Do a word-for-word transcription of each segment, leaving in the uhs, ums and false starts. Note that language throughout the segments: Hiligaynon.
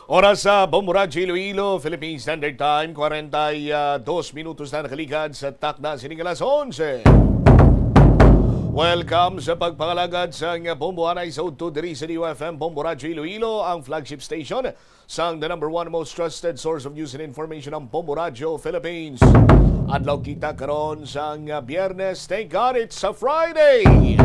Oras sa Bombo Radyo Iloilo, Philippine Standard Time, kwarenta y dos minutos na nakaligad sa takna sining alas onse. Welcome sa pagpangalagad sang Bombo Anay sa udto diri sa D U F M Bombo Radyo Iloilo, ang flagship station sang the number one most trusted source of news and information, ang Bombo Radyo Philippines. Adlaw kita karon sang Biyernes. Thank God it's a Friday!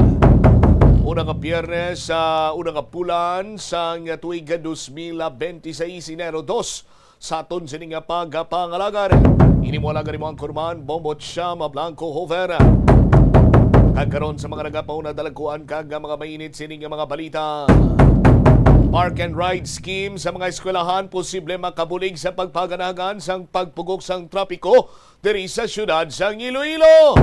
Una nga Biyernes sa una nga bulan sang tuig dos mil bente y seis, Enero dos, sa aton sini nga pagpangalagad. Ini mo lang mo ang kurman, Bombo Chama Blanco Hover. Kag karon sa mga nagapauna, dalagkuan kag mga mainit sini nga mga balita. Park and ride scheme sa mga eskwelahan posible makabulig sa pagpaganagan sang pagpugok sang trapiko diri sa siyudad sang Iloilo.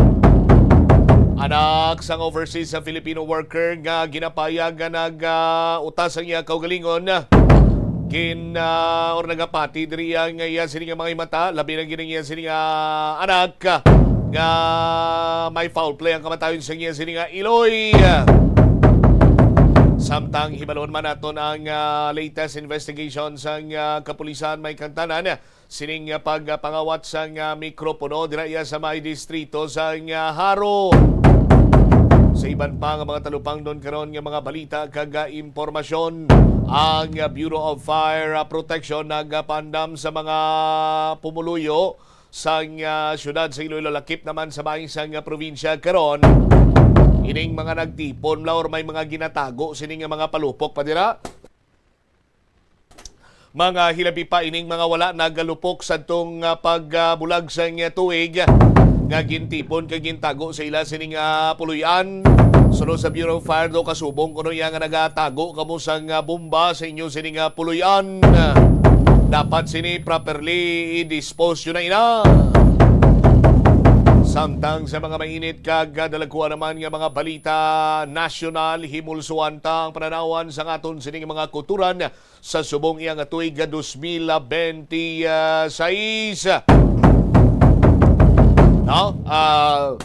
Anak sang overseas sa Filipino worker nga ginapayag nga nag-utas ang iya kaugalingon, gin ah, or nagapati diri ang iya sini nga mga himata, labi na gid ang iya sini nga anak nga may foul play ang kamatayon sa iya sini nga iloy. Samtang hibalon man naton ang ah, latest investigation sang ah, kapulisan, may kantanan sining ah, pagpangawat sang ah, mikropono dira iya sa may distrito sang ah, Jaro. Sa iban pa nga mga talupangnon karon nga mga balita kag ah, impormasyon, ang ah, Bureau of Fire ah, Protection nagapandam sa mga pumuluyo sang ah, siyudad sa Iloilo, lakip naman sa bahin sang ah, probinsya karon. Ining mga nagtipon la or may mga ginatago sini nga mga palupok pa dira. Mga hilabi pa ining mga wala nagalupok sadtong ah, pagbulag sang tuig nga gintipon kag gintago sa ila sining ah, puloy-an. Suno sa Bureau of Fire, daw kasubong kuno iya nga nagatago kamo sang ah, bomba sa inyo sining ah, puloy-an. Dapat sini properly i-dispose yun na ina. Samtang sa mga mainit kag dalagkuan naman nga mga balita nasyonal, himulsuan ta ang pananawan sang aton sining mga kulturan sa subong iya nga tuig nga dos mil bente y seis. No? Ah,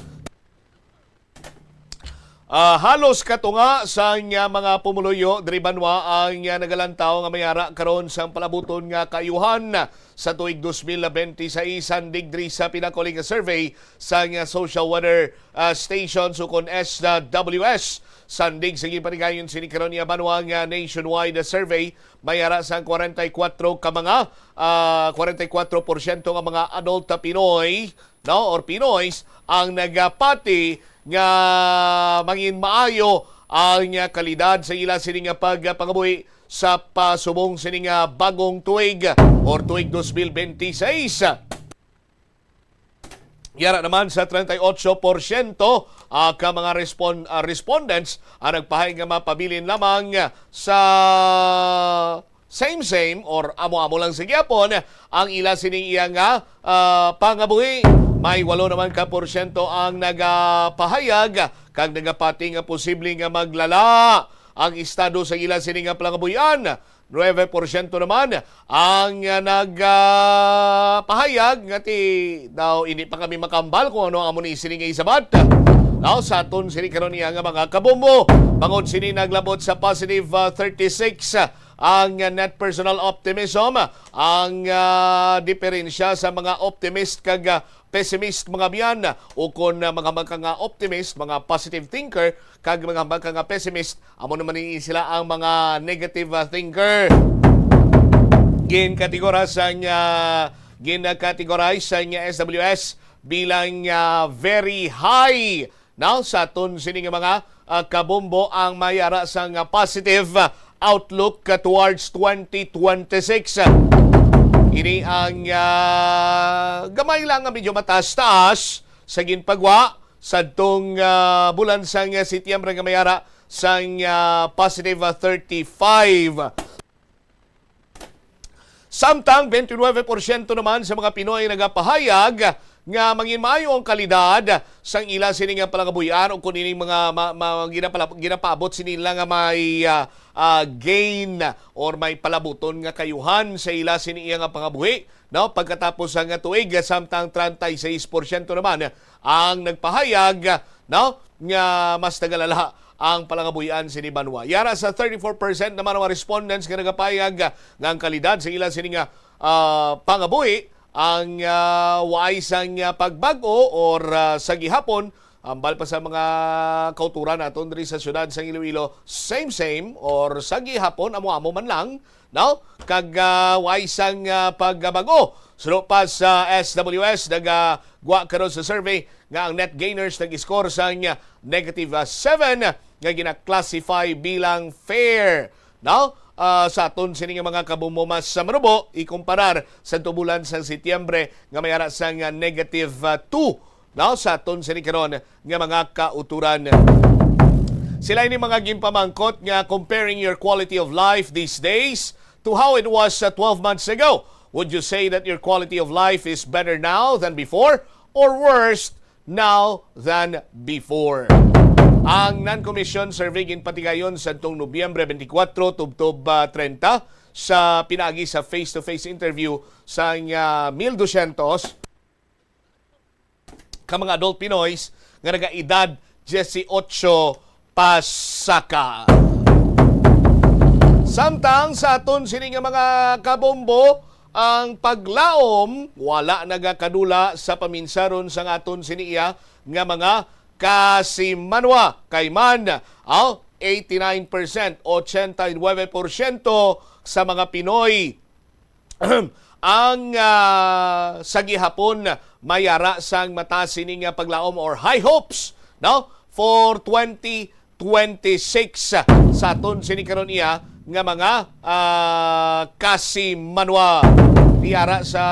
ah, halos katunga sa nga mga pumuluyo diri banwa ang ah, nagalantaw nga may ara karon sang palabuton nga kaayuhan sa tuig dos mil bente y seis, sandig diri sa pinakauling nga survey sang ah, Social Weather ah, Station, sukon S W S. Sandig sa ginpatigayon sini karon nga banwa nga nationwide survey, may ara sang kwarenta y kuwatro ka mga, ah, kwarenta y kuwatro porsyento nga mga adult na Pinoy, no, or Pinoys ang nagapati nga mangin maayo ang kalidad sa ila sini nga pagpangabuhi sa pasubong sini nga bagong tuig or tuig dos mil bente y seis. Yara naman sa treinta y ocho porsyento, ah, ka mga respon-, ah, respondents ang nagpahayag nga mapabilin lamang sa same-same or amo-amo lang sa gihapon ang ila sining iya nga, ah, pangabuhi. May walo naman ka porsyento ang nagapahayag kag nagapati nga posible nga maglala ang estado sa ila sini nga pangabuhian. Nuebe porsyento naman ang, ah, nag, ah, pahayag nga ti daw hindi pa kami makambal kung ano ang amo ni sini nga isabat. Now, sa aton sini karon niya nga mga kabombo, bangod sini naglabot sa positive, ah, thirty-six, ah, ang net personal optimism, ang, ah, diferensya sa mga optimist kag, ah, pessimist, mga biyan, ukon, ah, mga hambal ka nga optimist, mga positive thinker, kag mga hambal ka nga pessimist, amo naman ni sila ang mga negative, ah, thinker. Gin-categorize ang, ah, gin-categorize ang S W S bilang, ah, very high. Now, sa aton sini nga mga, ah, kabombo ang may ara sang, ah, positive, ah, outlook, ah, towards twenty twenty-six. Ini ang, ah, gamay lang nga medyo mataas-taas sa ginpagwa sadtong, ah, bulan sang, ah, Setyembre nga may ara sang, ah, positive, ah, thirty-five. Samtang twenty-nine porsyento naman sa mga Pinoy nagapahayag nga mangin maayo ang kalidad sang ila sini nga pangabuhian o kung ining mga ma-, ma-, ginapala-, ginapaabot sini nila nga may, ah, ah, gain or may palabuton nga kaayuhan sa ila sini iya nga pangabuhi, no? Pagkatapos sa nga tuig, samtang treinta y seis porsyento naman ang nagpahayag, no, nga mas nagalala ang palangabuhian sini banwa. Yara sa thirty-four percent naman ang mga respondents nga nagapayag nga ang kalidad sa ila sini nga, ah, pangabuhi ang, ah, waay sang, ah, pagbag-o or, ah, sa gihapon, ambal pa sa mga kauturan naton diri sa siyudad sang Iloilo, same, same, or sa gihapon, amo-amo man lang, no? Kag, ah, waay sang, ah, pagbag-o. Suno pa sa S W S, nagagwa karon sa survey nga ang net gainers nag-score sang, ah, negative, ah, seven nga gina-classify bilang fair, no? Ah, sa aton sini nga mga kabombo, mas sa manubo ikumparar sa tubulan sa Setyembre nga may ara sang, ah, negative, ah, two, no? Sa aton sini karon nga mga kauturan. Sila ini mga ginpamangkot nga comparing your quality of life these days to how it was, uh, twelve months ago. Would you say that your quality of life is better now than before or worse now than before? Ang non-commission survey ginpatigayon sa tong Nobyembre twenty-four tubtob, ah, treinta sa pinaagi sa face-to-face interview sang, ah, mil dosyentos ka mga adult Pinoys nga nagaedad diyesotso pasaka. Samtang sa aton sini nga mga kabombo, ang paglaom wala nagakadula sa paminsaron sang aton sini iya nga mga kasimanwa. Kay man, aw, eighty-nine percent, ochenta y nuebe porsyento sa mga Pinoy ang, ah, sa gihapon may ara sang mataas sini nga paglaom or high hopes, no, for twenty twenty-six sa aton sini karon iya nga mga, ah, kasimanwa. May ara sa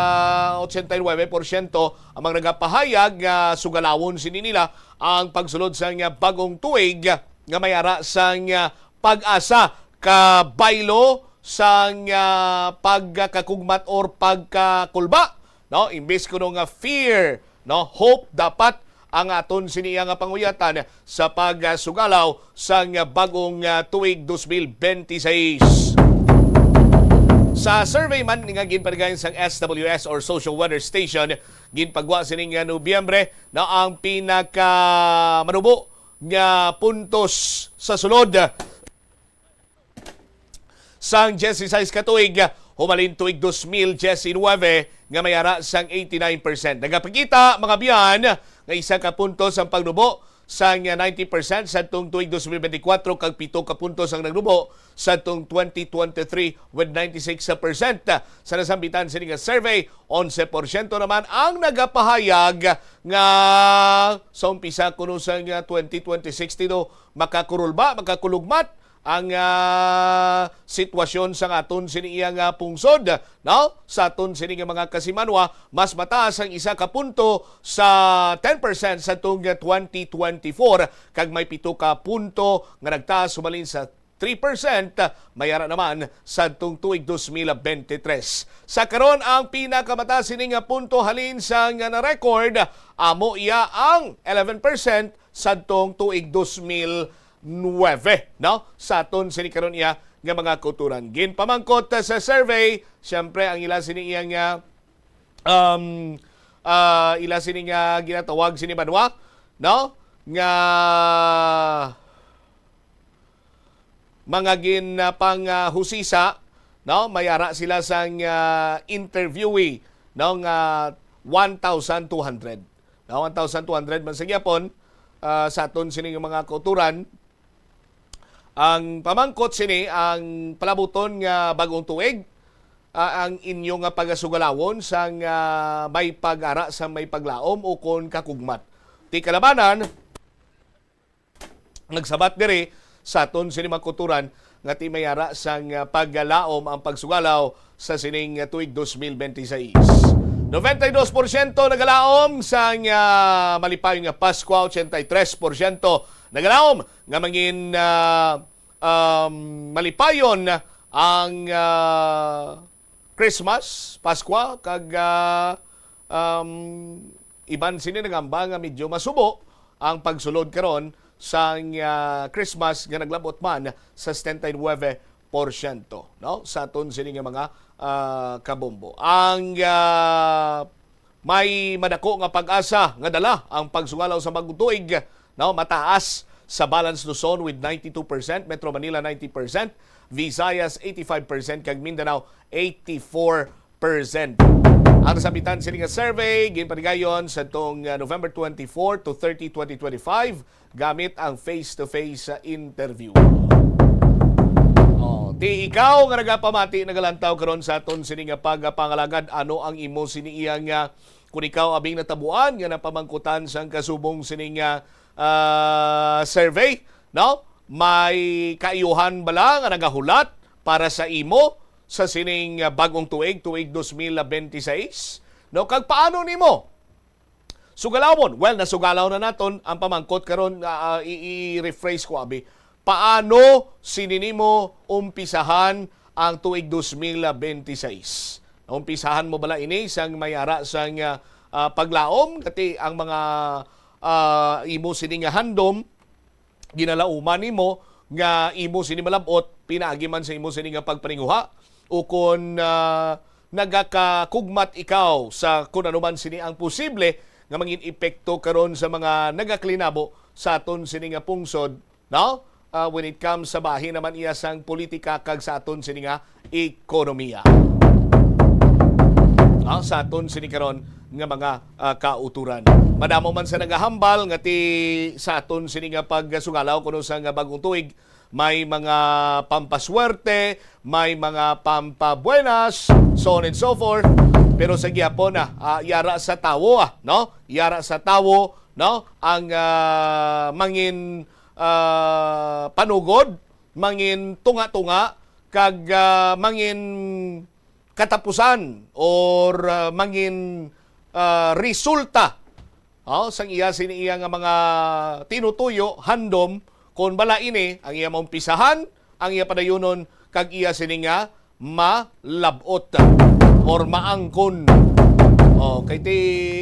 ochenta y nuebe porsyento ang mga nagapahayag nga sugalawon sini nila ang pagsulod sa nga bagong tuig nga may ara sang, ah, pag-asa kabaylo sang, ah, pagkakugmat or pagkakulba, no? Imbis kuno nga fear, no? Hope dapat ang aton sini iya nga panguyatan sa pagsugalaw sang bag-ong, ah, tuig dos mil benti seis. Sa survey man nga ginpatigayon sang S W S or Social Weather Station, ginpagwa sini nga Nobyembre na ang pinakamanubo nga puntos sa sulod sang dieciséis ka tuig, humalin tuig dos mil diecinuebe, nga may ara sang eighty-nine percent. Nagapakita, mga biyan, nga isa ka puntos ang pagnubo sang ninety percent sadtong tuig dos mil benti kwatro kag pito ka puntos ang nagnubo sadtong twenty twenty-three with ninety-six percent. Sa nasambitan sini nga survey, onse porsyento naman ang nagapahayag nga sa umpisa kuno sang twenty twenty-six dito makakurulba, makakulugmat ang, ah, sitwasyon sa aton sini iya nga pungsod, no? Sa aton sini nga mga kasimanwa, mas mataas ang isa ka punto sa ten percent sa tong twenty twenty-four, kag may pito ka punto nga nagtaas humalin sa three percent, may ara naman sa tong tuig dos mil benti tres. Sa karon, ang pinakamataas sini nga punto halin sa nga na-record, amo iya ang eleven percent sadtong tuig dos mil nuebe, no? Sa aton sini karon iya nga mga kauturan. Ginpamangkot sa survey, siyempre, ang ila sini iya nga, um, ah, ila sini nga ginatawag sini banwa, no? Nga mga gin, ah, pang, ah, husisa, no? May ara sila sang, ah, interviewee, no? Nga one thousand two hundred. No, one thousand two hundred man sa gyapon, ah, sa aton sini nga mga kauturan. Ang pamangkot sini, ang palabuton nga bag-ong tuig, ah, ang inyo nga pagasugalawon sang, ah, may pag-ara sa may paglaom o kon kakugmat. Ti kalabanan, nagsabat diri sa aton sini mga kauturan nga ti may ara sang, ah, paggalaom ang pagsugalaw sa sining, ah, tuig dos mil benti seis. Noventa y dos porsyento nagalaom sang, ah, malipayon nga Paskwa, ochenta y tres porsyento nagalaom nga mangin, ah, um, malipayon ang, ah, Christmas, Paskwa, kag, ah, um, iban sini nagamba nga medyo masubo ang pagsulod karon sang, ah, Christmas nga naglabot man sa setenta y nuebe porsyento, no? Sa aton sini nga mga, ah, kabombo. Ang, ah, may madako nga pag-asa nga dala ang pagsugalaw sa bag-ong tuig, no? Mataas sa Balance Luzon with ninety-two percent, Metro Manila ninety percent, Visayas eighty-five percent, kag Mindanao eighty-four percent. Ang nasambitan sini nga survey ginpanigayon sa tong, ah, November twenty-four to thirty, twenty twenty-five, gamit ang face-to-face, ah, interview. Oh, ti ikaw nga nagapamati, nagalantaw karon sa aton sini nga pagpangalagad, ano ang imo sini iya nga, kung ikaw abing natabuan nga napamangkutan sang kasubong sini nga, ah, survey, no? May kaayuhan bala nga nagahulat para sa imo sa sining, ah, bag-ong tuig, tuig dos mil benti seis? No, kag paano nimo sugalawon? Well, nasugalaw na naton ang pamangkot karon, ah, ah, i-, i-rephrase ko, abi. Paano sini nimo umpisahan ang tuig dos mil benti seis? Naumpisahan mo bala ini sang may ara sang, ah, ah, paglaom, kati ang mga, ah, imo sini nga handom, ginalauman nimo nga imo sini malab-ot pinaagi man sa imo sini nga pagpaninguha, o kon, ah, nagakakugmat ikaw sa kun ano man sini ang posible nga mangin epekto karon sa mga nagakalinabo sa aton sini nga pungsod, no? Ah, when it comes sa bahin naman iya sang politika kag sa aton sini nga ekonomiya. Ah, sa aton sini karon nga mga, ah, kauturan. Madamo man sa nagahambal nga ti sa aton sini nga pagsugalaw kuno sa nga bag-ong tuig, may mga pampaswerte, may mga pampabuenas, so on and so forth. Pero sa gihapon na, ah, yara sa tawo, ah, no? Yara sa tawo, no? Ang, ah, mangin, ah, panugod, mangin tunga-tunga, kag, ah, mangin katapusan or, ah, mangin, ah, resulta, oh, sang iya sini iya nga mga tinutuyo, handom, kon bala ini ang iya maumpisahan, ang iya padayunon, kag iya sini nga malab-ot or maangkon. Oh, kay ti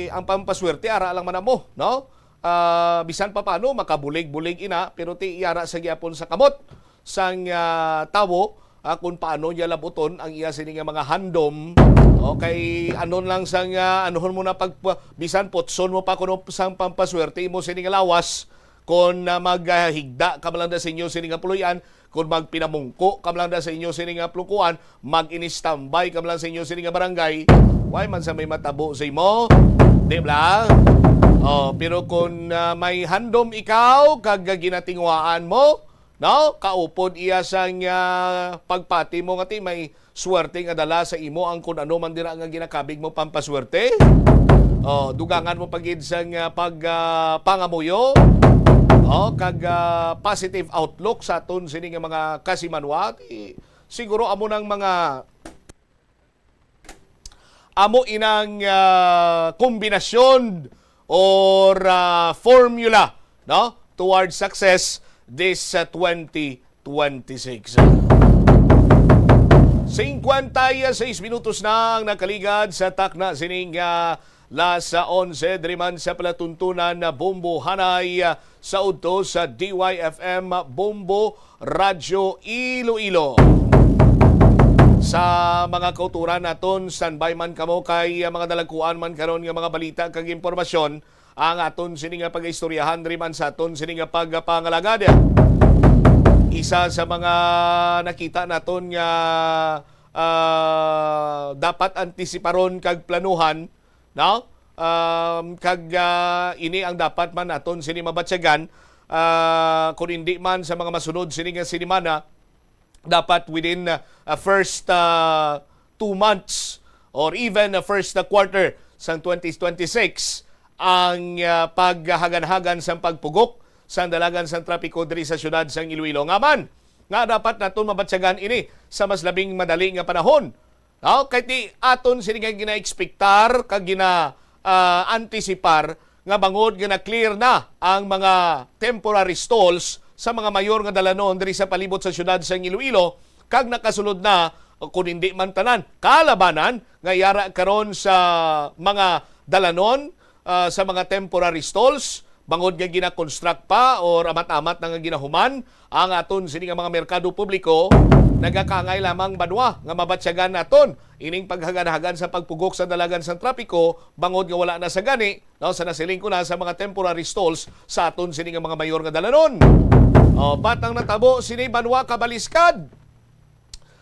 ang pampaswerte ara lang man amo, no? Ah, bisan pa paano makabulig-bulig ina, pero ti yara sa gihapon sa kamot sang, ah, tawo, ah, kung paano niya labuton ang iya sini nga mga handom. Okay, anon lang sang, ah, anuhon mo na pag, bisan putson mo pa kuno sang pampaswerte imo sini nga lawas, kung, ah, maghigda ka man lang na sa inyo sini nga puloy-an, kung magpinamungko ka man lang na sa inyo sini nga plukuan, mag-ini-standby ka man lang sa inyo sini nga barangay, way man sa may matabo sa imo, di ba? Oh, pero kung, ah, may handom ikaw kag ginatinguhaan mo, no? Kaupod iya sang, ah, pagpati mo nga ti may swerte nga dala sa imo ang kun ano man dira nga ginakabig mo pampaswerte. Oh, dugangan mo pa gid sang, ah, pag, ah, pangamuyo. Oh, kag, ah, positive outlook sa aton sini nga mga kasimanwa. Ti, siguro amo nang mga Amo inang, ah, kombinasyon or, ah, formula, no, towards success this, ah, twenty twenty-six. Singkwenta y seis minutos na ang nakaligad sa takna sining, ah, las onse diri man sa palatuntunan na Bombo Hanay, ah, sa udto sa D Y F M Bombo Radyo Iloilo. Sa mga kauturan naton, standby man kamo kay, ah, mga dalagkuan man karon nga mga balita kag impormasyon ang aton sini nga pag-istoryahan diri man sa aton sini nga pagpangalagad. Isa sa mga nakita naton nga, ah, dapat antisiparon kag planuhan, no? Um, kag, ah, ini ang dapat man naton sini mabatyagan, ah, kun hindi man sa mga masunod sini nga sinimana, dapat within, ah, ah, first, ah, two months or even, ah, first, ah, quarter sang twenty twenty-six ang, ah, paghaganhagan sang pagpugok sang dalagan sang trapiko diri sa siyudad sang Iloilo. Nga man, nga dapat naton mabatyagan ini sa mas labing madali nga panahon. No? Kay ti aton sini nga gina-expectar kag gina, ah, antisipar nga bangod nga na-clear na ang mga temporary stalls sa mga mayor nga dalanon diri sa palibot sa siyudad sang Iloilo, kag nakasulod na, kun hindi man tanan, kalabanan nga yara karon sa mga dalanon, ah, sa mga temporary stalls, Bangod nga gina-construct pa or amat-amat na nga ginahuman ang aton sini nga mga merkado publiko, nagakaangay lamang banwa nga mabatyagan naton ining paghaganhagan sa pagpugok sa dalagan sang trapiko, bangod nga wala na sa gani, no, sa nasiling ko na sa mga temporary stalls sa aton sini nga mga mayor nga dalanon. O, patang natabo sini banwa kabaliskad.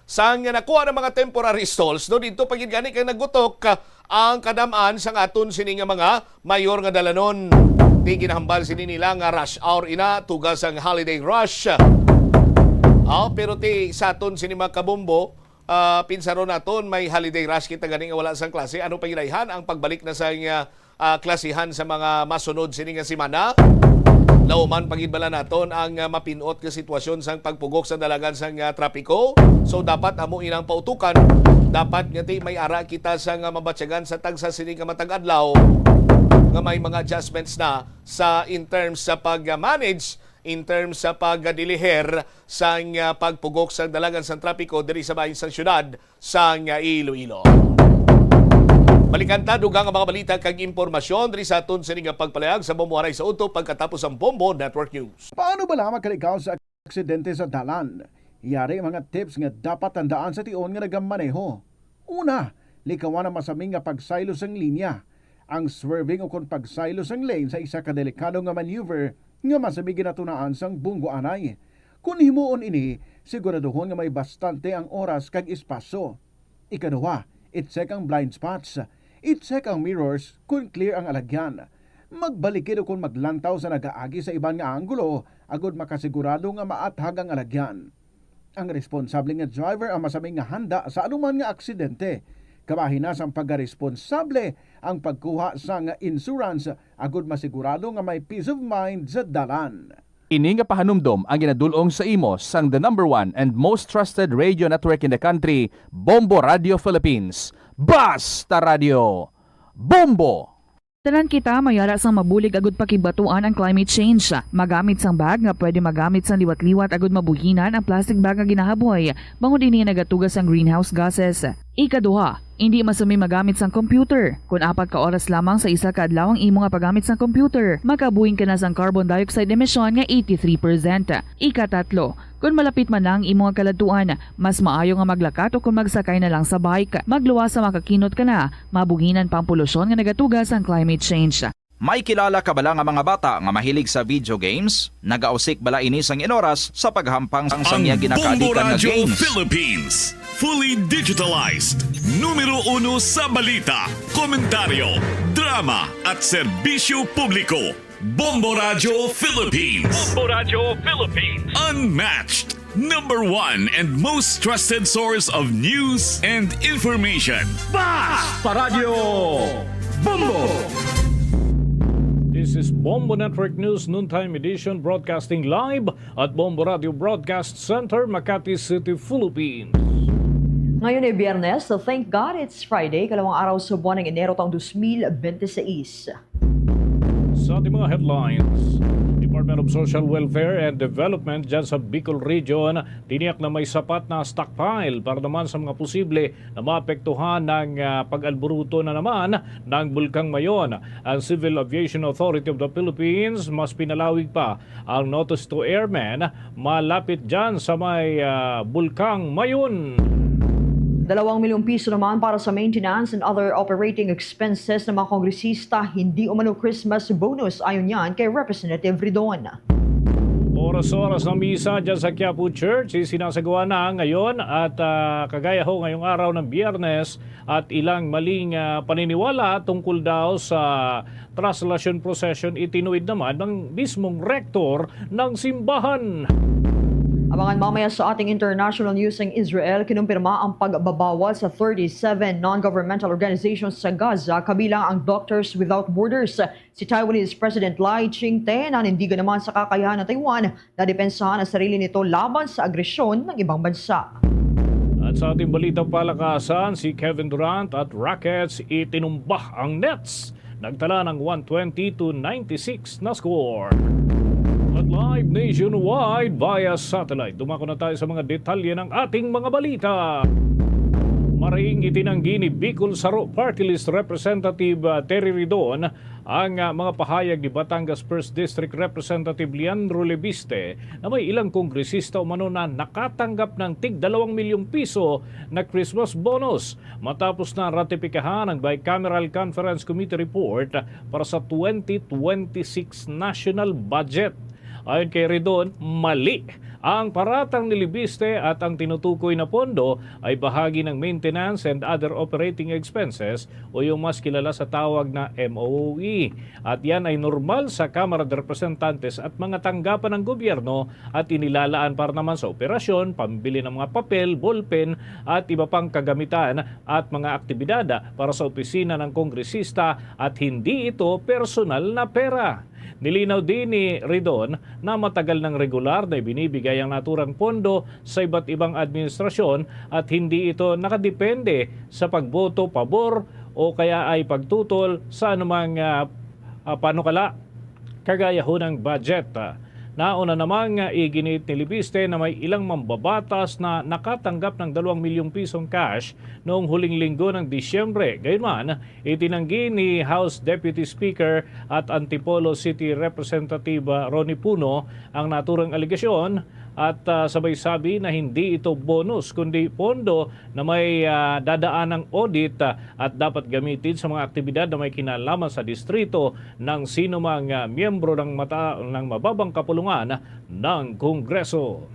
Sang nakuha ng mga temporary stalls, no, dito pa gid gani kay nagutok, ah, ang kadam-an sang aton sini nga mga mayor nga dalanon. Ti ginahambal sini nila nga rush hour ina, tuga sang holiday rush. Ah, pero ti sa aton sini mga kabombo, ah, pinsaron naton may holiday rush kita gani nga wala sang klase. Ano pa gid ayhan ang pagbalik na sang, ah, ah, klasihan sa mga masunod sini nga semana. Lauman pa gid bala naton ang, ah, mapin-ot nga sitwasyon sang pagpugok sa dalagan sang, ah, trapiko. So, dapat amo inang pautukan. Dapat nga ti may ara kita sa nga mabatyagan sa tagsa sini nga matag adlaw nga may mga adjustments na sa, in terms sa pag-manage, in terms sa pagdiliher sang, ah, pagpugok sa dalagan sang trapiko diri sa bahin sang syudad sang Iloilo. Balikan ta dugang nga mga balita kag impormasyon diri sa aton sini nga pagpalayag sa Bombo Anay sa udto pagkatapos ang Bombo Network News. Paano bala makalikaw sa aksidente sa dalan? Yari mga tips nga dapat tandaan sa tion nga nagamaneho. Una, likawan ang masami nga pagsaylo sang linya. Ang swerving ukon pagsaylo sang lane sa isa ka delikado nga maneuver nga masami ginatunaan sang Bombo Anay. Kon himuon ini, siguraduhon nga may bastante ang oras kag espasyo. Ikaduha, i-check ang blind spots. I-check ang mirrors kon clear ang alagyan. Magbalikid ukon maglantaw sa nagaagi sa iban nga anggulo agod makasigurado nga maathag ang alagyan. Ang responsable nga driver ang masami nga handa sa anuman nga aksidente. Kabahin na sang pagkaresponsable ang pagkuha sang insurance agod masigurado nga may peace of mind sa dalan. Ini nga pahanumdom ang ginadul-ong sa imo sang the number one and most trusted radio network in the country, Bombo Radio Philippines. Basta Radio! Bombo! Tanan kita may ara sang mabulig agud pakigbaton ang climate change. Magamit sang bag nga pwede magamit sang liwat-liwat agud mabuhinan ang plastic bag nga ginahaboy, bangod ini nagatuga sang greenhouse gases. Ikaduha, indi masami magamit sang computer. Kon apat ka oras lamang sa isa ka adlaw ang imo nga paggamit sang computer, makabuhin ka na sang carbon dioxide emission nga eighty-three percent. Ikatatlo, kon malapit man na ang imo nga kaladtuan, mas maayo nga maglakat o kon magsakay na lang sa bike. Magluwas sa makakinot ka na, mabuhinan pa ang polusyon nga nagatuga sang climate change. May kilala ka bala nga mga bata nga mahilig sa video games? Nagausik bala ini sang inoras sa paghampang sang iya ginakaagikan nga Bombo Radyo games? Philippines, fully digitalized, numero uno sa balita, komentaryo, drama, at serbisyo publiko. Bombo Radyo Philippines. Bombo Radyo Philippines. Unmatched, number one and most trusted source of news and information. Basta Radyo Bombo! This is Bombo Network News Noontime Edition, broadcasting live at Bombo Radio Broadcast Center, Makati City, Philippines. Ngayon ay Biyernes, so thank God it's Friday, kalawang araw sa buwan ng Enero taong dos mil bente seis. Sa ating mga headlines, Department of Social Welfare and Development dyan sa Bicol Region, tiniyak na may sapat na stockpile para naman sa mga posible na maapektuhan ng, ah, pag-alburuto na naman ng Bulkang Mayon. Ang Civil Aviation Authority of the Philippines, mas pinalawig pa ang notice to airmen malapit dyan sa may, ah, Bulkang Mayon. Dalawang milyong piso naman para sa maintenance and other operating expenses ng mga kongresista, hindi umano Christmas bonus, ayon yan kay Representative Ridon. Oras-oras ng misa dyan sa Quiapo Church, isinasagawa na ngayon at, ah, kagaya ho ngayong araw ng Biyernes at ilang maling, ah, paniniwala tungkol daw sa Translation Procession, itinuid naman ng mismong rektor ng simbahan. Abangan mamaya sa ating international news ang Israel. Kinumpirma ang pagbabawal sa thirty-seven non-governmental organizations sa Gaza, kabilang ang Doctors Without Borders. Si Taiwanese President Lai Ching-te nanindigan naman sa kakayahan ng Taiwan na depensahan ang sarili nito laban sa agresyon ng ibang bansa. At sa ating balitang palakasan, si Kevin Durant at Rockets itinumba ang Nets. Nagtala ng one twenty to ninety-six na score. At live nationwide via satellite. Dumako na tayo sa mga detalye ng ating mga balita. Maring itinanggi ni Bicol Saro Party List Representative, ah, Terry Ridon ang, ah, mga pahayag ni Batangas First District Representative Leandro Leviste na may ilang kongresista umano na nakatanggap ng tig dalawang milyong piso na Christmas bonus matapos na ratipikahan ang Bicameral Conference Committee report para sa twenty twenty-six national budget. Ayon kay Ridon, mali ang paratang ni Leviste at ang tinutukoy na pondo ay bahagi ng maintenance and other operating expenses o yung mas kilala sa tawag na M O O E. At yan ay normal sa Kamara de Representantes at mga tanggapan ng gobyerno at inilalaan para naman sa operasyon, pambili ng mga papel, ballpen at iba pang kagamitan at mga aktibidad para sa opisina ng kongresista at hindi ito personal na pera. Nilinaw din ni Ridon na matagal nang regular na ibinibigay ang naturang pondo sa iba't ibang administrasyon at hindi ito nakadepende sa pagboto pabor o kaya ay pagtutol sa anumang, ah, ah, panukala kagaya ho ng budget. Ah, nauna namang, ah, iginiit ni Leviste na may ilang mambabatas na nakatanggap ng dalawang milyong pisong cash noong huling linggo ng Disyembre. Gayunman, itinanggi ni House Deputy Speaker at Antipolo City Representative, ah, Ronnie Puno ang naturang alegasyon at, ah, sabay sabi na hindi ito bonus kundi pondo na may, ah, dadaan ng audit, ah, at dapat gamitin sa mga aktibidad na may kinalaman sa distrito ng sinumang, ah, miyembro ng mata-, ng mababang kapulungan ng Kongreso.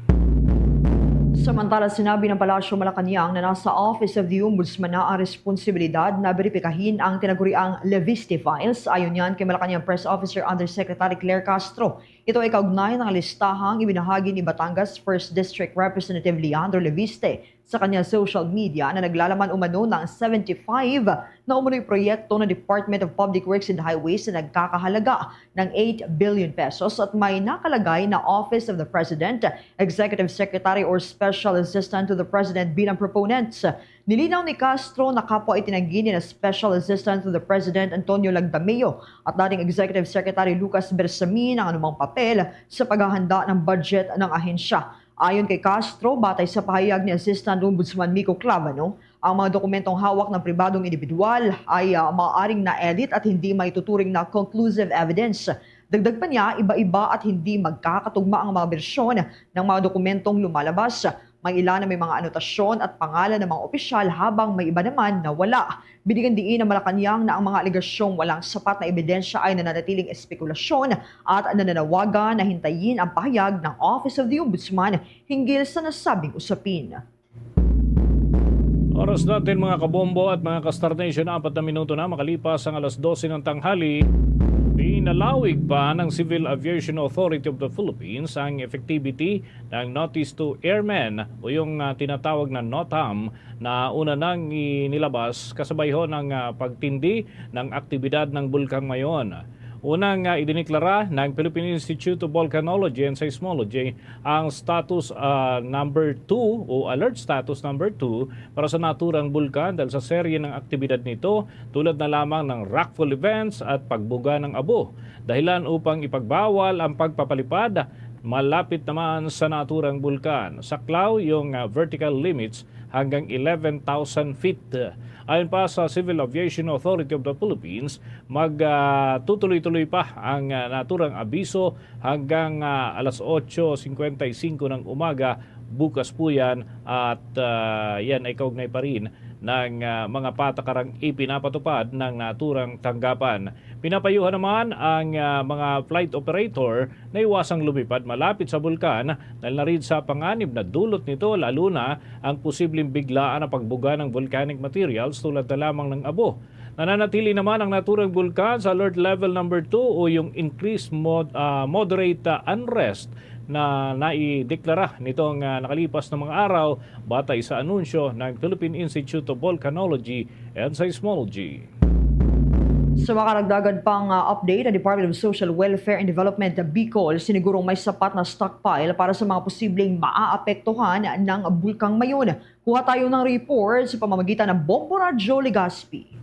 Samantala, sinabi ng Palasyo Malacañang na nasa Office of the Ombudsman na ang responsibilidad na beripikahin ang tinaguriang Leviste files. Ayon yan kay Malacañang Press Officer Undersecretary Claire Castro, ito ay kaugnay ng listahang ibinahagi ni Batangas First District Representative Leandro Leviste sa kanyang social media na naglalaman umano ng seventy-five na umano'y proyekto ng Department of Public Works and Highways na nagkakahalaga ng eight billion pesos at may nakalagay na Office of the President, Executive Secretary, or Special Assistant to the President bilang proponents. Nilinaw ni Castro na kapwa itinanggi ni na Special Assistant to the President Antonio Lagdameo at dating Executive Secretary Lucas Bersamin ang anumang papel sa paghahanda ng budget ng ahensya. Ayon kay Castro, batay sa pahayag ni Assistant Ombudsman Miko Clavano, ang mga dokumentong hawak ng pribadong individual ay, ah, maaaring na-edit at hindi maituturing na conclusive evidence. Dagdag pa niya, iba-iba at hindi magkakatugma ang mga bersyon ng mga dokumentong lumalabas. May ilan na may mga anotasyon at pangalan ng mga opisyal, habang may iba naman na wala. Binigyan diin ang Malacañang na ang mga alegasyong walang sapat na ebidensya ay nananatiling espekulasyon at nananawagan na hintayin ang pahayag ng Office of the Ombudsman hinggil sa nasabing usapin. Oras natin, mga kabombo at mga ka-Star Nation, apat na minuto na makalipas ang alas dose ng tanghali. Pinalawig pa ng Civil Aviation Authority of the Philippines ang effectivity ng Notice to Airmen o yung, ah, tinatawag na NOTAM na una nang inilabas kasabay ho ng, ah, pagtindi ng aktibidad ng Bulkang Mayon. Unang, ah, idineklara ng Philippine Institute of Volcanology and Seismology ang status, ah, number two o alert status number two para sa naturang bulkan dahil sa serye ng aktibidad nito tulad na lamang ng rockfall events at pagbuga ng abo, dahilan upang ipagbawal ang pagpapalipad malapit naman sa naturang bulkan. Saklaw yung, ah, vertical limits hanggang eleven thousand feet. Ayon pa sa Civil Aviation Authority of the Philippines, mag, ah, tutuloy-tuloy pa ang, ah, naturang abiso hanggang, ah, alas otso cincuenta y cinco ng umaga bukas po yan at, ah, yan ay kaugnay pa rin ng, ah, mga patakarang ipinapatupad ng naturang tanggapan. Pinapayuhan naman ang, ah, mga flight operator na iwasang lumipad malapit sa bulkan dahil na rin sa panganib na dulot nito, lalo na ang posibleng biglaan na pagbuga ng volcanic materials tulad na lamang ng abo. Nananatili naman ang naturang bulkan sa alert level number two o yung increased mod-, ah, moderate, ah, unrest na naideklara nitong, ah, nakalipas na mga araw batay sa anunsyo ng Philippine Institute of Volcanology and Seismology. Sa mga karagdagan pang, ah, update, ang Department of Social Welfare and Development Bicol sinigurong may sapat na stockpile para sa mga posibleng maaapektuhan ng Bulkang Mayon. Kuha tayo ng report sa pamamagitan ng Bombo Radyo Legazpi.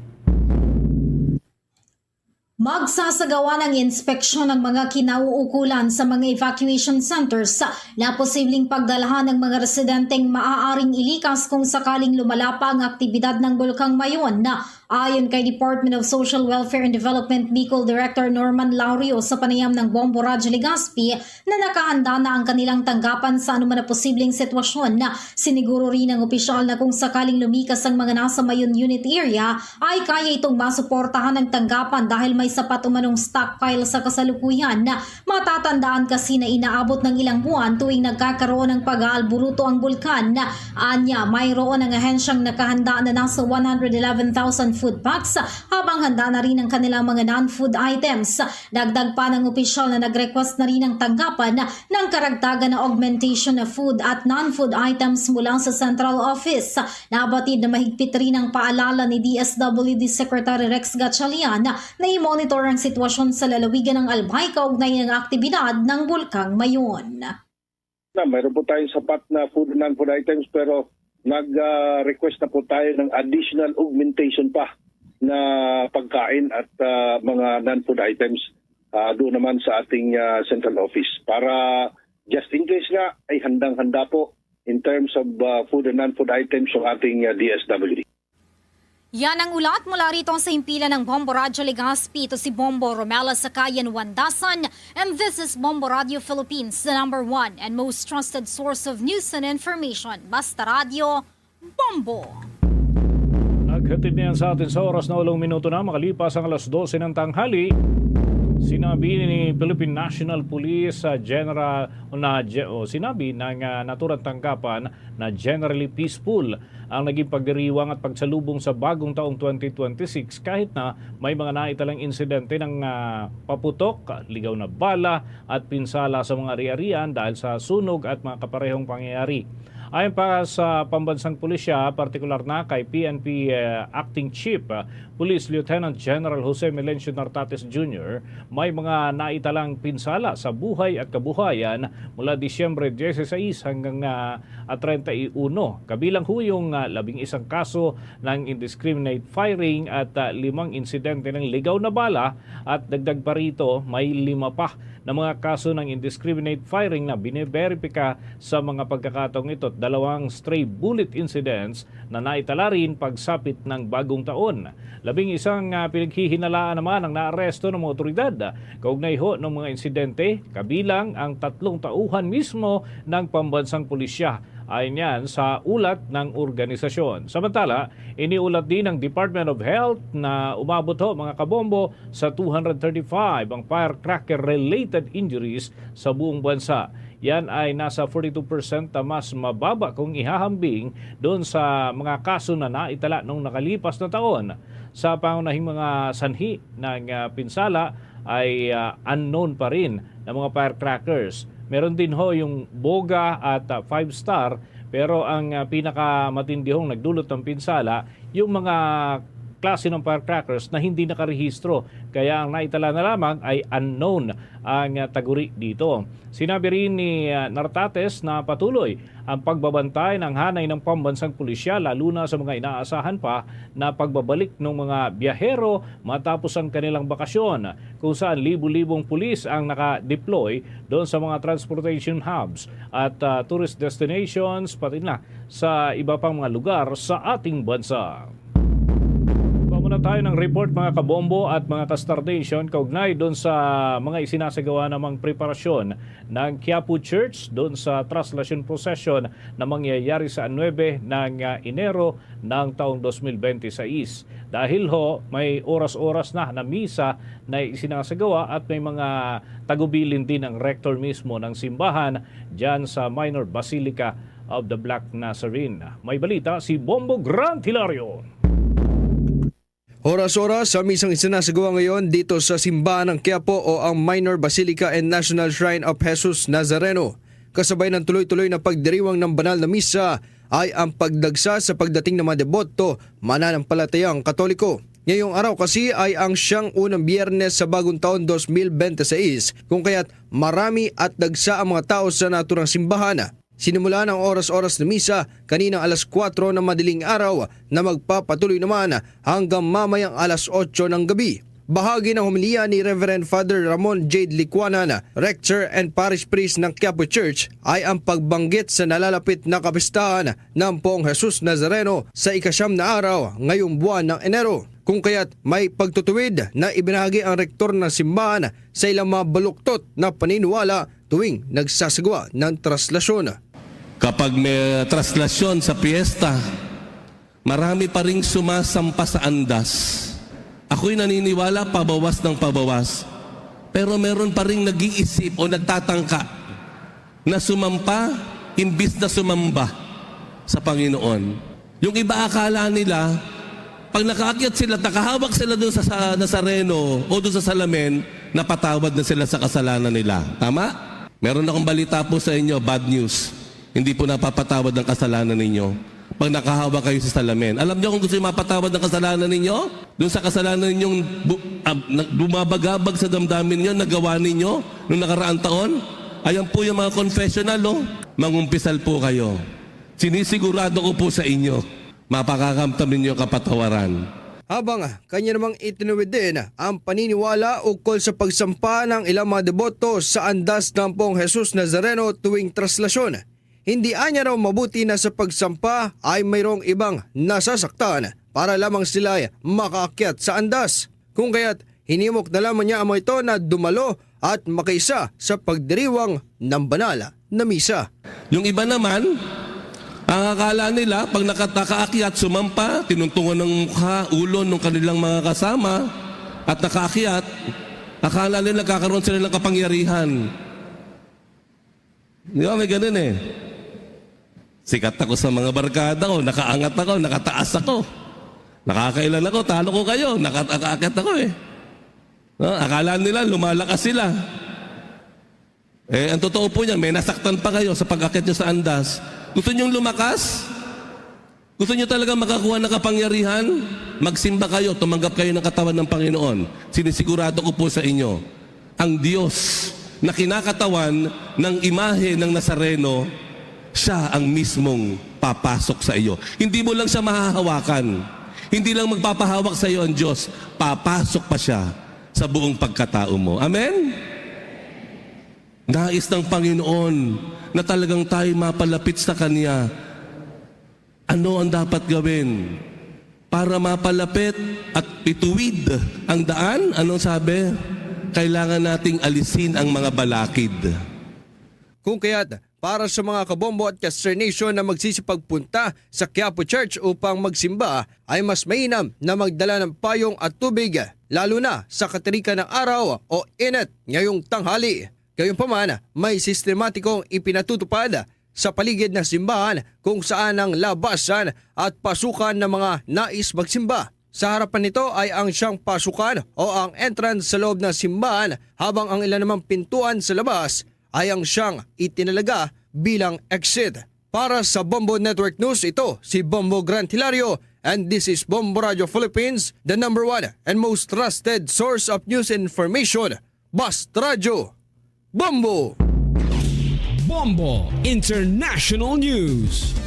Magsasagawa ng inspeksyon ng mga kinauukulan sa mga evacuation centers na posibleng pagdalhan ng mga residenteng maaaring ilikas kung sakaling lumala pa ang aktibidad ng Bulkang Mayon. Ayon kay Department of Social Welfare and Development Bicol Director Norman Laurio, sa panayam ng Bombo Radyo Legazpi, na nakahanda na ang kanilang tanggapan sa anuman na posibleng sitwasyon. Siniguro rin ng opisyal na kung sakaling lumikas ang mga nasa Mayon Unit Area, ay kaya itong masuportahan ng tanggapan dahil may sapat umanong stockpile sa kasalukuyan. Matatandaan kasi na inaabot ng ilang buwan tuwing nagkakaroon ng pag-aalburuto ang bulkan. Anya, mayroon ang ahensyang nakahanda na nasa one hundred eleven thousand food packs, habang handa na rin ang kanilang mga non-food items. Dagdag pa ng opisyal na nag-request na rin ang tanggapan ng karagdagan na augmentation of food at non-food items mula sa central office. Nabatid na mahigpit rin ang paalala ni D S W D Secretary Rex Gatchalian na i-monitor ang sitwasyon sa lalawigan ng Albay kaugnay ng aktibidad ng Bulkang Mayon. Na, mayroon po tayong sapat na food and non-food items, pero nag-request na po tayo ng additional augmentation pa na pagkain at ah, mga non-food items ah, doon naman sa ating ah, central office para just in case nga ay handang-handa po in terms of ah, food and non-food items yung ating ah, D S W D. Yan ang ulat mula rito sa himpilan ng Bombo Radyo Legazpi. Ito si Bombo Romela Sakayan Wandasan, and this is Bombo Radio Philippines, the number one and most trusted source of news and information. Basta Radyo, Bombo! Naghatid niyan sa atin sa oras na walong minuto na makalipas ang alas dose ng tanghali. Sinabi ni Philippine National Police ah, General na ge- o sinabi ng ah, naturang tanggapan na generally peaceful ang naging pagdiriwang at pagsalubong sa bagong taong twenty twenty-six, kahit na may mga naitalang insidente ng ah, paputok, ligaw na bala at pinsala sa mga ari-arian dahil sa sunog at mga kaparehong pangyayari. Ayon pa sa pambansang pulisya, partikular na kay P N P ah, Acting Chief ah, Police Lieutenant General Jose Melencio Nartates Junior, may mga naitalang pinsala sa buhay at kabuhayan mula Disyembre dieciséis hanggang ah, treinta y uno, kabilang ho yung ah, labing isang kaso ng indiscriminate firing at ah, limang insidente ng ligaw na bala, at dagdag pa rito, may lima pa na mga kaso ng indiscriminate firing na biniberipika sa mga pagkakataong ito at dalawang stray bullet incidents na naitala rin pagsapit ng bagong taon. Labing isang ah, pinaghihinalaan naman ang naaresto ng mga otoridad kaugnay ho ng mga insidente, kabilang ang tatlong tauhan mismo ng pambansang pulisya. Ayon yan sa ulat ng organisasyon. Samantala, iniulat din ng Department of Health na umabot ho, mga kabombo, sa two hundred thirty-five ang firecracker-related injuries sa buong bansa. Yan ay nasa forty-two percent na mas mababa kung ihahambing doon sa mga kaso na naitala noong nakalipas na taon. Sa pangunahing mga sanhi ng ah, pinsala ay ah, unknown pa rin na mga firecrackers. Meron din ho yung boga at ah, five star, pero ang ah, pinakamatindihong nagdulot ng pinsala, yung mga klase ng firecrackers na hindi nakarehistro. Kaya ang naitala na lamang ay unknown ang ah, taguri dito. Sinabi rin ni ah, Nartates na patuloy ang pagbabantay ng hanay ng pambansang pulisya, lalo na sa mga inaasahan pa na pagbabalik ng mga biyahero matapos ang kanilang bakasyon, kung saan libu-libong pulis ang naka-deploy doon sa mga transportation hubs at ah, tourist destinations, pati na sa iba pang mga lugar sa ating bansa. Kuha muna tayo ng report, mga kabombo at mga ka-Star Nation, kaugnay doon sa mga isinasagawa namang preparasyon ng Quiapo Church doon sa Traslacion Procession na mangyayari sa nuebe ng ah, Enero ng taong dos mil bente sais. Dahil ho, may oras-oras na na misa na isinasagawa at may mga tagubilin din ang rector mismo ng simbahan dyan sa Minor Basilica of the Black Nazarene. May balita si Bombo Grant Hilario. Oras-oras sa misang isinasagawa ngayon dito sa simbahan ng Quiapo o ang Minor Basilica and National Shrine of Jesus Nazareno. Kasabay ng tuloy-tuloy na pagdiriwang ng banal na misa ay ang pagdagsa sa pagdating ng mga deboto, mananampalatayang Katoliko. Ngayong araw kasi ay ang siyang unang biyernes sa bagong taon dos mil bente sais, kung kaya't marami at dagsa ang mga tao sa naturang simbahan. Sinimulan ang oras-oras na misa kaninang alas kuwatro ng madaling araw na magpapatuloy naman hanggang mamayang alas otso ng gabi. Bahagi ng homilya ni Reverend Father Ramon Jade Licuanan, Rector and Parish Priest ng Quiapo Church, ay ang pagbanggit sa nalalapit na kapistahan ng Poong Jesus Nazareno sa ikasyam na araw ngayong buwan ng Enero. Kung kaya't may pagtutuwid na ibinahagi ang rektor ng simbahan sa ilang mga baluktot na paniniwala tuwing nagsasagawa ng traslasyon. Kapag may traslasyon sa piyesta, marami pa ring sumasampa sa andas. Ako'y naniniwala pabawas ng pabawas, pero meron pa ring nag-iisip o nagtatangka na sumampa imbis na sumamba sa Panginoon. Yung iba, akala nila, pag nakaakyat sila at nakahawak sila doon sa, sa Nazareno o doon sa salamin, napatawad na sila sa kasalanan nila. Tama? Meron akong balita po sa inyo, bad news. Hindi po napapatawad ang kasalanan ninyo pag nakahawak kayo sa salamin. Alam niyo kung gusto niyo mapatawad ang kasalanan ninyo? Doon sa kasalanan ninyong bu-, ah, na-, bumabagabag sa damdamin niyo, nagawa ninyo noong nakaraang taon? Ayan po yung mga confessional, no? Mangumpisal po kayo. Sinisigurado ko po sa inyo, mapakakamtan ninyo ang kapatawaran. Habang kanya namang itinuwid din ang paniniwala ukol sa pagsampa ng ilang mga deboto sa andas ng Poong Jesus Nazareno tuwing traslasyon. Hindi anya raw mabuti na sa pagsampa ay mayroong ibang nasasaktan para lamang sila ay makaakyat sa andas. Kung kaya't hinimok na lamang niya ang mga ito na dumalo at makiisa sa pagdiriwang ng banal na misa. Yung iba naman, ang akala nila, pag nakataka-akyat, sumampa, tinuntungan ng mukha, ulo ng kanilang mga kasama, at nakaakyat, akala nila nagkakaroon sila ng kapangyarihan. Di ba, may ganun eh. Sikat ako sa mga barkada ko, nakaangat ako, nakataas ako. Nakakailan ako, talo ko kayo, naka-, nakaakyat ako eh. No? Akala nila, lumalakas sila. Eh, ang totoo po niyan, may nasaktan pa kayo sa pag-akyat niyo sa andas. Gusto niyong lumakas? Gusto niyo talaga makakuha ng kapangyarihan? Magsimba kayo, tumanggap kayo ng katawan ng Panginoon. Sinisigurado ko po sa inyo, ang Diyos na kinakatawan ng imahe ng Nazareno, siya ang mismong papasok sa iyo. Hindi mo lang siya mahahawakan. Hindi lang magpapahawak sa iyo ang Diyos, papasok pa siya sa buong pagkatao mo. Amen? Nais ng Panginoon na talagang tayo mapalapit sa Kanya. Ano ang dapat gawin? Para mapalapit at ituwid ang daan, anong sabi? Kailangan nating alisin ang mga balakid. Kung kaya't, para sa mga kabombo at ka-Star Nation na magsisipagpunta sa Quiapo Church upang magsimba, ay mas mainam na magdala ng payong at tubig, lalo na sa katirikan ng araw o init ngayong tanghali. Gayunpaman, may sistematikong ipinatutupad sa paligid ng simbahan kung saan ang labasan at pasukan ng mga nais magsimba. Sa harapan nito ay ang siyang pasukan o ang entrance sa loob ng simbahan, habang ang ilan namang pintuan sa labas ay ang siyang itinalaga bilang exit. Para sa Bombo Network News, ito si Bombo Grant Hilario, and this is Bombo Radio Philippines, the number one and most trusted source of news information. Basta Radyo, Bombo! Bombo International News.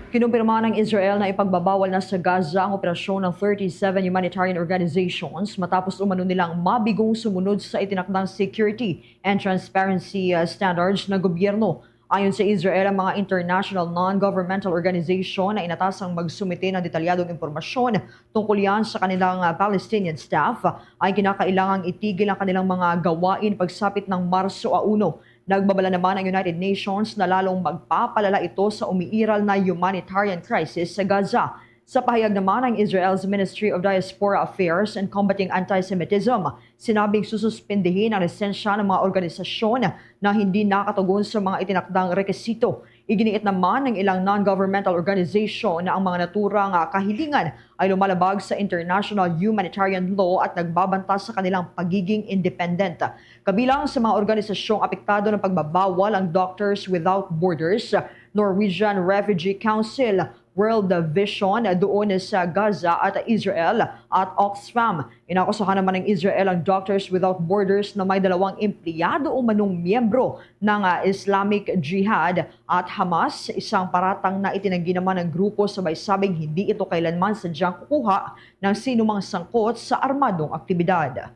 Kinumpirma ng Israel na ipagbabawal na sa Gaza ang operasyon ng thirty-seven humanitarian organizations matapos umano nilang mabigong sumunod sa itinakdang security and transparency, uh, standards ng gobyerno. Ayon sa Israel, ang mga international non-governmental organization na inatasang magsumite ng detalyadong impormasyon tungkol yan sa kanilang, ah, Palestinian staff ay kinakailangang itigil ang kanilang mga gawain pagsapit ng Marso a uno. Nagbabala naman ang United Nations na lalong magpapalala ito sa umiiral na humanitarian crisis sa Gaza. Sa pahayag naman ng Israel's Ministry of Diaspora Affairs and Combating Anti-Semitism, sinabing sususpindihin ang lisensya ng mga organisasyon na hindi nakatugon sa mga itinakdang rekisito. Iginiit naman ng ilang non-governmental organization na ang mga naturang, ah, kahilingan ay lumalabag sa international humanitarian law at nagbabanta sa kanilang pagiging independent. Kabilang sa mga organisasyong apektado ng pagbabawal ang Doctors Without Borders, Norwegian Refugee Council, World Vision doon sa Gaza at Israel at Oxfam. Inakusahan naman ng Israel ang Doctors Without Borders na may dalawang empleyado umanong miyembro ng, ah, Islamic Jihad at Hamas, isang paratang na itinanggi naman ng grupo, sabay-sabing hindi ito kailanman sadyang kukuha ng sinumang sangkot sa armadong aktibidad.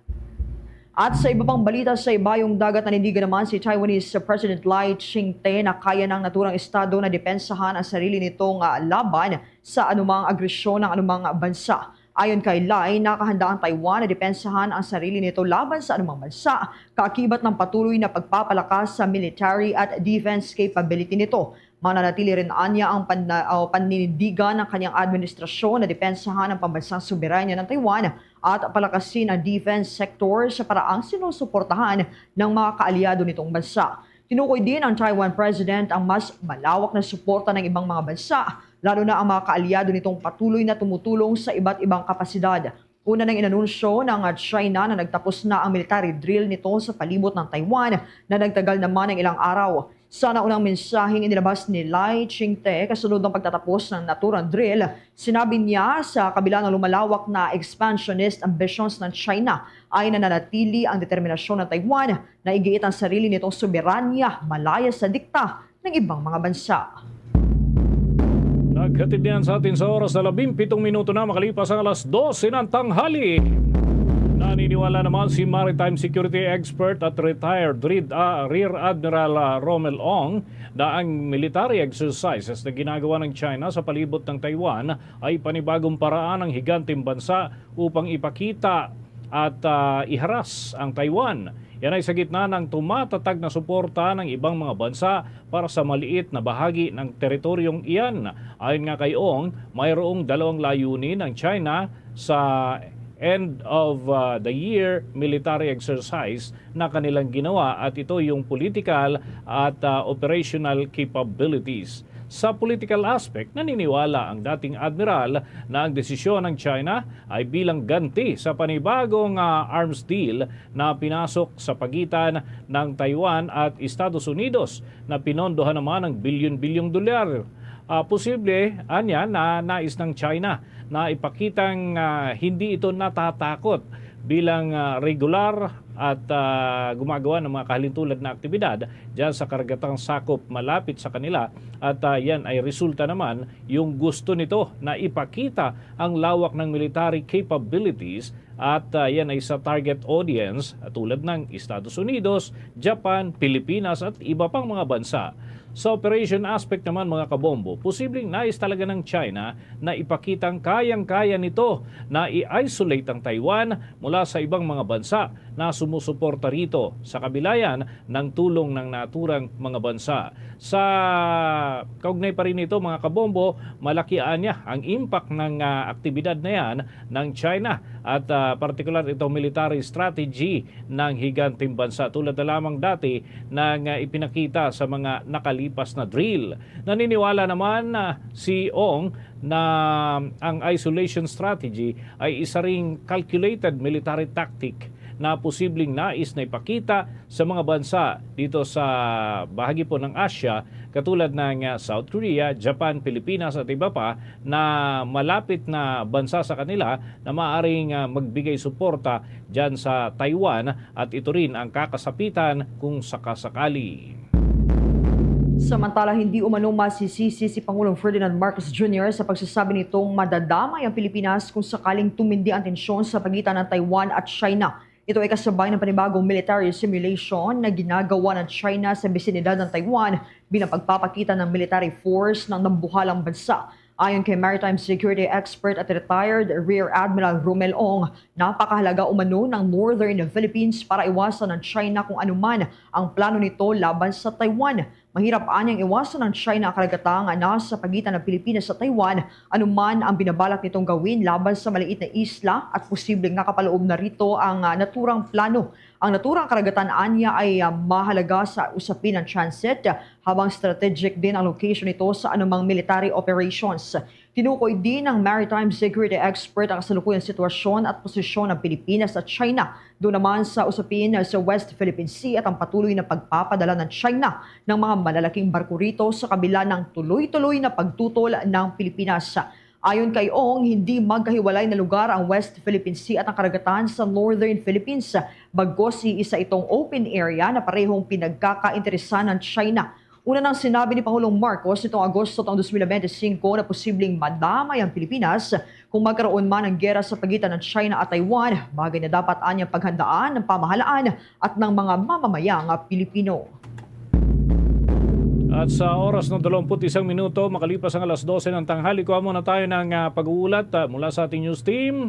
At sa iba pang balita, sa ibayong dagat, nanindigan naman si Taiwanese President Lai Ching-te na kaya ng naturang estado na depensahan ang sarili nitong, ah, laban sa anumang agresyon ng anumang bansa. Ayon kay Lai, nakahanda ang Taiwan na depensahan ang sarili nito laban sa anumang bansa, kaakibat ng patuloy na pagpapalakas sa military at defense capability nito. Mananatili rin anya ang pan-, ah, paninindigan ng kanyang administrasyon na depensahan ang pambansang soberanya ng Taiwan at palakasin ang defense sector sa paraang sinusuportahan ng mga kaalyado nitong bansa. Tinukoy din ng Taiwan President ang mas malawak na suporta ng ibang mga bansa, lalo na ang mga kaalyado nitong patuloy na tumutulong sa iba't ibang kapasidad. Una nang inanunsyo ng China na nagtapos na ang military drill nito sa palibot ng Taiwan na nagtagal naman ng ilang araw. Sa naunang mensaheng inilabas ni Lai Ching-te kasunod ng pagtatapos ng naturang drill, sinabi niya, sa kabila ng lumalawak na expansionist ambitions ng China, ay nananatili ang determinasyon ng Taiwan na igiit ang sarili nitong soberanya malaya sa dikta ng ibang mga bansa. Naghatid niyan sa atin sa oras na labing pitong minuto na makalipas ang alas dose ng tanghali. Naniniwala naman si maritime security expert at retired Rear, ah, Rear Admiral, ah, Romel Ong na ang military exercises na ginagawa ng China sa palibot ng Taiwan ay panibagong paraan ng higanteng bansa upang ipakita at, ah, iharas ang Taiwan. Yan ay sa gitna ng tumatatag na suporta ng ibang mga bansa para sa maliit na bahagi ng teritoryong iyan. Ayon nga kay Ong, mayroong dalawang layunin ng China sa end of, ah, the year military exercise na kanilang ginawa, at ito yung political at, ah, operational capabilities. Sa political aspect, naniniwala ang dating admiral na ang desisyon ng China ay bilang ganti sa panibagong, ah, arms deal na pinasok sa pagitan ng Taiwan at Estados Unidos na pinondohan naman ng bilyon-bilyong dolyar. Ah, posible, anya, na nais ng China na ipakitang, ah, hindi ito natatakot bilang, ah, regular at, ah, gumagawa ng mga kahalintulad na aktibidad diyan sa karagatang sakop malapit sa kanila, at, ah, yan ay resulta naman yung gusto nito na ipakita ang lawak ng military capabilities at, ah, yan ay sa target audience, ah, tulad ng Estados Unidos, Japan, Pilipinas at iba pang mga bansa. Sa operation aspect naman, mga kabombo, posibleng nais talaga ng China na ipakita ang kayang-kaya nito na i-isolate ang Taiwan mula sa ibang mga bansa na sumusuporta rito, sa kabila yan ng tulong ng naturang mga bansa. Sa kaugnay pa rin nito, mga kabombo, malaki anya ang impact ng, ah, aktibidad na yan ng China at, ah, partikular itong military strategy ng higanteng bansa, tulad na lamang dati ng, ah, ipinakita sa mga nakalipas na drill. Naniniwala naman, ah, si Ong na ang isolation strategy ay isa ring calculated military tactic na posibleng nais na ipakita sa mga bansa dito sa bahagi po ng Asia, katulad ng, ah, South Korea, Japan, Pilipinas at iba pa na malapit na bansa sa kanila na maaaring, ah, magbigay suporta dyan sa Taiwan, at ito rin ang kakasapitan kung sakasakali. Samantala, hindi umano masisisi si Pangulong Ferdinand Marcos Junior sa pagsasabi nitong madadamay ang Pilipinas kung sakaling tumindi ang tensyon sa pagitan ng Taiwan at China. Ito ay kasabay ng panibagong military simulation na ginagawa ng China sa bisinidad ng Taiwan bilang pagpapakita ng military force ng dambuhalang bansa. Ayon kay maritime security expert at retired Rear Admiral Romel Ong, napakahalaga umano ng Northern Philippines para iwasan ng China kung anuman ang plano nito laban sa Taiwan. Mahirap anyang iwasan ng China ang karagatang nasa pagitan ng Pilipinas at Taiwan, anuman ang binabalak nitong gawin laban sa maliit na isla, at posibleng nakapaloob na rito ang, ah, naturang plano. Ang naturang karagatan anya ay, ah, mahalaga sa usapin ng transit, ah, habang strategic din ang location nito sa anumang military operations. Tinukoy din ng maritime security expert ang kasalukuyang sitwasyon at posisyon ng Pilipinas at China doon naman sa usapin sa West Philippine Sea at ang patuloy na pagpapadala ng China ng mga malalaking barko rito sa kabila ng tuloy-tuloy na pagtutol ng Pilipinas. Ayon kay Ong, hindi magkahiwalay na lugar ang West Philippine Sea at ang karagatan sa Northern Philippines, bagkos iisa itong open area na parehong pinagkakainteresan ng China. Una nang sinabi ni Pangulong Marcos nitong Agosto taong dos mil benti singko na posibleng madamay ang Pilipinas kung magkaroon man ng gera sa pagitan ng China at Taiwan, bagay na dapat anya paghandaan ng pamahalaan at ng mga mamamayang Pilipino. At sa oras ng dalawampu't isang minuto, makalipas ang alas dose ng tanghali, kuha muna tayo ng, ah, pag-uulat, ah, mula sa ating news team.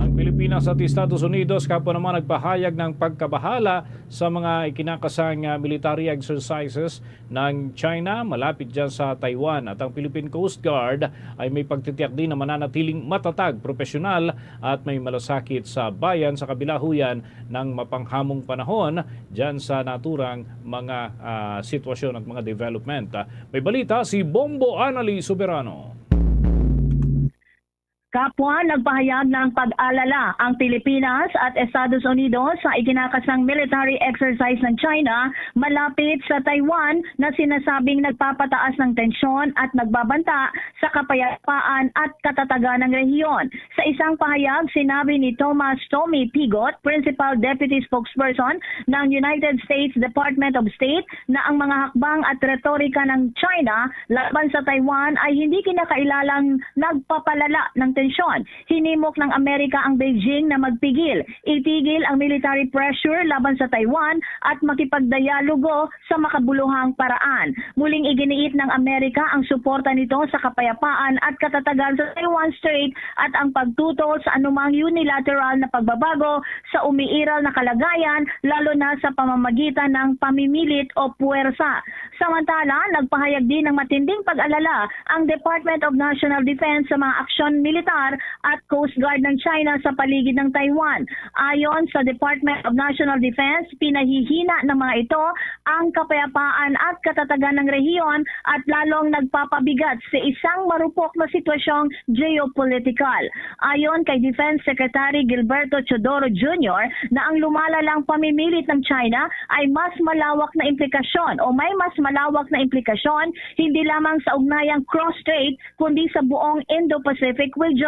Ang Pilipinas at Estados Unidos kapwa naman nagpahayag ng pagkabahala sa mga ikinakasang, ah, military exercises ng China malapit dyan sa Taiwan. At ang Philippine Coast Guard ay may pagtitiyak din na mananatiling matatag, propesyonal at may malasakit sa bayan sa kabila huyan ng mapanghamong panahon dyan sa naturang mga, ah, sitwasyon at mga development. Ah, may balita si Bombo Anali Soberano. Kapwa nagpahayag ng pag-alala ang Pilipinas at Estados Unidos sa ikinakasang military exercise ng China malapit sa Taiwan na sinasabing nagpapataas ng tensyon at nagbabanta sa kapayapaan at katatagan ng rehiyon. Sa isang pahayag, sinabi ni Thomas Tommy Pigot, Principal Deputy Spokesperson ng United States Department of State, na ang mga hakbang at retorika ng China laban sa Taiwan ay hindi kinakailalang nagpapalala ng tensyon. Hinimok ng Amerika ang Beijing na magpigil, itigil ang military pressure laban sa Taiwan at makipagdialogo sa makabuluhang paraan. Muling iginiit ng Amerika ang suporta nito sa kapayapaan at katatagan sa Taiwan Strait at ang pagtutol sa anumang unilateral na pagbabago sa umiiral na kalagayan, lalo na sa pamamagitan ng pamimilit o puwersa. Samantala, nagpahayag din ng matinding pag-alala ang Department of National Defense sa mga aksyon militar at Coast Guard ng China sa paligid ng Taiwan. Ayon sa Department of National Defense, pinahihina ng mga ito ang kapayapaan at katatagan ng rehiyon at lalong nagpapabigat sa isang marupok na sitwasyong geopolitikal. Ayon kay Defense Secretary Gilberto Teodoro Junior na ang lumalalang pamimilit ng China ay mas malawak na implikasyon o may mas malawak na implikasyon hindi lamang sa ugnayang cross-strait kundi sa buong Indo-Pacific region.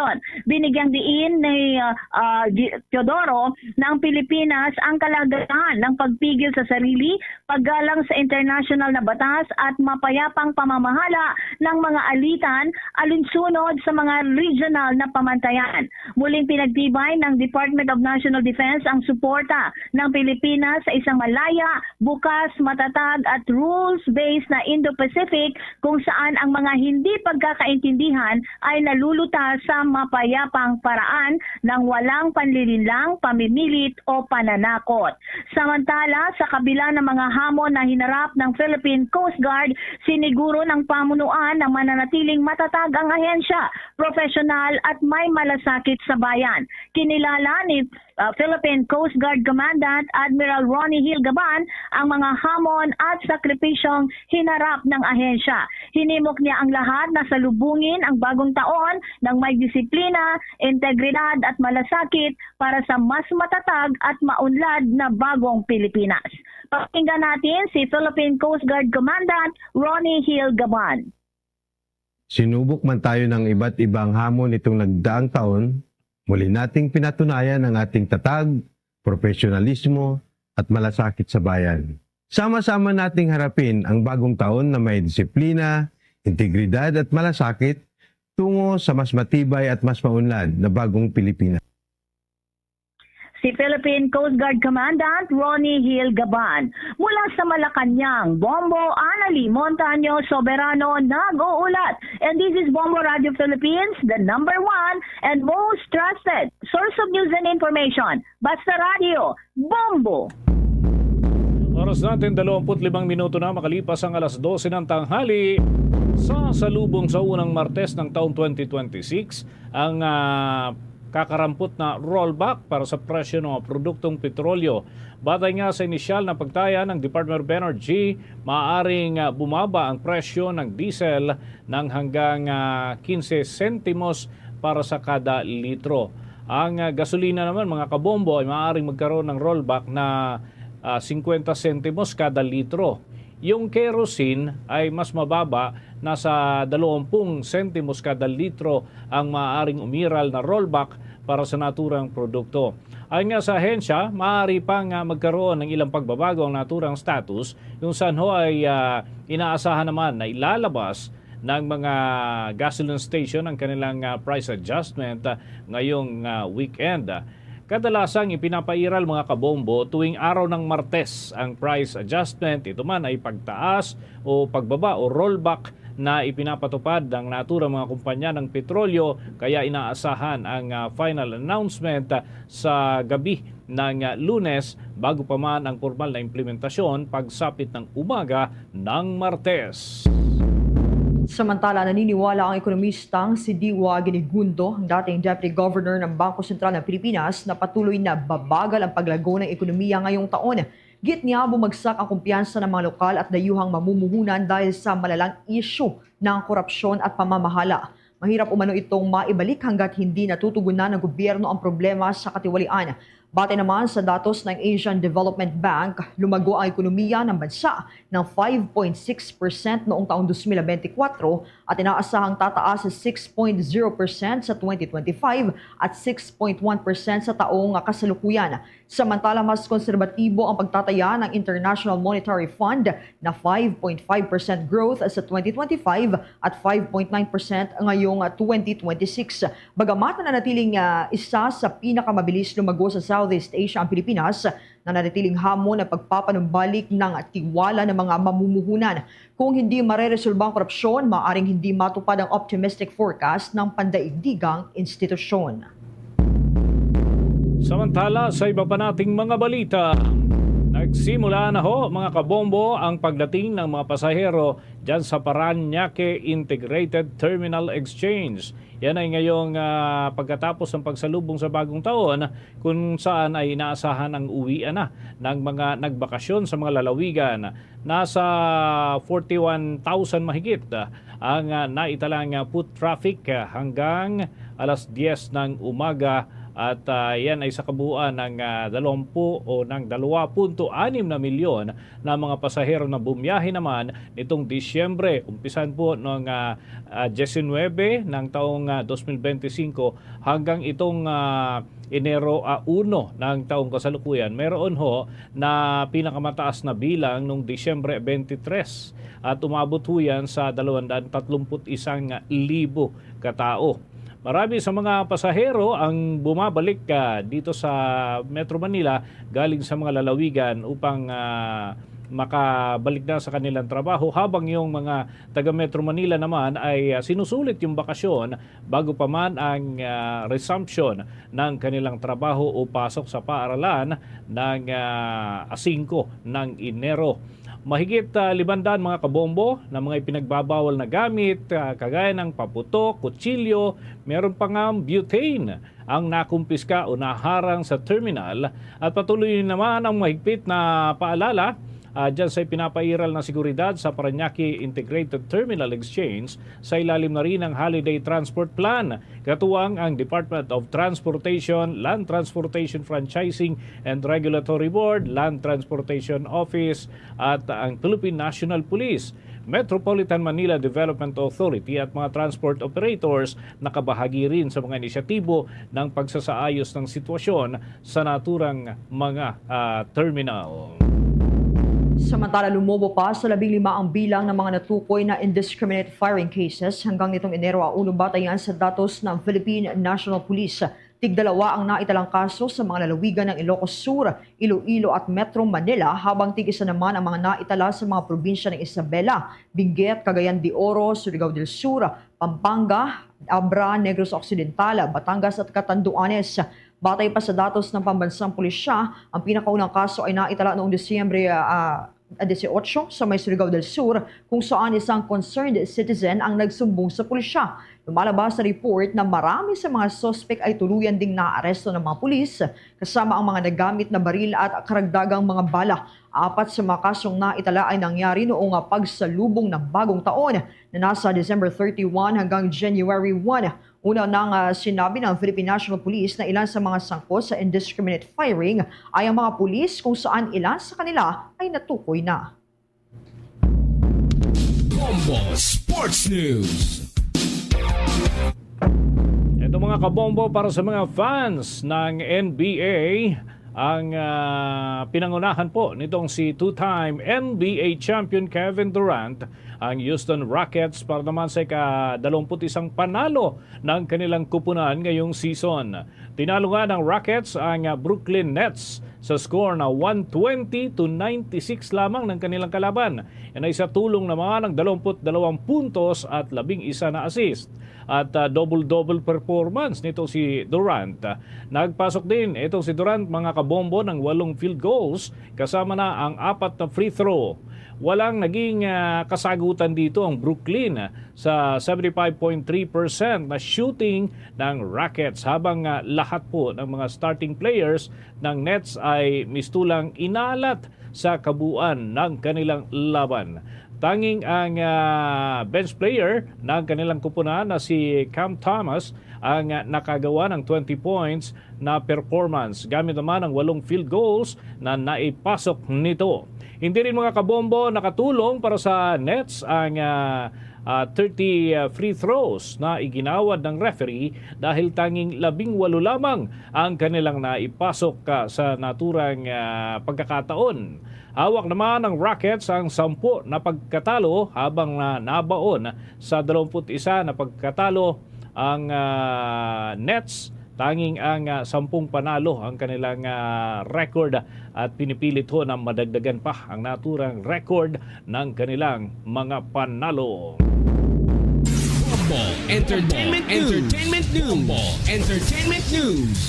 Binigyang diin ni, ah, ah, Gi-, Teodoro na ang Pilipinas ang kahalagahan ng pagpigil sa sarili, paggalang sa internasyonal na batas at mapayapang pamamahala ng mga alitan alinsunod sa mga regional na pamantayan. Muling pinagtibay ng Department of National Defense ang suporta ng Pilipinas sa isang malaya, bukas, matatag at rules-based na Indo-Pacific kung saan ang mga hindi pagkakaintindihan ay nalulutas sa mapayapang paraan ng walang panlilinlang, pamimilit o pananakot. Samantala, sa kabila ng mga hamon na hinarap ng Philippine Coast Guard, siniguro ng pamunuan na mananatiling matatag ang ahensya, profesional at may malasakit sa bayan. Kinilala ni, ah, Philippine Coast Guard Commandant Admiral Ronnie Hill Gaban ang mga hamon at sakripisyong hinarap ng ahensya. Hinimok niya ang lahat na salubungin ang bagong taon ng may disiplina, integridad at malasakit para sa mas matatag at maunlad na bagong Pilipinas. Pakinggan natin si Philippine Coast Guard Commandant Ronnie Hill Gaban. Sinubok man tayo ng iba't ibang hamon nitong nagdaang taon, muli nating pinatunayan ang ating tatag, profesionalismo, at malasakit sa bayan. Sama-sama nating harapin ang bagong taon na may disiplina, integridad at malasakit tungo sa mas matibay at mas maunlad na bagong Pilipinas. Si Philippine Coast Guard Commandant Ronnie Hill Gaban. Mula sa Malacañang, Bombo Anali Montaño Soberano nag-uulat. And this is Bombo Radio Philippines, the number one and most trusted source of news and information. Basta Radio, Bombo! Oras natin, dalawampu't limang minuto na makalipas ang alas dose ng tanghali. Sa salubong sa unang Martes ng taong twenty twenty-six, ang, ah, kakarampot na rollback para sa presyo ng mga produktong petrolyo. Batay nga sa inisyal na pagtaya ng Department of Energy, maaaring, ah, bumaba ang presyo ng diesel ng hanggang, ah, quince sentimos para sa kada litro. Ang, ah, gasolina naman, mga kabombo, ay maaaring magkaroon ng rollback na, ah, singkwenta sentimos kada litro. Yung kerosene ay mas mababa, nasa dalawampung sentimos kada litro ang maaaring umiral na rollback para sa naturang produkto. Ayon nga sa ahensya, maaari pa nga magkaroon ng ilang pagbabago ang naturang status, kung saan ho ay, ah, inaasahan naman na ilalabas ng mga gasoline station ang kanilang, ah, price adjustment, ah, ngayong, ah, weekend. Kadalasang ipinapairal, mga kabombo, tuwing araw ng Martes ang price adjustment. Ito man ay pagtaas o pagbaba o rollback na ipinapatupad ng naturang mga kumpanya ng petrolyo, kaya inaasahan ang, ah, final announcement, ah, sa gabi ng, ah, Lunes, bago pa man ang pormal na implementasyon pagsapit ng umaga ng Martes. Samantala, naniniwala ang ekonomistang si Diwa Ginigundo, ang dating Deputy Governor ng Bangko Sentral ng Pilipinas, na patuloy na babagal ang paglago ng ekonomiya ngayong taon. Git niya, bumagsak ang kumpiyansa ng mga lokal at dayuhang mamumuhunan dahil sa malalang isyu ng korupsyon at pamamahala. Mahirap umano itong maibalik hanggat hindi natutugunan ng gobyerno ang problema sa katiwalian. Batay naman sa datos ng Asian Development Bank, lumago ang ekonomiya ng bansa ng five point six percent noong taong twenty twenty-four at inaasahang tataas sa six point zero percent sa twenty twenty-five at six point one percent sa taong kasalukuyan. Samantala, mas konserbatibo ang pagtataya ng International Monetary Fund na five point five percent growth sa twenty twenty-five at five point nine percent ngayong twenty twenty-six. Bagamat nananatiling, ah, isa sa pinakamabilis lumago sa Southeast Asia ang Pilipinas, nananatiling hamon ang pagpapanumbalik ng tiwala ng mga mamumuhunan. Kung hindi mareresolba ang korupsyon, maaring hindi matupad ang optimistic forecast ng pandaigdigang institusyon. Samantala, sa iba pa nating mga balita, nagsimula na ho, mga kabombo, ang pagdating ng mga pasahero dyan sa Parañaque Integrated Terminal Exchange. Yan ay ngayong, ah, pagkatapos ng pagsalubong sa bagong taon, kung saan ay inaasahan ang uwian na ng mga nagbakasyon sa mga lalawigan. Nasa forty-one thousand mahigit, ah, ang, ah, naitalang, ah, foot traffic, ah, hanggang alas diyes ng umaga, at, ah, yan ay sa kabuuan ng, ah, dalawampu o ng dalawa punto anim na milyon na mga pasahero na bumiyahe naman nitong Disyembre, umpisan po ng, ah, ah, diecinuebe ng taong, ah, dos mil benti singko hanggang itong, ah, Enero, ah, uno ng taong kasalukuyan. Meron ho na pinakamataas na bilang nung Disyembre twenty-three at umabot ho yan sa dalawang daan tatlumpu't isang libo katao. Marami sa mga pasahero ang bumabalik, ah, dito sa Metro Manila galing sa mga lalawigan upang, ah, makabalik na sa kanilang trabaho, habang yung mga taga Metro Manila naman ay, ah, sinusulit yung bakasyon bago pa man ang, ah, resumption ng kanilang trabaho o pasok sa paaralan ng, ah, singko ng Enero. Mahigit, ah, limandaan mga kabombo na mga ipinagbabawal na gamit, ah, kagaya ng paputok, kutsilyo, meron pa nga butane ang nakumpiska o naharang sa terminal, at patuloy naman ang mahigpit na paalala, ah, dyan sa ipinapairal na seguridad sa Parañaque Integrated Terminal Exchange sa ilalim na rin ng Holiday Transport Plan. Katuwang ang Department of Transportation, Land Transportation Franchising and Regulatory Board, Land Transportation Office, at ang Philippine National Police. Metropolitan Manila Development Authority at mga transport operators nakabahagi rin sa mga inisyatibo ng pagsasaayos ng sitwasyon sa naturang mga, ah, terminal. Samantala, lumobo pa sa labing lima ang bilang ng mga natukoy na indiscriminate firing cases hanggang nitong Enero uno, batayan sa datos ng Philippine National Police. Tigdalawa ang naitalang kaso sa mga lalawigan ng Ilocos Sur, Iloilo at Metro Manila, habang tig-isa naman ang mga naitala sa mga probinsya ng Isabela, Benguet, Cagayan de Oro, Surigao del Sur, Pampanga, Abra, Negros Occidental, Batangas at Catanduanes. Batay pa sa datos ng pambansang pulisya, ang pinakaunang kaso ay naitala noong Disyembre, ah, dieciocho sa may Surigao del Sur, kung saan isang concerned citizen ang nagsumbong sa pulisya. Lumalabas sa report na marami sa mga suspek ay tuluyan ding naaresto ng mga pulis, kasama ang mga nagamit na baril at karagdagang mga bala. Apat sa mga kasong naitala ay nangyari noong, ah, pagsalubong ng bagong taon na nasa December thirty-one hanggang January one. Una nang, ah, sinabi ng Philippine National Police na ilan sa mga sangkot sa indiscriminate firing ay ang mga pulis, kung saan ilan sa kanila ay natukoy na. Bombo Sports News. Ito, mga kabombo, para sa mga fans ng N B A, ang, ah, pinangunahan po nitong si two-time N B A champion Kevin Durant, ang Houston Rockets, para naman sa ika-dalawampu't-isang panalo ng kanilang kupunan ngayong season. Tinalo nga ng Rockets ang, ah, Brooklyn Nets sa score na one twenty to ninety-six lamang ng kanilang kalaban. Yan ay sa tulong naman ng dalawampu't dalawang puntos at labing isa na assist at, ah, double-double performance nito si Durant. Nagpasok din itong si Durant, mga kabombo, ng walong field goals, kasama na ang apat na free throw. Walang naging, ah, kasagutan dito ang Brooklyn sa seventy-five point three percent na shooting ng Rockets, habang, ah, lahat po ng mga starting players ng Nets ay mistulang inalat sa kabuuan ng kanilang laban. Tanging ang, ah, bench player ng kanilang kupunan na si Cam Thomas ang, ah, nakagawa ng twenty points na performance, gamit naman ang walong field goals na naipasok nito. Hindi rin, mga kabombo, nakatulong para sa Nets ang, ah, ah, thirty, ah, free throws na iginawad ng referee, dahil tanging labing walo lamang ang kanilang naipasok, ah, sa naturang, ah, pagkakataon. Hawak naman ng Rockets ang sampu na pagkatalo, habang, ah, nabaon sa dalawampu't isa na pagkatalo ang, ah, Nets. Tanging ang, ah, sampung panalo ang kanilang, ah, record, at pinipilit ho na madagdagan pa ang naturang record ng kanilang mga panalo. Bombo Entertainment News. Entertainment News. Bombo Entertainment News.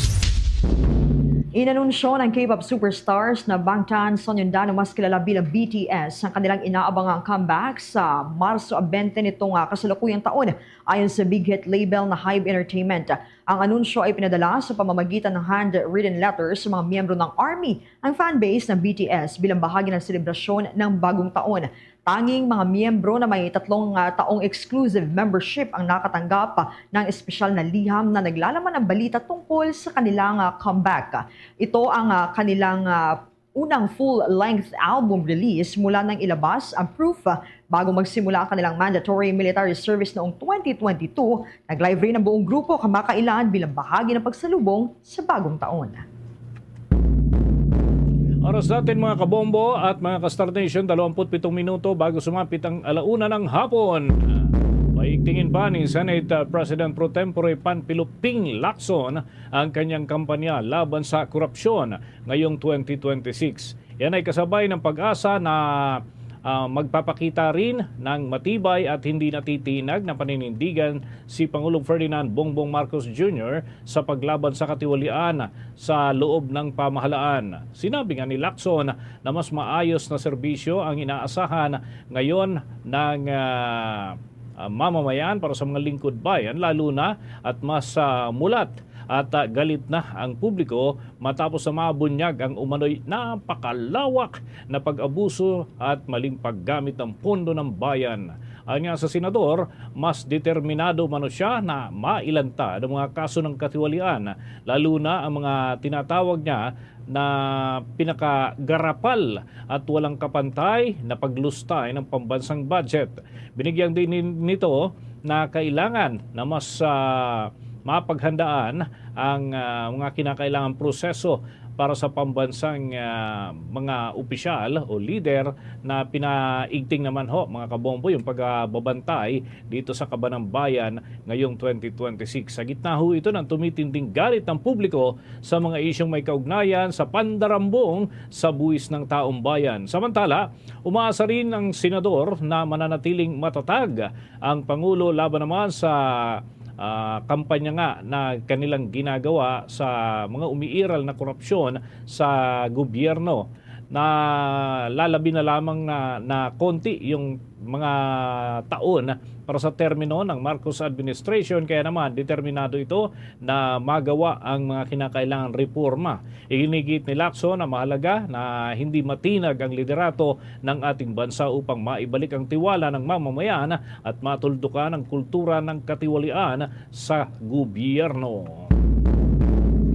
Inanunsyo ng K-pop superstars na Bangtan, Sonyeondan, o mas kilala bilang B T S, ang kanilang inaabangang comeback sa Marso twenty nitong, ah, kasalukuyang taon, ayon sa big hit label na Hybe Entertainment. Ang anunsyo ay pinadala sa pamamagitan ng handwritten letter sa mga miyembro ng ARMY, ang fanbase ng B T S, bilang bahagi ng selebrasyon ng bagong taon. Tanging mga miyembro na may tatlong, ah, taong exclusive membership ang nakatanggap ng espesyal na liham na naglalaman ng balita tungkol sa kanilang, ah, comeback. Ito ang, ah, kanilang, ah, unang full-length album release mula nang ilabas ang Proof, ah, bago magsimula ang kanilang mandatory military service noong twenty twenty-two. Nag-live rin ang buong grupo kamakailan bilang bahagi ng pagsalubong sa bagong taon. Oras natin, mga kabombo at mga ka-Star Nation, dalawampu't pitong minuto bago sumapit ang alauna ng hapon. Paigtingin pa ni Senate, uh, President Pro Tempore Panfilo Ping Lacson ang kanyang kampanya laban sa korupsyon ngayong twenty twenty-six. Yan ay kasabay ng PAGASA na, ah, magpapakita rin ng matibay at hindi natitinag na paninindigan si Pangulong Ferdinand Bongbong Marcos Junior sa paglaban sa katiwalian sa loob ng pamahalaan. Sinabi nga ni Lacson na mas maayos na serbisyo ang inaasahan ngayon ng, ah, ah, mamamayan para sa mga lingkod bayan, lalo na at mas, ah, mulat at, ah, galit na ang publiko matapos na mabunyag ang umano'y napakalawak na pag-abuso at maling paggamit ng pondo ng bayan. Anya sa senador, mas determinado umano siya na mailantad ang mga kaso ng katiwalian, lalo na ang mga tinatawag niya na pinakagarapal at walang kapantay na paglustay ng pambansang budget. Binigyang din nin-, nito na kailangan na mas, ah, mapaghandaan ang, ah, mga kinakailangang proseso para sa pambansang, ah, mga opisyal o lider na pinaigting naman ho, mga kabombo, yung pagbabantay dito sa kaban ng bayan ngayong twenty twenty-six. Sa gitna ho ito ng tumitinding galit ng publiko sa mga isyung may kaugnayan sa pandarambong sa buwis ng taong bayan. Samantala, umaasa rin ang senador na mananatiling matatag ang Pangulo laban naman sa, ah, kampanya nga na kanilang ginagawa sa mga umiiral na korupsyon sa gobyerno. na lalabi na lamang na, na konti yung mga taon para sa termino ng Marcos administration, kaya naman determinado ito na magawa ang mga kinakailangan reforma. Iginigit ni Lacson na mahalaga na hindi matinag ang liderato ng ating bansa upang maibalik ang tiwala ng mamamayan at matuldukan ang kultura ng katiwalian sa gobyerno.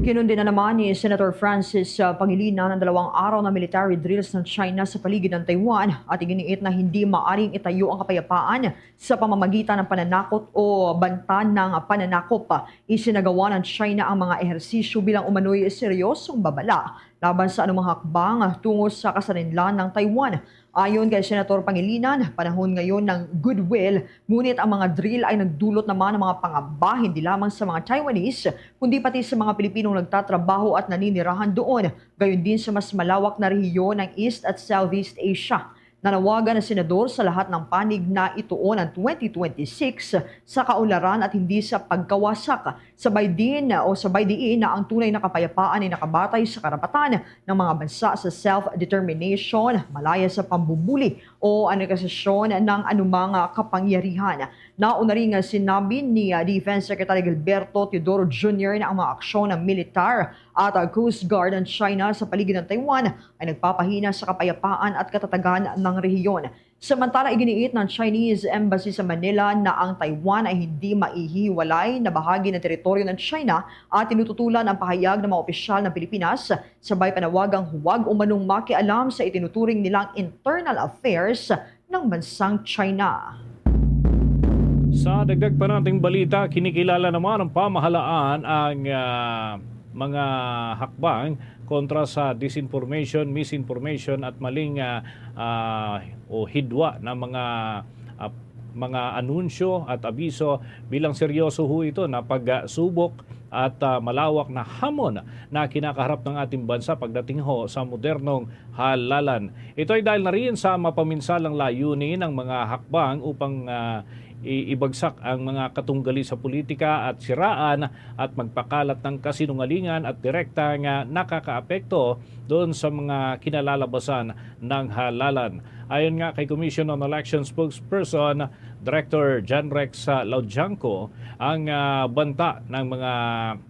Kinundi na naman ni Senator Francis, uh, Pangilinan ang dalawang araw na military drills ng China sa paligid ng Taiwan at iginiit na hindi maaring itayo ang kapayapaan sa pamamagitan ng pananakot o banta ng pananakop. Isinagawa ng China ang mga ehersisyo bilang umano'y seryosong babala laban sa anumang hakbang tungo sa kasarinlan ng Taiwan. Ayon kay Senator Pangilinan, panahon ngayon ng goodwill, ngunit ang mga drill ay nagdulot naman ng mga pangamba hindi lamang sa mga Taiwanese, kundi pati sa mga Pilipinong nagtatrabaho at naninirahan doon, gayon din sa mas malawak na rehiyon ng East at Southeast Asia. Nanawagan ang senador sa lahat ng panig na ituon ang twenty twenty-six sa kaunlaran at hindi sa pagkawasak. Sabay din, o sabay diin, na ang tunay na kapayapaan ay nakabatay sa karapatan ng mga bansa sa self-determination, malaya sa pambubuli o aneksasyon ng anumang kapangyarihan. Nauna rin nga sinabi ni, ah, Defense Secretary Gilberto Teodoro Junior na ang mga aksyon ng militar at, ah, Coast Guard ng China sa paligid ng Taiwan ay nagpapahina sa kapayapaan at katatagan ng rehiyon. Samantala, iginiit ng Chinese Embassy sa Manila na ang Taiwan ay hindi maihiwalay na bahagi ng teritoryo ng China at tinututulan ang pahayag ng mga opisyal ng Pilipinas, sabay panawagang huwag umanong makialam sa itinuturing nilang internal affairs ng bansang China. Sa dagdag pa nating balita, kinikilala naman ng pamahalaan ang, ah, mga hakbang kontra sa disinformation, misinformation at maling, ah, ah, o hidwa na mga, ah, mga anunsyo at abiso bilang seryoso ho ito na pagsubok at, ah, malawak na hamon na kinakaharap ng ating bansa pagdating ho sa modernong halalan. Ito ay dahil na rin sa mapaminsalang layunin ng mga hakbang upang, ah, i-, ibagsak ang mga katunggali sa politika at siraan at magpakalat ng kasinungalingan at direkta nga nakakaapekto doon sa mga kinalalabasan ng halalan. Ayon nga kay Commission on Elections spokesperson Director John Rex, ah, Laudjanco, ang, ah, banta ng mga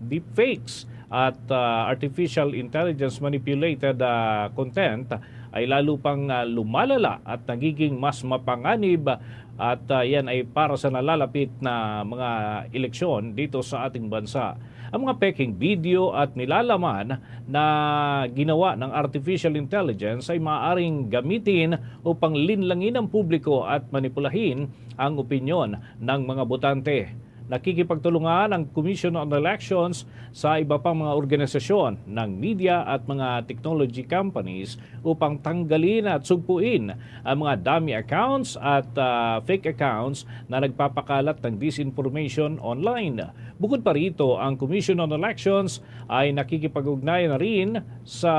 deepfakes at, ah, artificial intelligence manipulated, ah, content ay lalo pang, ah, lumalala at nagiging mas mapanganib at, ah, yan ay para sa nalalapit na mga eleksyon dito sa ating bansa. Ang mga peking video at nilalaman na ginawa ng artificial intelligence ay maaaring gamitin upang linlangin ang publiko at manipulahin ang opinyon ng mga botante. Nakikipagtulungan ang Commission on Elections sa iba pang mga organisasyon ng media at mga technology companies upang tanggalin at sugpuin ang mga dummy accounts at, ah, fake accounts na nagpapakalat ng disinformation online. Bukod pa rito, ang Commission on Elections ay nakikipag-ugnayan na rin sa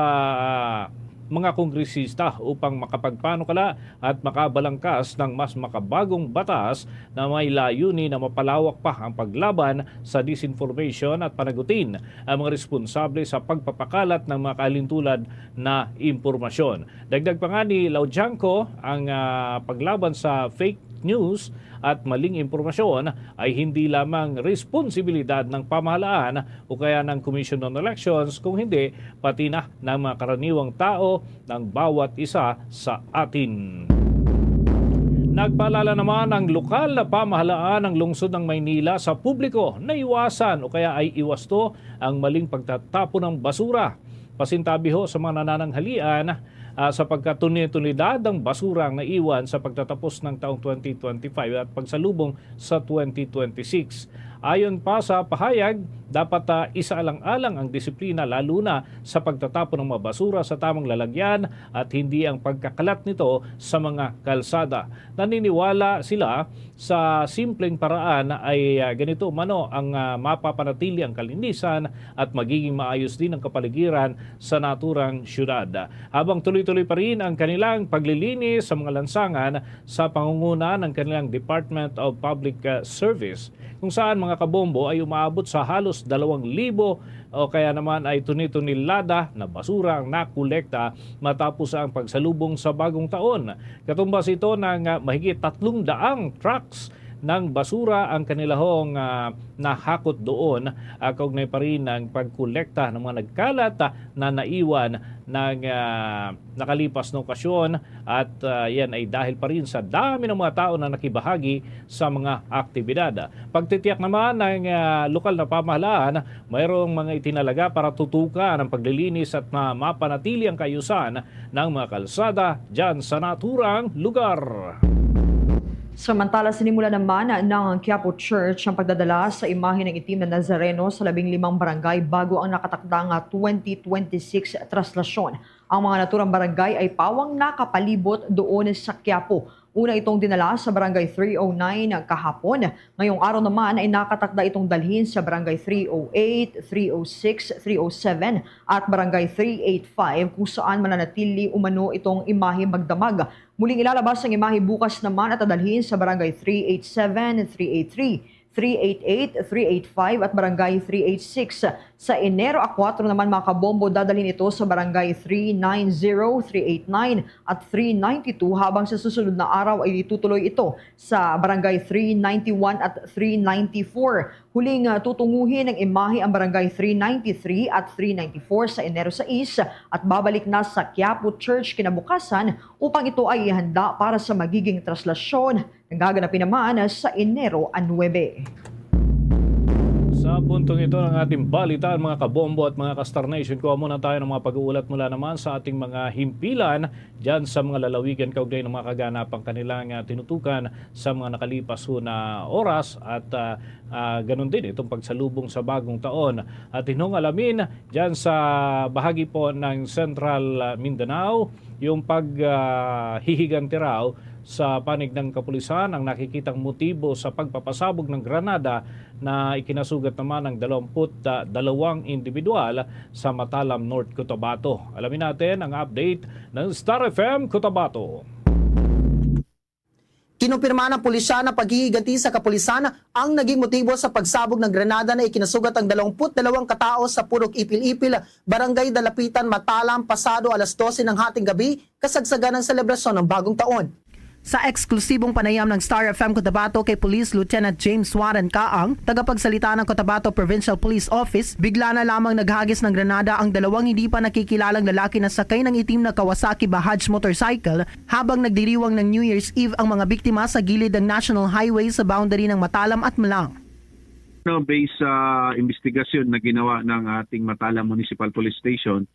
mga kongresista upang makapagpanukala at makabalangkas ng mas makabagong batas na may layunin na mapalawak pa ang paglaban sa disinformation at panagutin ang mga responsable sa pagpapakalat ng mga kalintulad na impormasyon. Dagdag pa nga ni Laudjanco, ang, ah, paglaban sa fake news at maling impormasyon ay hindi lamang responsibilidad ng pamahalaan o kaya ng Commission on Elections, kung hindi, pati na ng mga karaniwang tao ng bawat isa sa atin. Nagpaalala naman ang lokal na pamahalaan ng lungsod ng Maynila sa publiko na iwasan o kaya ay iwasto ang maling pagtatapon ng basura. Pasintabi ho sa mga nanananghalian, ah, sa pagkatunid-tunidad ng basura ang naiwan sa pagtatapos ng taong twenty twenty-five at pagsalubong sa twenty twenty-six. Ayon pa sa pahayag, dapat, ah, isaalang-alang ang disiplina, lalo na sa pagtatapon ng mga basura sa tamang lalagyan at hindi ang pagkakalat nito sa mga kalsada. Naniniwala sila sa simpleng paraan ay, ah, ganito umano ang, ah, mapapanatili ang kalinisan at magiging maayos din ang kapaligiran sa naturang syudad. Habang tuloy-tuloy pa rin ang kanilang paglilinis sa mga lansangan sa pangunguna ng kanilang Department of Public, ah, Service, kung saan, mga kabombo, ay umaabot sa halos dalawang libo o kaya naman ay tuni-tunilada na basura ang nakolekta matapos ang pagsalubong sa bagong taon. Katumbas ito ng, ah, mahigit tatlong daang trucks ng basura ang kanilahong, ah, nahakot doon, ah, kaugnay pa rin ng pagkolekta ng mga nagkalat, ah, na naiwan ng, ah, nakalipas na okasyon at, ah, yan ay dahil pa rin sa dami ng mga tao na nakibahagi sa mga aktibidad. Pagtitiyak naman ng, ah, lokal na pamahalaan, mayroong mga itinalaga para tutukan ang paglilinis at ma-, mapanatili ang kaayusan ng mga kalsada dyan sa naturang lugar. Samantala, sinimula naman ng Quiapo Church ang pagdadala sa imahe ng itim na Nazareno sa labing limang barangay bago ang nakatakda nga twenty twenty-six traslasyon. Ang mga naturang barangay ay pawang nakapalibot doon sa Quiapo. Una itong dinala sa Barangay three oh nine kahapon. Ngayong araw naman ay nakatakda itong dalhin sa Barangay three oh eight, three oh six, three oh seven at Barangay three eight five, kung saan mananatili umano itong imahe magdamag. Muling ilalabas ang imahe bukas naman at dadalhin sa Barangay three eight seven, three eight three, three eight eight, three eight five at Barangay three eight six. Sa Enero a kuwatro naman, mga kabombo, dadalhin ito sa Barangay three nine zero, three eight nine at three ninety-two, habang sa susunod na araw ay itutuloy ito sa Barangay three ninety-one at three ninety-four. Huling, ah, tutunguhin ng imahe ang Barangay three ninety-three at three ninety-four sa Enero sais at babalik na sa Quiapo Church kinabukasan upang ito ay ihanda para sa magiging traslasyon. Nagaganapin naman sa Enero a nuebe. Sa puntong ito ng ating balitaan, mga kabombo at mga ka-Star Nation, kuha muna tayo ng mga pag-uulat mula naman sa ating mga himpilan dyan sa mga lalawigan kaugnay ng mga kaganapang kanilang, ah, tinutukan sa mga nakalipas ho na oras at, ah, ah, ganun din itong pagsalubong sa bagong taon. At hinong alamin dyan sa bahagi po ng Central, ah, Mindanao, yung pag, ah, hihiganti raw sa panig ng kapulisan ang nakikitang motibo sa pagpapasabog ng granada na ikinasugat naman ng dalawampu't dalawang individual sa Matalam, North Cotabato. Alamin natin ang update ng Star F M Cotabato. Kinumpirma ng pulisya na paghihiganti sa kapulisan ang naging motibo sa pagsabog ng granada na ikinasugat ang dalawampu't dalawang katao sa Purok Ipil-Ipil, Barangay Dalapitan, Matalam, pasado alas dose ng hating gabi, kasagsagan ng selebrasyon ng Bagong Taon. Sa eksklusibong panayam ng Star F M Cotabato kay Police Lieutenant James Warren Caang, tagapagsalita ng Cotabato Provincial Police Office, bigla na lamang naghagis ng granada ang dalawang hindi pa nakikilalang lalaki na sakay ng itim na Kawasaki Bajaj motorcycle habang nagdiriwang ng New Year's Eve ang mga biktima sa gilid ng National Highway sa boundary ng Matalam at Malang. No, based sa investigasyon na ginawa ng ating Matalam Municipal Police Station,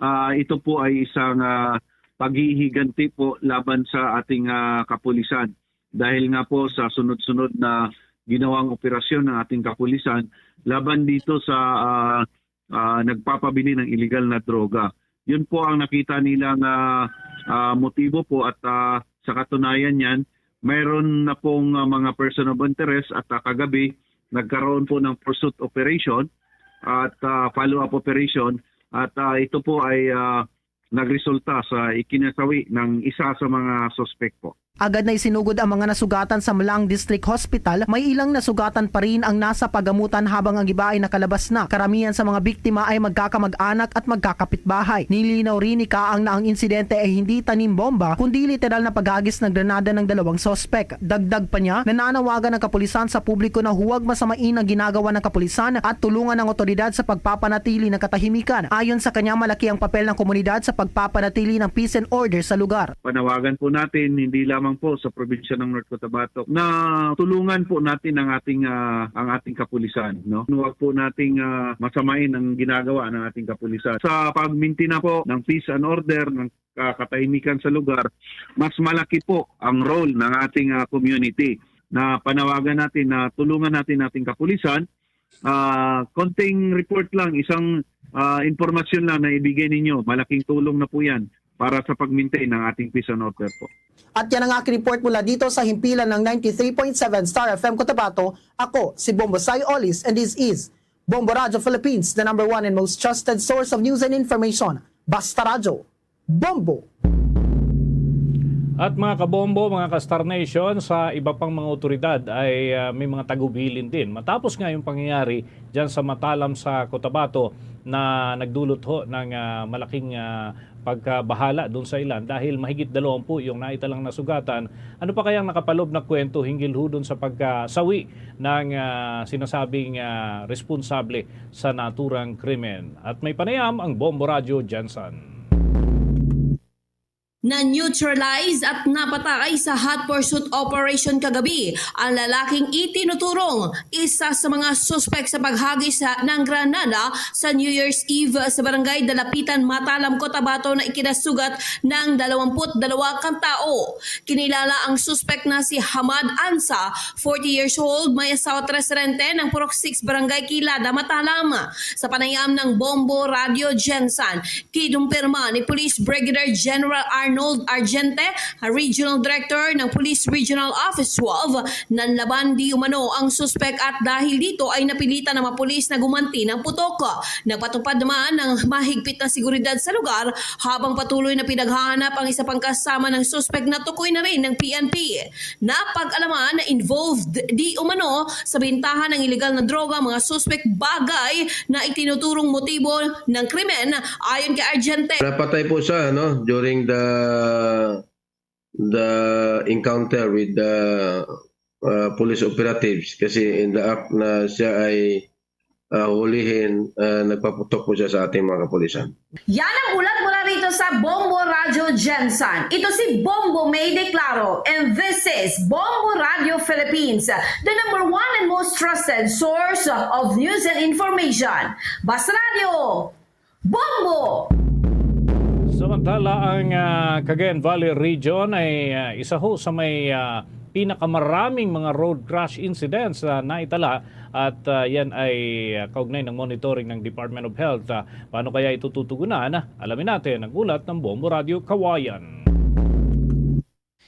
ah, ito po ay isang, ah, paghihiganti po laban sa ating, ah, kapulisan. Dahil nga po sa sunod-sunod na ginawang operasyon ng ating kapulisan laban dito sa, ah, ah, nagpapabili ng iligal na droga. Yun po ang nakita nilang, ah, ah, motibo po at, ah, sa katunayan niyan, mayroon na pong, ah, mga person of interest at, ah, kagabi nagkaroon po ng pursuit operation at, ah, follow-up operation at, ah, ito po ay, ah, nagresulta sa ikinasawi ng isa sa mga suspek po. Agad na isinugod ang mga nasugatan sa Malang District Hospital. May ilang nasugatan pa rin ang nasa pagamutan habang ang iba ay nakalabas na. Karamihan sa mga biktima ay magkakamag-anak at magkakapitbahay. Nilinaw rin ni Caang na ang insidente ay hindi tanim bomba, kundi literal na paghagis ng granada ng dalawang suspek. Dagdag pa niya, nananawagan ang kapulisan sa publiko na huwag masamain ang ginagawa ng kapulisan at tulungan ang otoridad sa pagpapanatili ng katahimikan. Ayon sa kanya, malaki ang papel ng komunidad sa pagpapanatili ng peace and order sa lugar. Panawagan po natin, hindi lamang po sa probinsya ng North Cotabato, na tulungan po natin ang ating, ah, ang ating kapulisan, no? Huwag po nating, ah, masamain ang ginagawa ng ating kapulisan. Sa pagmintina po ng peace and order, ng, ah, katahimikan sa lugar, mas malaki po ang role ng ating, ah, community, na panawagan natin na tulungan natin ating kapulisan. Ah, konting report lang, isang, ah, impormasyon lang na ibigay ninyo, malaking tulong na po yan para sa pag-maintain ng ating peace and order po. At yan ang aking report mula dito sa himpilan ng ninety-three point seven Star F M Cotabato. Ako si Bombo Sai Olis, and this is Bombo Radyo Philippines, the number one and most trusted source of news and information. Basta Radyo, Bombo! At mga kabombo, mga ka-Star Nation, sa iba pang mga otoridad ay, ah, may mga tagubilin din. Matapos nga yung pangyayari dyan sa Matalam sa Cotabato na nagdulot ho ng, ah, malaking, ah, pagkabahala dun sa ilan dahil mahigit dalawampu yung naitalang nasugatan. Ano pa kayang nakapalob na kwento hinggil ho dun sa pagkasawi ng, ah, sinasabing, ah, responsable sa naturang krimen? At may panayam ang Bombo Radyo Jensen. Na-neutralize at napatay sa hot pursuit operation kagabi ang lalaking itinuturong isa sa mga suspek sa paghagis sa, ng granada sa New Year's Eve sa barangay Dalapitan, Matalam, Cotabato na ikinasugat ng dalawampu't dalawa ka tawo. Kinilala ang suspek na si Hamad Ansa, forty years old, may asawa at residente ng Purok six Barangay Kilada, Matalam. Sa panayam ng Bombo Radyo Jensen, kinumpirma ni Police Brigadier General Arnold Argente, Regional Director ng Police Regional Office twelve, nanlaban di umano ang suspek at dahil dito ay napilitan ng mga pulis na gumanti ng putok. Nagpatupad naman ng mahigpit na seguridad sa lugar habang patuloy na pinaghahanap ang isa pang kasama ng suspek na tukoy na rin ng P N P. Napag-alaman na involved di umano sa bintahan ng iligal na droga ang mga suspek, bagay na itinuturong motibo ng krimen ayon kay Argente. Napatay po siya, no, during the the encounter with the uh, police operatives, kasi in the act na siya ay uh, hulihin, uh, nagpaputok po siya sa ating mga kapulisan. Yan ang ulat mula rito sa Bombo Radyo Jensen. Ito si Bombo May De Claro, and this is Bombo Radyo Philippines, the number one and most trusted source of news and information. Basta Radyo, Bombo! Samantala, ang, ah, Cagayan Valley Region ay, ah, isa ho sa may, ah, pinakamaraming mga road crash incidents na naitala at, ah, yan ay, ah, kaugnay ng monitoring ng Department of Health. Ah, paano kaya ito tutugunan? Alamin natin ang ulat ng Bombo Radyo Kawayan.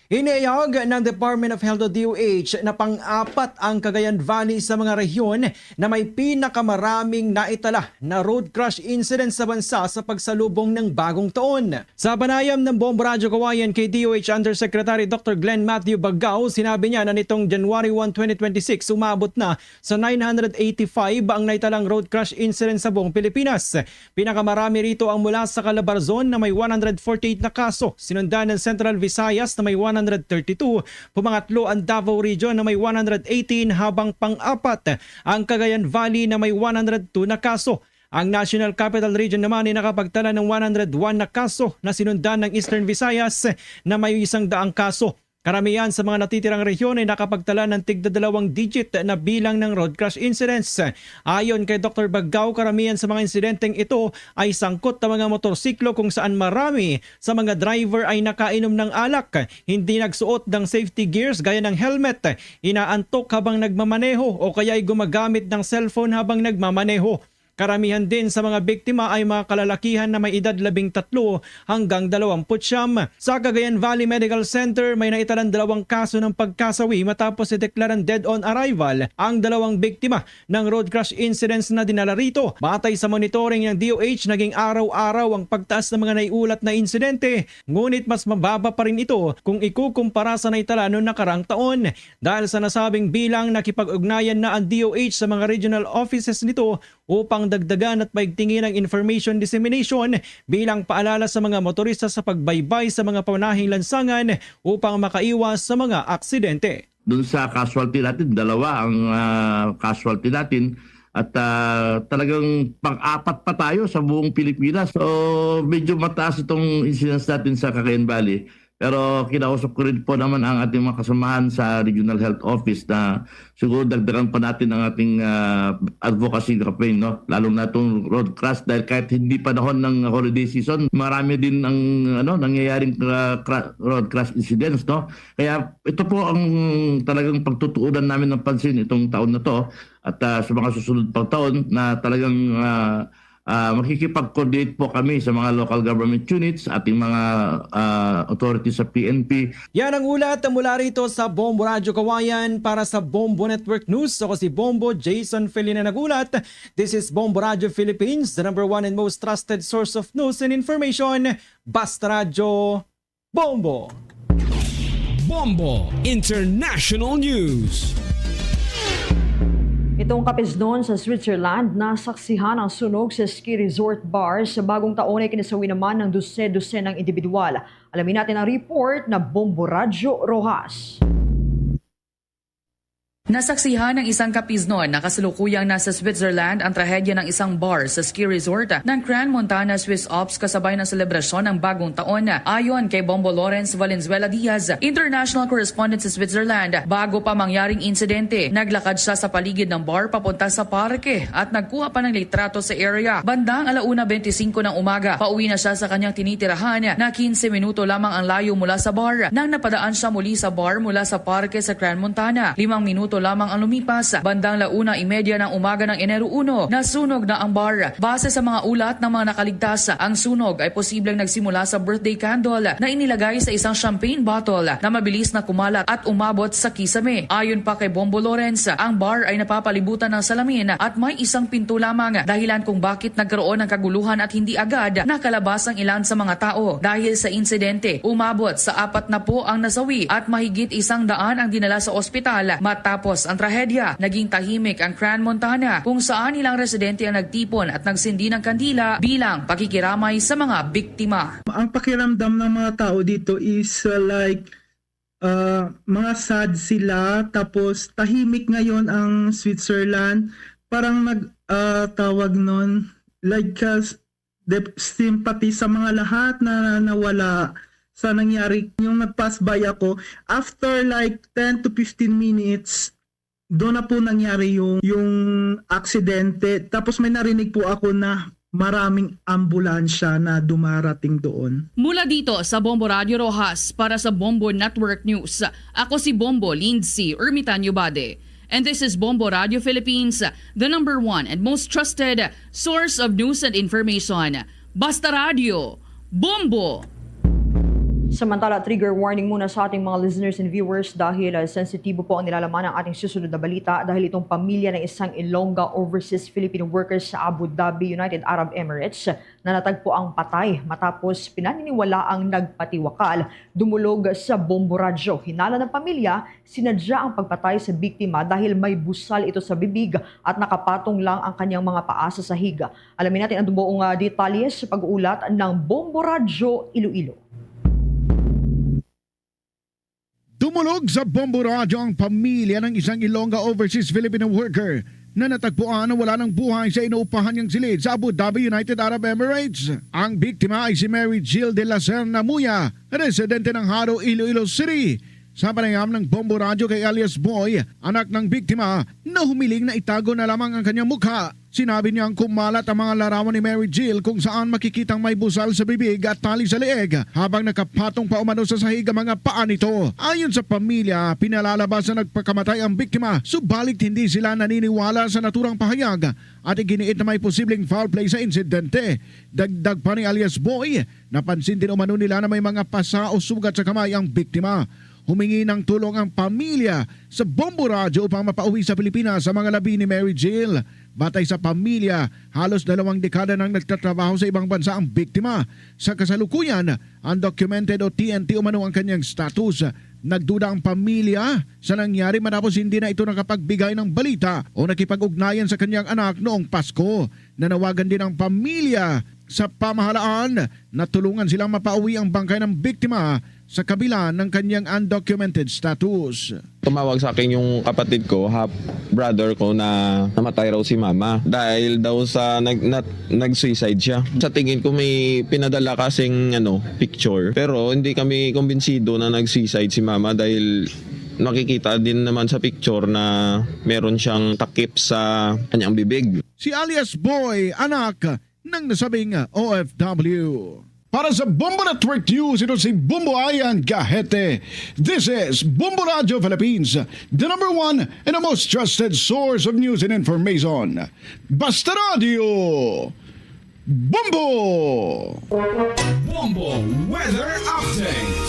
Inihayag ng Department of Health o D O H na pang-apat ang Cagayan Valley sa mga rehiyon na may pinakamaraming naitala na road crash incidents sa bansa sa pagsalubong ng Bagong Taon. Sa panayam ng Bombo Radyo Kawayan kay D O H Undersecretary Doctor Glenn Matthew Baggao, sinabi niya na nitong January one, twenty twenty-six, umabot na sa nine hundred eighty-five ang naitalang road crash incidents sa buong Pilipinas. Pinakamarami rito ang mula sa Calabarzon na may one hundred forty-eight na kaso, sinundan ng Central Visayas na may one hundred thirty-two, pumangatlo ang Davao Region na may one hundred eighteen, habang pang-apat ang Cagayan Valley na may one hundred two na kaso. Ang National Capital Region naman ay nakapagtala ng one hundred one na kaso na sinundan ng Eastern Visayas na may isang daang kaso. Karamihan sa mga natitirang rehiyon ay nakapagtala ng tigdadalawang digit na bilang ng road crash incidents. Ayon kay Doctor Baggao, karamihan sa mga insidenteng ito ay sangkot sa mga motorsiklo kung saan marami sa mga driver ay nakainom ng alak, hindi nagsuot ng safety gears gaya ng helmet, inaantok habang nagmamaneho o kaya'y gumagamit ng cellphone habang nagmamaneho. Karamihan din sa mga biktima ay mga kalalakihan na may edad labing tatlo hanggang dalawamput siyam. Sa Cagayan Valley Medical Center, may naitalang dalawang kaso ng pagkasawi matapos ideklarang dead on arrival ang dalawang biktima ng road crash incidents na dinala rito. Batay sa monitoring ng D O H, naging araw-araw ang pagtaas ng mga naiulat na insidente, ngunit mas mababa pa rin ito kung ikukumpara sa naitala noong nakarang taon. Dahil sa nasabing bilang, nakipag-ugnayan na ang D O H sa mga regional offices nito upang dagdagan at paigtingin ang information dissemination bilang paalala sa mga motorista sa pagbaybay sa mga panahing lansangan upang makaiwas sa mga aksidente. Doon sa casualty natin, dalawa ang, ah, casualty natin at, ah, talagang pang-apat pa tayo sa buong Pilipinas. So, medyo mataas itong incidence natin sa Cagayan Valley. Pero kinausap ko rin po naman ang ating mga kasamahan sa Regional Health Office na siguro dagdagan pa natin ang ating, ah, advocacy campaign, no? Lalo na itong road crash, dahil kahit hindi panahon ng holiday season, marami din ang, ano, nangyayaring, ah, cra-, road crash incidents, no? Kaya ito po ang talagang pagtutuunan namin ng pansin itong taon na to at, ah, sa mga susunod pang taon na talagang, ah, ah, makikipag-coordinate po kami sa mga local government units, ating mga, ah, authorities sa P N P. Yan ang ulat mula rito sa Bombo Radyo Kawayan. Para sa Bombo Network News, ako si Bombo Jason Felina nagulat. This is Bombo Radyo Philippines, the number one and most trusted source of news and information. Basta Radyo, Bombo! Bombo International News. Itong kapiznon sa Switzerland, nasaksihan ang sunog sa ski resort bar sa bagong taon ay kinasawi naman ng dose-dose ng individual. Alamin natin ang report na Bombo Radyo Rojas. Nasaksihan ng isang kapiznon na kasalukuyang nasa Switzerland ang trahedya ng isang bar sa ski resort ng Crans-Montana Swiss Alps kasabay ng selebrasyon ng Bagong Taon. Ayon kay Bombo Lawrence Valenzuela Diaz, international correspondent sa Switzerland, bago pa mangyaring insidente, naglakad siya sa paligid ng bar papunta sa parke at nagkuha pa ng litrato sa area. Bandang ala una bente singko ng umaga, pauwi na siya sa kanyang tinitirahan na kinse minuto lamang ang layo mula sa bar nang napadaan siya muli sa bar mula sa parke sa Crans-Montana. Limang minuto lamang ang lumipas, bandang la una y media ng umaga ng Enero uno, nasunog na ang bar. Base sa mga ulat ng mga nakaligtas, ang sunog ay posibleng nagsimula sa birthday candle na inilagay sa isang champagne bottle na mabilis na kumalat at umabot sa kisame. Ayon pa kay Bombo Lawrence, ang bar ay napapalibutan ng salamin at may isang pinto lamang, dahilan kung bakit nagkaroon ng kaguluhan at hindi agad nakalabas ang ilan sa mga tao. Dahil sa insidente, umabot sa apat na po ang nasawi at mahigit isang daan ang dinala sa ospital. Matapos ang trahedya, naging tahimik ang Crans-Montana, kung saan ilang residente ang nagtipon at nagsindi ng kandila bilang pakikiramay sa mga biktima. Ang pakiramdam ng mga tao dito is uh, like uh, mga sad sila, tapos tahimik ngayon ang Switzerland. Parang nag uh, tawag nun, like uh, sympathy sa mga lahat na nawala sa nangyari. Yung nag-pass by ako, after like ten to fifteen minutes, doon na po nangyari yung, yung aksidente. Tapos may narinig po ako na maraming ambulansya na dumarating doon. Mula dito sa Bombo Radyo Rojas para sa Bombo Network News, ako si Bombo Lindsay Ermitanio Bade. And this is Bombo Radyo Philippines, the number one and most trusted source of news and information. Basta Radyo, Bombo! Samantala, trigger warning muna sa ating mga listeners and viewers dahil uh, sensitibo po ang nilalaman ng ating susunod na balita dahil itong pamilya ng isang Ilongga overseas Filipino worker sa Abu Dhabi, United Arab Emirates na natagpo ang patay matapos pinaniniwala ang nagpatiwakal dumulog sa Bombo Radyo. Hinala ng pamilya, sinadya ang pagpatay sa biktima dahil may busal ito sa bibig at nakapatong lang ang kanyang mga paa sa sahig. Alamin natin ang buong uh, detalye sa pag-uulat ng Bombo Radyo Iloilo. Dumulog sa Bombo Radyo ang pamilya ng isang Ilongga overseas Filipino worker na natagpuan na wala ng buhay sa inuupahan niyang silid sa Abu Dhabi, United Arab Emirates. Ang biktima ay si Mary Jill de la Serna Muya, residente ng Jaro, Iloilo City. Sa panayam ng Bombo Radyo kay alias Boy, anak ng biktima, na humiling na itago na lamang ang kanyang mukha. Sinabi niyang kumalat ang mga larawan ni Mary Jill kung saan makikitang may busal sa bibig at tali sa leeg habang nakapatong pa umano sa sahig ang mga paa nito. Ayon sa pamilya, pinalalabas na nagpakamatay ang biktima, subalit hindi sila naniniwala sa naturang pahayag at iginiit na may posibleng foul play sa insidente. Dagdag pa ni alias Boy, napansin din umano nila na may mga pasa o sugat sa kamay ang biktima. Humingi ng tulong ang pamilya sa Bombo Radyo upang mapauwi sa Pilipinas ang mga labi ni Mary Jill. Batay sa pamilya, halos dalawang dekada nang nagtatrabaho sa ibang bansa ang biktima. Sa kasalukuyan, undocumented o T N T umano ang kanyang status. Nagduda ang pamilya sa nangyari matapos hindi na ito nakapagbigay ng balita o nakipag-ugnayan sa kanyang anak noong Pasko. Nanawagan din ang pamilya sa pamahalaan na tulungan silang mapauwi ang bangkay ng biktima sa kabila ng kanyang undocumented status. Tumawag sa akin yung kapatid ko, half brother ko, na namatay raw si mama dahil daw sa nag, nat, nag-suicide siya. Sa tingin ko may pinadala kasing ano, picture, pero hindi kami kumbinsido na nag-suicide si mama dahil nakikita din naman sa picture na meron siyang takip sa kanyang bibig. Si alias Boy, anak ng nasabing O F W. Para sa Bombo Network News, ito si Bombo Ian Gahete. This is Bombo Radio Philippines, the number one and the most trusted source of news and information. Basta Radio, Bombo! Bombo Weather Update.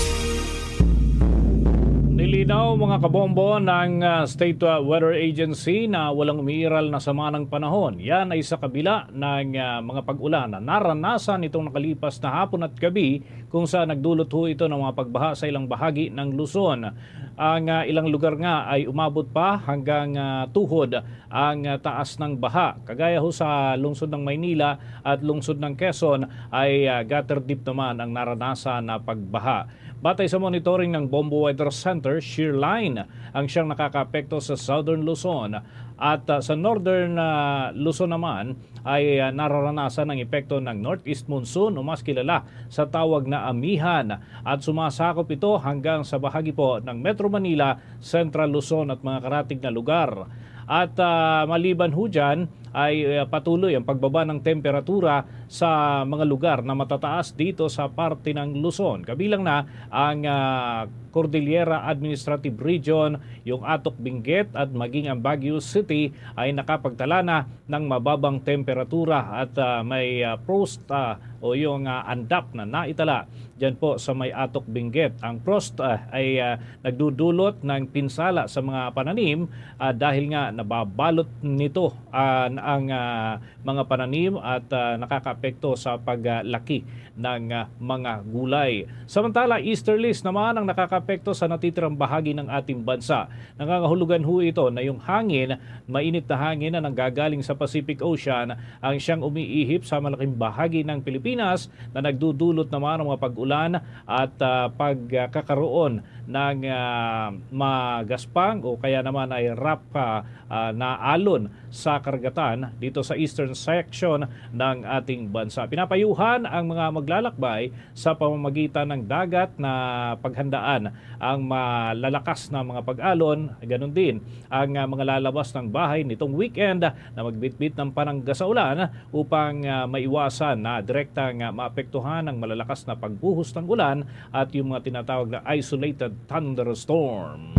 Linaw, mga kabombo, ng, ah, State, ah, Weather Agency na walang umiiral na sama ng panahon. Yan ay sa kabila ng, ah, mga pag-ulan na naranasan nitong nakalipas na hapon at gabi, kung saan nagdulot ho ito ng mga pagbaha sa ilang bahagi ng Luzon. Ang, ah, ilang lugar nga ay umabot pa hanggang, ah, tuhod ang, ah, taas ng baha. Kagaya ho sa lungsod ng Maynila at lungsod ng Quezon ay, ah, gutter deep naman ang naranasan na pagbaha. Batay sa monitoring ng Bombo Weather Center, shear line ang siyang nakakaapekto sa Southern Luzon at, ah, sa Northern, ah, Luzon naman ay, ah, nararanasan ang epekto ng northeast monsoon o mas kilala sa tawag na amihan at sumasakop ito hanggang sa bahagi po ng Metro Manila, Central Luzon at mga karatig na lugar. At, ah, maliban ho dyan, ay, ah, patuloy ang pagbaba ng temperatura sa mga lugar na matataas dito sa parte ng Luzon. Kabilang na ang, ah, Cordillera Administrative Region, yung Atok Benguet at maging ang Baguio City ay nakapagtala na ng mababang temperatura at, ah, may, ah, frost, ah, o yung, ah, andap na naitala dyan po sa may Atok Benguet. Ang frost, ah, ay, ah, nagdudulot ng pinsala sa mga pananim, ah, dahil nga nababalot nito, ah, ang, ah, mga pananim at, ah, nakakaapekto sa paglaki ng, ah, mga gulay. Samantala, easterlies naman ang nakakaapekto sa natitirang bahagi ng ating bansa. Nangangahulugan ho ito na yung hangin, mainit na hangin na nanggagaling sa Pacific Ocean, ang siyang umiihip sa malaking bahagi ng Pilipinas na nagdudulot naman ng mga pag-ulan at, ah, pagkakaroon ng, ah, magaspang o kaya naman ay rap, ah, ah, na alon sa karagatan dito sa eastern section ng ating bansa. Pinapayuhan ang mga maglalakbay sa pamamagitan ng dagat na paghandaan ang malalakas na mga pag-alon, ganun din ang, ah, mga lalabas ng bahay nitong weekend na magbitbit ng panangga sa ulan upang, ah, maiwasan na direktang, ah, maapektuhan ng malalakas na pagbuhos ng ulan at yung mga tinatawag na isolated thunderstorm.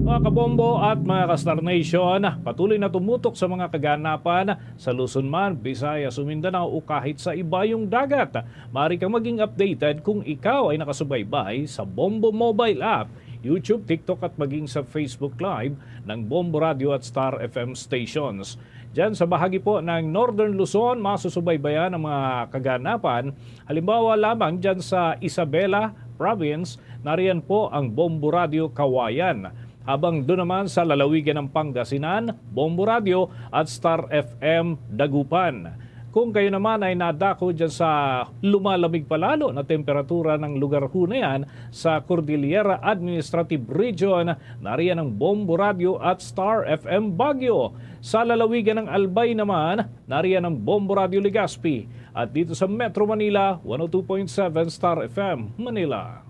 Mga kabombo at mga ka-Star Nation, patuloy na tumutok sa mga kaganapan sa Luzon man, Visayas o Mindanao o kahit sa ibayong dagat. Maaari kang maging updated kung ikaw ay nakasubaybay sa Bombo Mobile App, YouTube, TikTok at maging sa Facebook Live ng Bombo Radio at Star F M stations. Diyan sa bahagi po ng Northern Luzon, masusubaybayan ang mga kaganapan. Halimbawa lamang diyan sa Isabela Province, nariyan po ang Bombo Radio Kawayan. Habang doon naman sa lalawigan ng Pangasinan, Bombo Radio at Star F M Dagupan. Kung kayo naman ay nadako dyan sa lumalamig palalo na temperatura ng lugar ho na yan sa Cordillera Administrative Region, nariyan ang Bombo Radio at Star F M Baguio. Sa lalawigan ng Albay naman, nariyan ang Bombo Radio Legazpi. At dito sa Metro Manila, one oh two point seven Star F M Manila.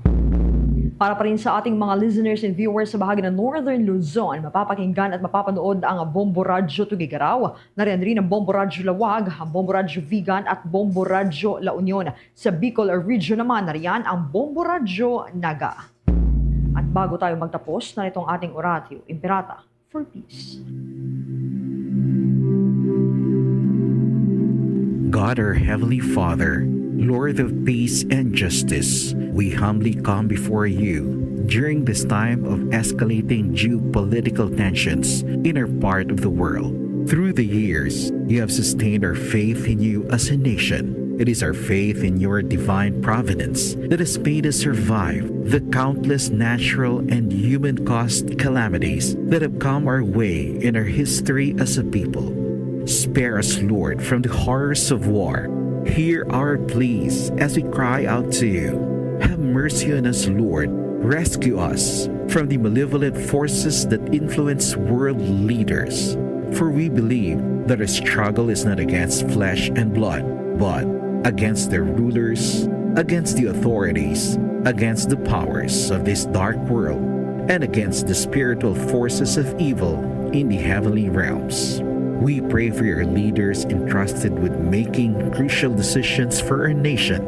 Para pa rin sa ating mga listeners and viewers sa bahagi ng Northern Luzon, mapapakinggan at mapapanood ang Bombo Radyo Tuguegarao, nariyan rin ang Bombo Radyo Laoag, ang Bombo Radyo Vigan at Bombo Radyo La Union. Sa Bicol Region naman, nariyan ang Bombo Radyo Naga. At bago tayo magtapos, narito ang ating Oratio Imperata for peace. God, our Heavenly Father, Lord of peace and justice, we humbly come before you during this time of escalating geopolitical tensions in our part of the world. Through the years, you have sustained our faith in you as a nation. It is our faith in your divine providence that has made us survive the countless natural and human caused calamities that have come our way in our history as a people. Spare us, Lord, from the horrors of war. Hear our pleas as we cry out to you. Have mercy on us, Lord. Rescue us from the malevolent forces that influence world leaders. For we believe that our struggle is not against flesh and blood, but against their rulers, against the authorities, against the powers of this dark world, and against the spiritual forces of evil in the heavenly realms. We pray for your leaders entrusted with making crucial decisions for our nation.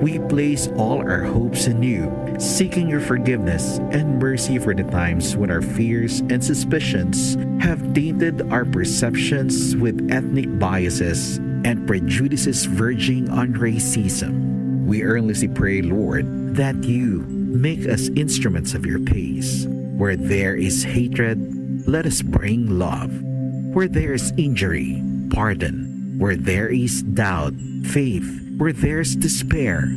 We place all our hopes in you, seeking your forgiveness and mercy for the times when our fears and suspicions have tainted our perceptions with ethnic biases and prejudices verging on racism. We earnestly pray, Lord, that you Make us instruments of your peace. Where there is hatred, let us bring love. Where there is injury, pardon. Where there is doubt, faith. Where there is despair,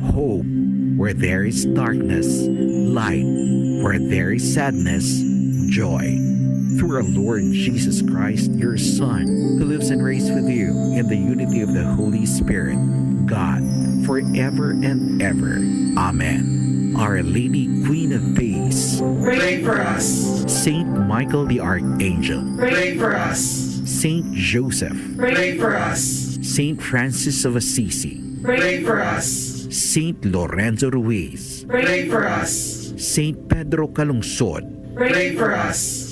hope. Where there is darkness, light. Where there is sadness, joy. Through our Lord Jesus Christ, your Son, who lives and reigns with you in the unity of the Holy Spirit, God, forever and ever. Amen. Our Lady, Queen of Peace, pray for us. Saint Michael the Archangel, pray for us. Saint Joseph, pray for us. Saint Francis of Assisi, pray for us. Saint Lorenzo Ruiz, pray for us. Saint Pedro Calungsod, pray for us.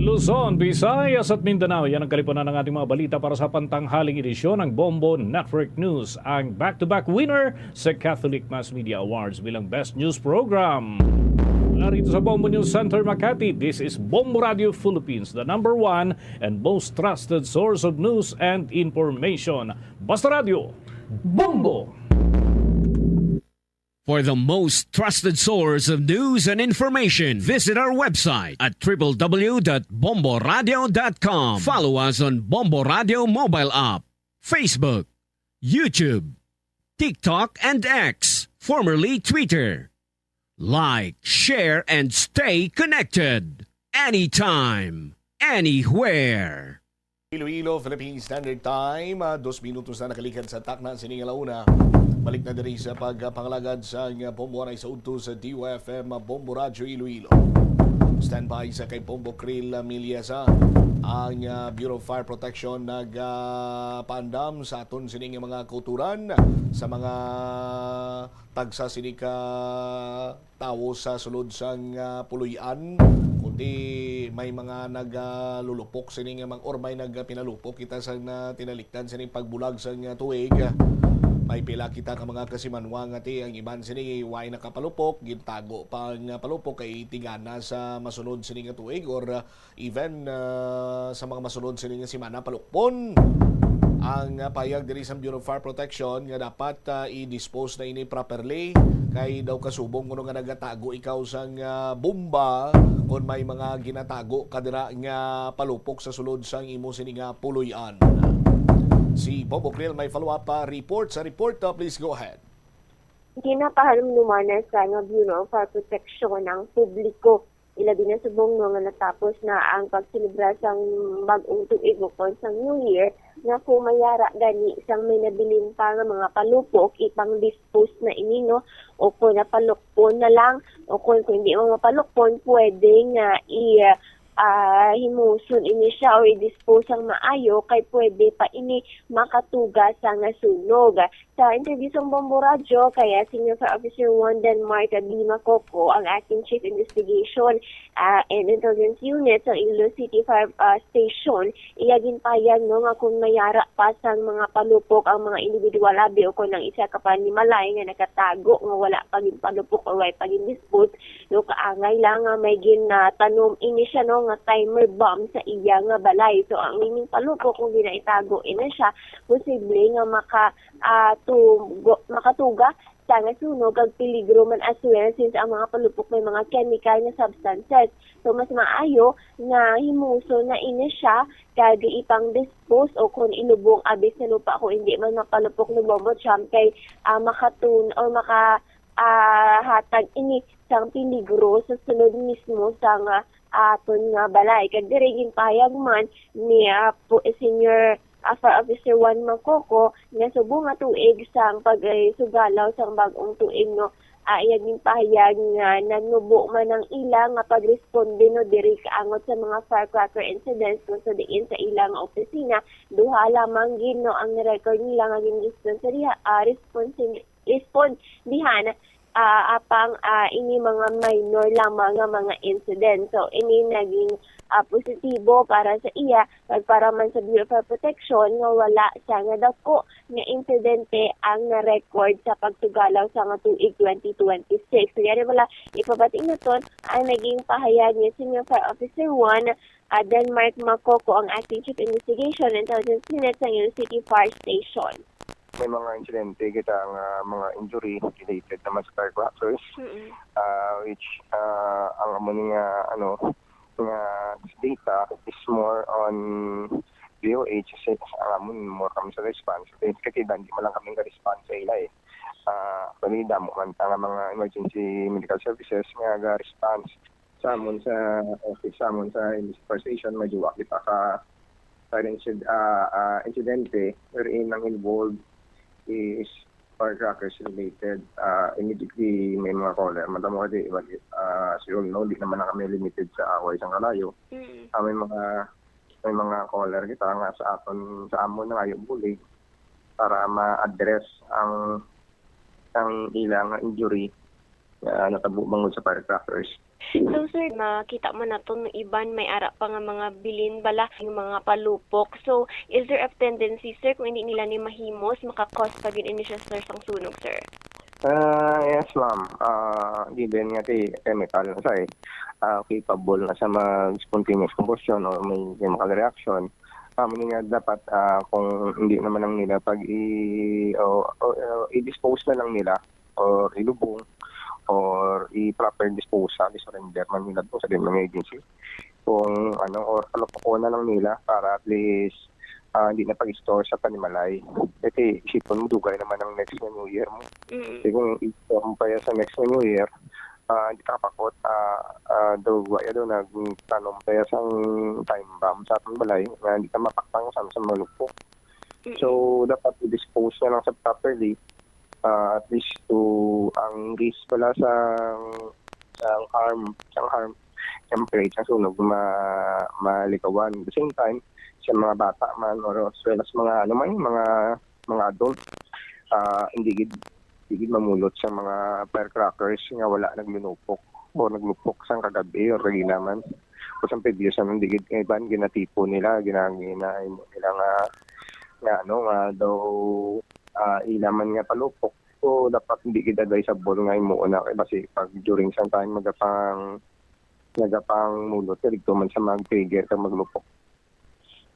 Luzon, Visayas at Mindanao, yan ang kalipunan ng ating mga balita para sa pantanghaling edisyon ng Bombo Network News. Ang back-to-back winner sa Catholic Mass Media Awards bilang Best News Program. Mula rito sa Bombo News Center, Makati, this is Bombo Radio Philippines, the number one and most trusted source of news and information. Basta Radio, Bombo! For the most trusted source of news and information, visit our website at triple w dot bomboradio dot com. Follow us on Bombo Radio mobile app, Facebook, YouTube, TikTok, and X, formerly Twitter. Like, share, and stay connected. Anytime, anywhere. Iloilo, Philippine Standard Time, ah, dos minutos na nakalikad sa takna sini nga launa. Balik na diri sa pagpangalagad sa nga Bombo Anay sa udto sa D Y F M, ah, Bombo Radyo Iloilo. Standby sa kay Bombo Krill, ah, Milyasa. Ang, ah, Bureau of Fire Protection nag, ah, paandam sa aton sini nga mga kauturan sa mga tagsa sini ka tawo sa sulod sang, ah, puloy-an, kundi may mga nagalulupok sini nga mga, or may nagpinalupok kita sa na tinalikdan sini pagbulag sang, ah, tuig. May pila kita ka mga kasimanwa nga ti ang iban sini way nakapalupok, gintago pa ang, ah, palupok kay tigana sa masunod sini nga tuig or, ah, even, ah, sa mga masunod sini nga semana, palukpon ang, ah, payag diri sa Bureau of Fire Protection nga dapat, ah, i-dispose na ini properly, kay daw kasubong kuno nga nagatago ikaw sang, ah, bomba kon may mga ginatago ka dira nga palupok sa sulod sang imo sini nga puloy-an. Si Bobo Krill may follow-up, ah, report. Sa report, ah, please go ahead. Ginapahalumluman sa nga Bureau of Fire Protection ang publiko, ilabi na subong, no, nga natapos na ang pagselebra sang bag-ong tuig ukon sang New Year, nga kung mayara gani sang may nabilin pa nga mga palupok, ipang-dispose na ini, no, o kung napalukpon na lang, o kung, kung hindi mo mapalukpon, pwede nga i, ah, himuson ini siya o i-dispose ang maayo, kay pwede pa ini makatuga sa nga sunog. Sa interview sang Bombo Radyo kay, ah, Senior Fire Officer one Denmark, ah, B. Macoco, ang acting chief investigation, ah, and intelligence unit sa Iloilo City Fire, ah, Station, iya ginpahayag, no, nga kung mayara pa sang mga palupok ang mga individual abi o kon ang isa ka panimalay nga nakatago nga wala pa ginpalupok o way pa gindispose, no, kaangay lang nga may ginatanom ini siya, no, nga timer bomb sa iya nga balay. So, ang ining palupok kung ginaitago ini siya, posible nga maka ah, tugo-, makatuga sa nga sunog kag peligro man as well, since ang mga palupok may mga chemical nga substances. So, mas maayo nga himuson na ini siya kag ipang-dispose o kon ilubong abi sa lupa kung indi man mapalupok ni Bombo Champ kay, ah, makatun-, or maka, ah, hatag ini sang peligro sa sulod mismo sang, ah, aton nga balay. Kag diri ginpahayag man ni, ah, pu-, Senior, ah, Fire Officer one Macoco nga subong nga tuig sang pag-, eh, sugalaw sang bag-ong tuig, no, ah, iya ginpahayag nga nanubo man ang ila nga pagresponde, no, diri kaangot sa mga firecracker incidents, kung sa diin sa ila nga opisina, duha lamang gid, no, ang record nila nga ginresponsoriha-, ah, responsi-, respondihan, ah, apang, ah, ini mga minor lamang nga mga incident. So, ini naging, ah, positibo para sa iya kag para man sa Bureau of Fire Protection nga wala sa nga dako nga insidente ang na-record sa pagtugalaw sa nga tuig twenty twenty-six. So, yari wala ipabati naton ang naging pahayag ni Senior Fire Officer one, ah, Denmark Macoco, ang Acting Chief Investigation Intelligence Unit sa Iloilo City Fire Station. may mga insidente kita nga mga injury related naman sa firecrackers, Mm-mm. ah, which, ah, ang amo ni nga, ano, nga data is more on V O H, kasi ang amon more kami sa response. Kay, kay di man lang kami nga response sa ila, eh. Ah, actually, damo man ta nga mga emergency medical services nga ga-response sa amon sa office, sa amon sa Emergency Fire Station. Medyo wa kita ka, ka insid-, ah, ah, insidente wherein ang involved is firecrackers related. Ah, immediately may mga caller. Madamo kay, ah, as you all know, di naman na kami limited sa away sang kalayo. Mm. Ah, may mga, may mga caller kita nga sa aton, sa amon nangayo bulig para ma-address ang, ang ila nga injury nga natabo bangod sa firecrackers. So, sir, makita man naton nga iban may ara pa nga mga bilin bala, yung mga palupok. So, is there a tendency, sir, kung hindi nila ni mahimos, maka-cause pa gid ini siya, sir, sang sunog, sir? Ah, yes, ma'am. Ah, given nga kay chemical na siya, eh, ah, capable na siya mag-spontaneous combustion or may chemical reaction. Amo ni nga dapat, ah, kung hindi naman lang nila pag i-, o, o, o, i-dispose na lang nila or ilubong or i-proper disposal, i-surrender man nila to sa mga agency. Kung ano, or palupokon na lang nila para at least, ah, hindi na pag-store sa panimalay. Kasi isipon mo, dugay naman ang next nga New Year mo. Mm. Kasi kung i-store mo pa yan sa next nga New Year, ah, hindi ka kapakot, ah, ah, daw, wa ya daw nagtanom pa yan sang time bomb sa atong balay, nga hindi ka mapaktan kung saan sa malupok. Mm. So, dapat i-dispose na lang sa properly, ah, at least to ang risk pala sa, sa harm, sa harm, siyempre, sa sunog, ma-, malikawan. At the same time, sa mga bata man, or as well as mga, ano man, mga, mga adult, ah, hindi gid, hindi gid mamulot sa mga firecrackers nga wala naglunupok o naglupok sang kagabi or kagina man. O sa previous, ano, hindi gid, iban, ginatipon nila, gina-, gina-, nila nga, nga, ano, nga daw, ah, ila man nga palupok. So, dapat hindi gid advisable nga himuon na kay basi pag during sa time magapang, magapang mulot ka dito man sa mag-trigger ka maglupok.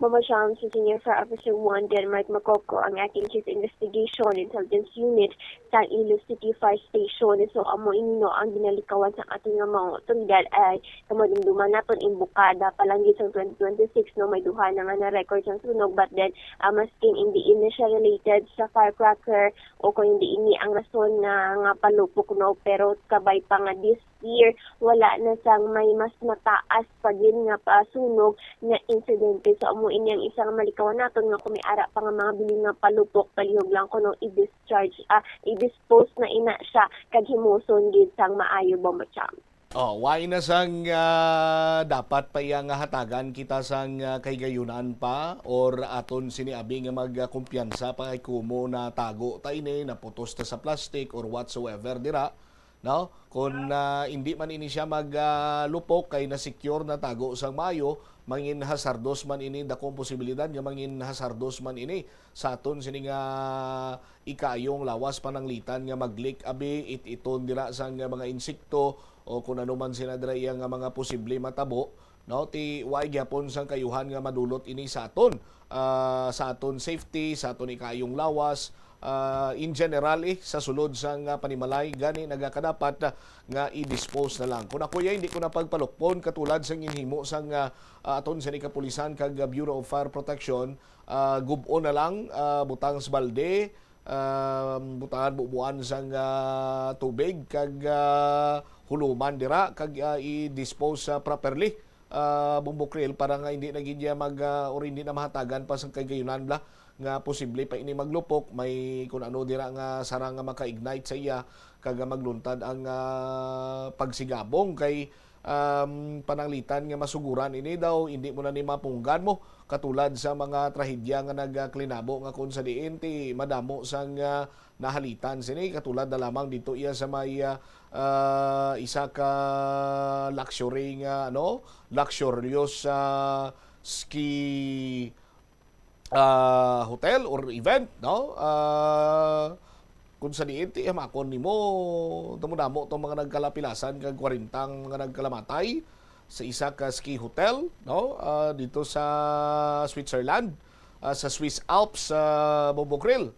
Mama Shams, si Senior Fire Officer one Denmark Makoko, ang acting Chief Investigation Intelligence Unit sa Iloilo City Fire Station. So, amo ini, no, ang ginalikawan sa aton nga mga otoridad ay kamadumduman naton, imbukada pa lang gid sa twenty twenty-six, no, may duha na nga na-record sang sunog, but then, ah, maskin hindi ini siya related sa firecracker o kung hindi ini ang rason nga, nga palupok, no, pero kabay pa nga this year, wala na sang may mas mataas pa gid nga pasunog nga insidente. So, amo ini ang isa nga malikawan naton nga kung may ara pa nga mga bili nga palupok, palihog lang kuno i-discharge, ah, i-dispose na ina siya kag himuson gid sang maayo, Bombo Cham. Oh, why na sang, ah, dapat pa iya nga hatagan kita sang, ah, kahigayunan pa or aton sini abi nga magkumpiyansa pa kay kumo natago ta ini, naputos ta sa plastic or whatsoever dira, no? Kung, ah, hindi man ini siya mag, ah, lupok kay na-secure, natago sang maayo, mangin hazardos man ini, dakong posibilidad nga mangin hazardos man ini sa aton sini nga ikayong lawas, pananglitan nga mag-leak abi, it-iton dira sang mga insekto o kung ano man sina dira iya nga mga posible matabo, no? Ti wala gyapon sang kaayuhan nga madulot ini sa aton, ah, sa aton safety, sa aton ikayong lawas, ah, in general, eh, sa sulod sang, ah, panimalay, gani nagakadapat, ah, nga i-dispose na lang. Kung ako ya, hindi ko na pagpalukpon katulad sang ginhimo sang, ah, ah, aton sini kapulisan kag, ah, Bureau of Fire Protection, ah, gub-on na lang, ah, butang sa balde, ah, butangan, bubuan sang, ah, tubig kag, ah, huluman dira kag, ah, i-dispose, ah, properly, ah, Bombo Krill, para nga hindi na gid iya mag, ah, or hindi na mahatagan pa sang kahigayunan bala nga posible pa ini maglupok, may kun ano dira nga sarang nga maka-ignite sa iya kag magluntad ang, ah, pagsigabong kay, um, pananglitan nga masuguran ini daw, hindi mo na ni mapunggan mo, katulad sa mga trahedya nga nagkalinabo nga kung sa diin ti madamo sang, ah, nahalitan sini, katulad na lamang dito iya sa may, ah, ah, isa ka luxury nga, ano, luxurious, ah, ski, ah, hotel or event, no? Ah, kung sa diin ti hamakon nimo, damo-damo tong mga nagkalapilasan kag kwarenta ang mga nagkalamatay sa isa ka ski hotel, no? Ah, dito sa Switzerland, ah, sa Swiss Alps, sa Bombo Krill.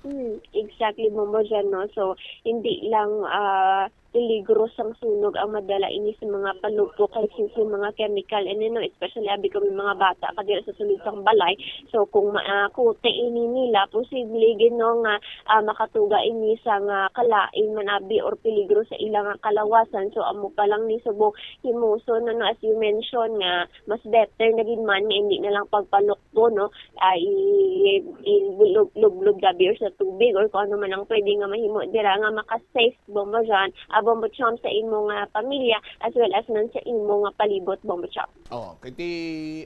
Hmm, exactly, Bombo Jan, no? So, hindi lang, ah, peligro sang sunog ang madala ini sa mga palupok kay since may mga chemical, and, you know, especially abi ko may mga bata pa dira sa sulod sang balay. So, kung ma-, ah, kute ini nila, posible gid, no, nga, ah, makatuga ini sa nga kalain man abi or peligro sa ila nga kalawasan. So, amo pa lang ni subong himuson, ano, as you mentioned, nga mas better na gid man nga hindi na lang pagpalukbo, no? Ah, i-, i-, lub-, lublob gabi or sa tubig or kung ano man ang pwede nga mahimo dira nga maka-safe, Bombo Jan, ah, Bombo Cham, sa imo nga pamilya as well as man sa imo nga palibot, Bombo Cham. Oh, kay ti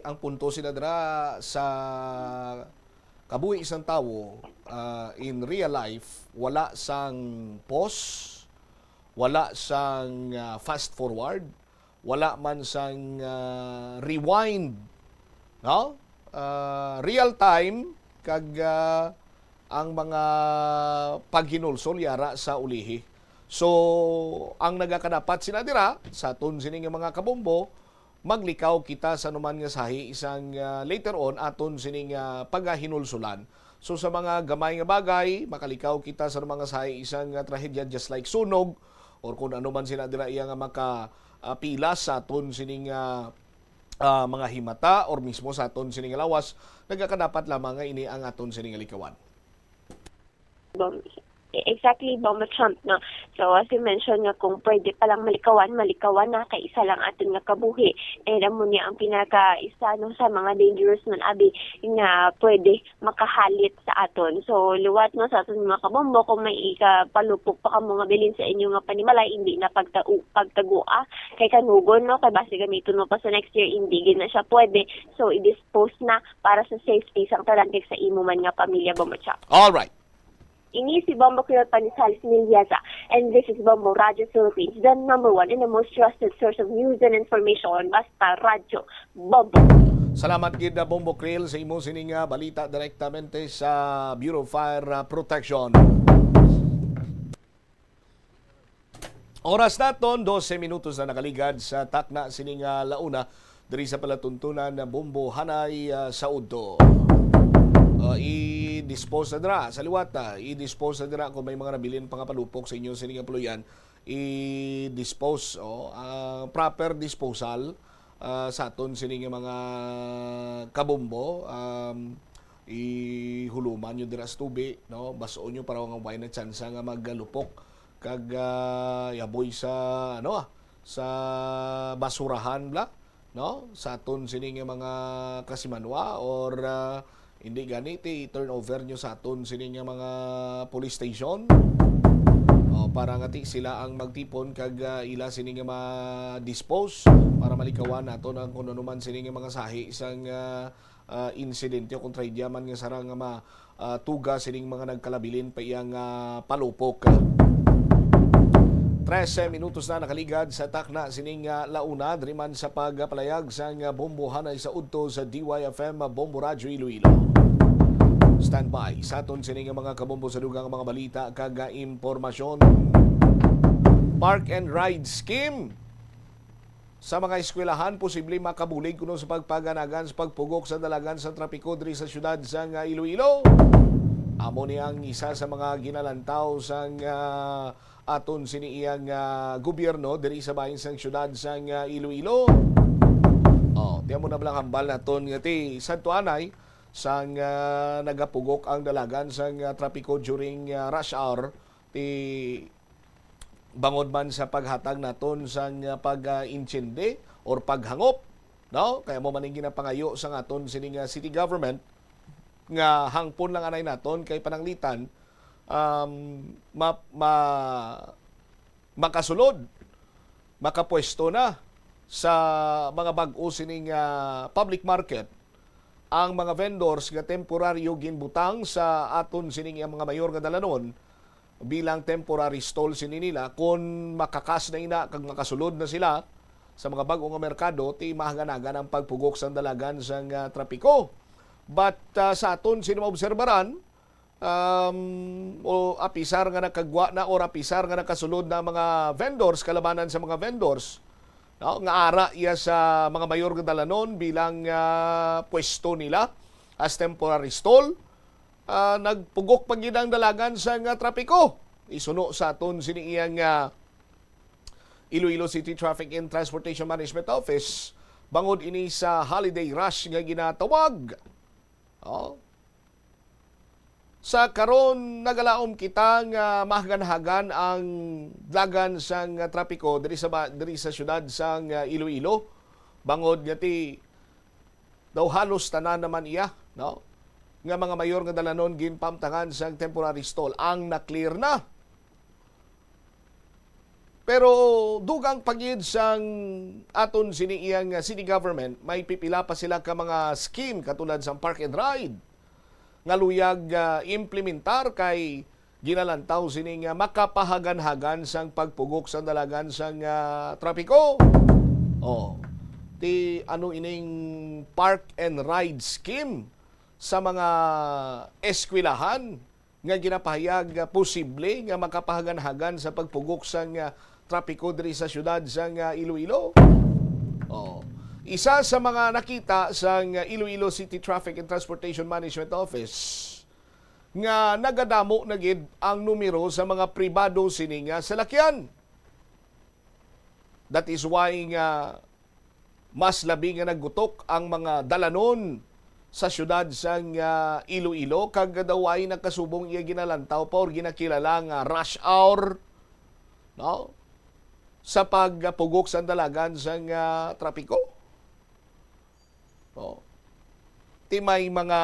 ang punto sila dira sa kabuhi sang tawo, ah, in real life, wala sang pause, wala sang, ah, fast forward, wala man sang, ah, rewind, no? Ah, real time kag, ah, ang mga paghinulsol yara sa ulihi. So, ang nagakadapat sila dira, sa aton sini nga mga kabombo, maglikaw kita sa anuman nga sahi isang, ah, later on aton sini nga pagahinulsulan. So, sa mga gamay nga bagay, makalikaw kita sa anuman nga sahi isang, ah, trahedya just like sunog or kung ano man sila dira iya nga maka, ah, pilas sa aton sini nga, ah, mga himata or mismo sa aton sini nga lawas, nagakadapat lamang nga ini ang aton sini nga likawan. Bom-, exactly, Bombo Cham, no? So, as you mentioned nga kung pwede pa lang malikawan, malikawan na kay isa lang aton nga kabuhi. And amo ni ang pinaka isa, no, sa mga dangerous man abi nga pwede makahalit sa aton. So, liwat, no, sa aton mga kabombo, kung may ikapalupok pa kamo nga bilin sa inyo nga panimalay, hindi na pagtau-, pagtagua kay kanugon, no, kay basi gamiton mo pa sa next year, hindi gid na siya pwede. So, i-dispose na para sa safety sang tanan kag sa imo man nga pamilya, Bombo Cham. All right. Ini si Bombo Creole Panizales Miliaza, and this is Bombo Radio Philippines, the number one and the most trusted source of news and information. Basta Radyo Bombo. Salamat gid, ah, Bombo Creole, sa imo sining, ah, balita direktamente sa Bureau of Fire, ah, Protection. Oras naton, dose minutos na nakaligad sa takna sining, ah, launa diri sa palatuntunan na Bombo Hanay, ah, sa udto. Ah, i-dispose na dira sa liwat, ah, i-dispose na dira kung may mga nabilin pa nga palupok sa inyo sining nga puloy-an, i-dispose, oh, ah, proper disposal, ah, sa aton sini nga mga kabombo, um, ihuluman nyo dira sa tubi, no? Bas-on nyo para nga way na tsansa nga magalupok kag, ah, yaboy sa, ano, ah, sa basurahan bla, no? Sa aton sini nga mga kasimanwa or, ah, hindi gani ti turnover nyo sa aton sini nga mga police station. O, para nga ti sila ang magtipon kag, ah, ila sini nga ma-dispose para malikawan naton ang kung ano man sini nga mga sahi sang, ah, ah, insidente o kung trahedya man nga sarang nga ma-, ah, tuga sining mga nagkalabilin pa iya nga palupok. Trese minutos na nakaligad sa takna sining, ah, launa, diri man sa pagpalayag sang, ah, Bombo Hanay sa udto sa D Y F M, ah, Bombo Radyo Iloilo. Standby sa aton sini nga mga kabombo sa dugang mga balita kag, ah, impormasyon. Park and Ride Scheme sa mga eskwelahan posible makabulig kuno sa pagpaganagan sa pagpugok sa dalagan sa trapiko diri sa siyudad sang, ah, Iloilo. Amo ni ang isa sa mga ginalantaw sang, ah, aton sini iyang, ah, gobyerno diri sa bahin sang siyudad sang, ah, Iloilo. Oh, tiyan mo na lang hambal naton nga ti sadto anay sang, ah, nagapugok ang dalagan sang, ah, trapiko during, ah, rush hour ti bangod man sa paghatag naton sang, ah, pag, ah, intindi or paghangop, no? Kaya mo man ang ginapangayo sa aton sining, ah, city government nga hangpon lang anay naton kay pananglitan, um, ma-, ma-, makasulod, makapwesto na sa mga bag-o sining, ah, public market ang mga vendors nga temporaryo ginbutang sa aton sining mga mayor nga dalanon bilang temporary stall sini nila. Kon makakas na ina kag makasulod na sila sa mga bag-o nga merkado, ti mahaganagan ang pagpugok sang dalagan sang, ah, trapiko. But, ah, sa aton sini maobserbaran, um, o apisar nga nakagwa na or apisar nga nakasulod na mga vendors, kalabanan sa mga vendors, no, nga ara iya sa mga mayor nga dalanon bilang, ah, pwesto nila as temporary stall, ah, nagpugok pa gid ang dalagan sang, ah, trapiko. Isuno sa aton sini iyang, ah, Iloilo City Traffic and Transportation Management Office bangod ini sa holiday rush nga ginatawag. Oh. Sa karon, nagalaom kita nga mahaganhagan ang dalagan sang trapiko diri sa ba-, diri sa siyudad sang, ah, Iloilo. Bangod nga ti daw halos tanan naman iya, no? Nga mga mayor nga dalanon ginpamtangan sang temporary stall ang na-clear na. Pero dugang pa gid sang aton sini iyang city government, may pipila pa sila ka mga scheme katulad sang park and ride nga luyag, ah, implementar kay ginalantaw sini nga makapahaganhagan sang pagpugok sang dalagan sang, ah, trapiko. Oh, ti ano ining park and ride scheme sa mga eskwelahan nga ginapahayag nga posible nga makapahaganhagan sa pagpugok sang, ah, trapiko diri sa siyudad sang, ah, Iloilo? Oh. Isa sa mga nakita sang Iloilo City Traffic and Transportation Management Office nga nagadamo na gid ang numero sa mga pribado sini nga salakyan. That is why nga mas labi nga naggutok ang mga dalanon sa siyudad sang, ah, Iloilo, kag daw ay nakasubong iya ginalantaw pa or ginakilala nga rush hour, no? Sa pagpugok sang dalagan sang, ah, trapiko. Oh. Ti may mga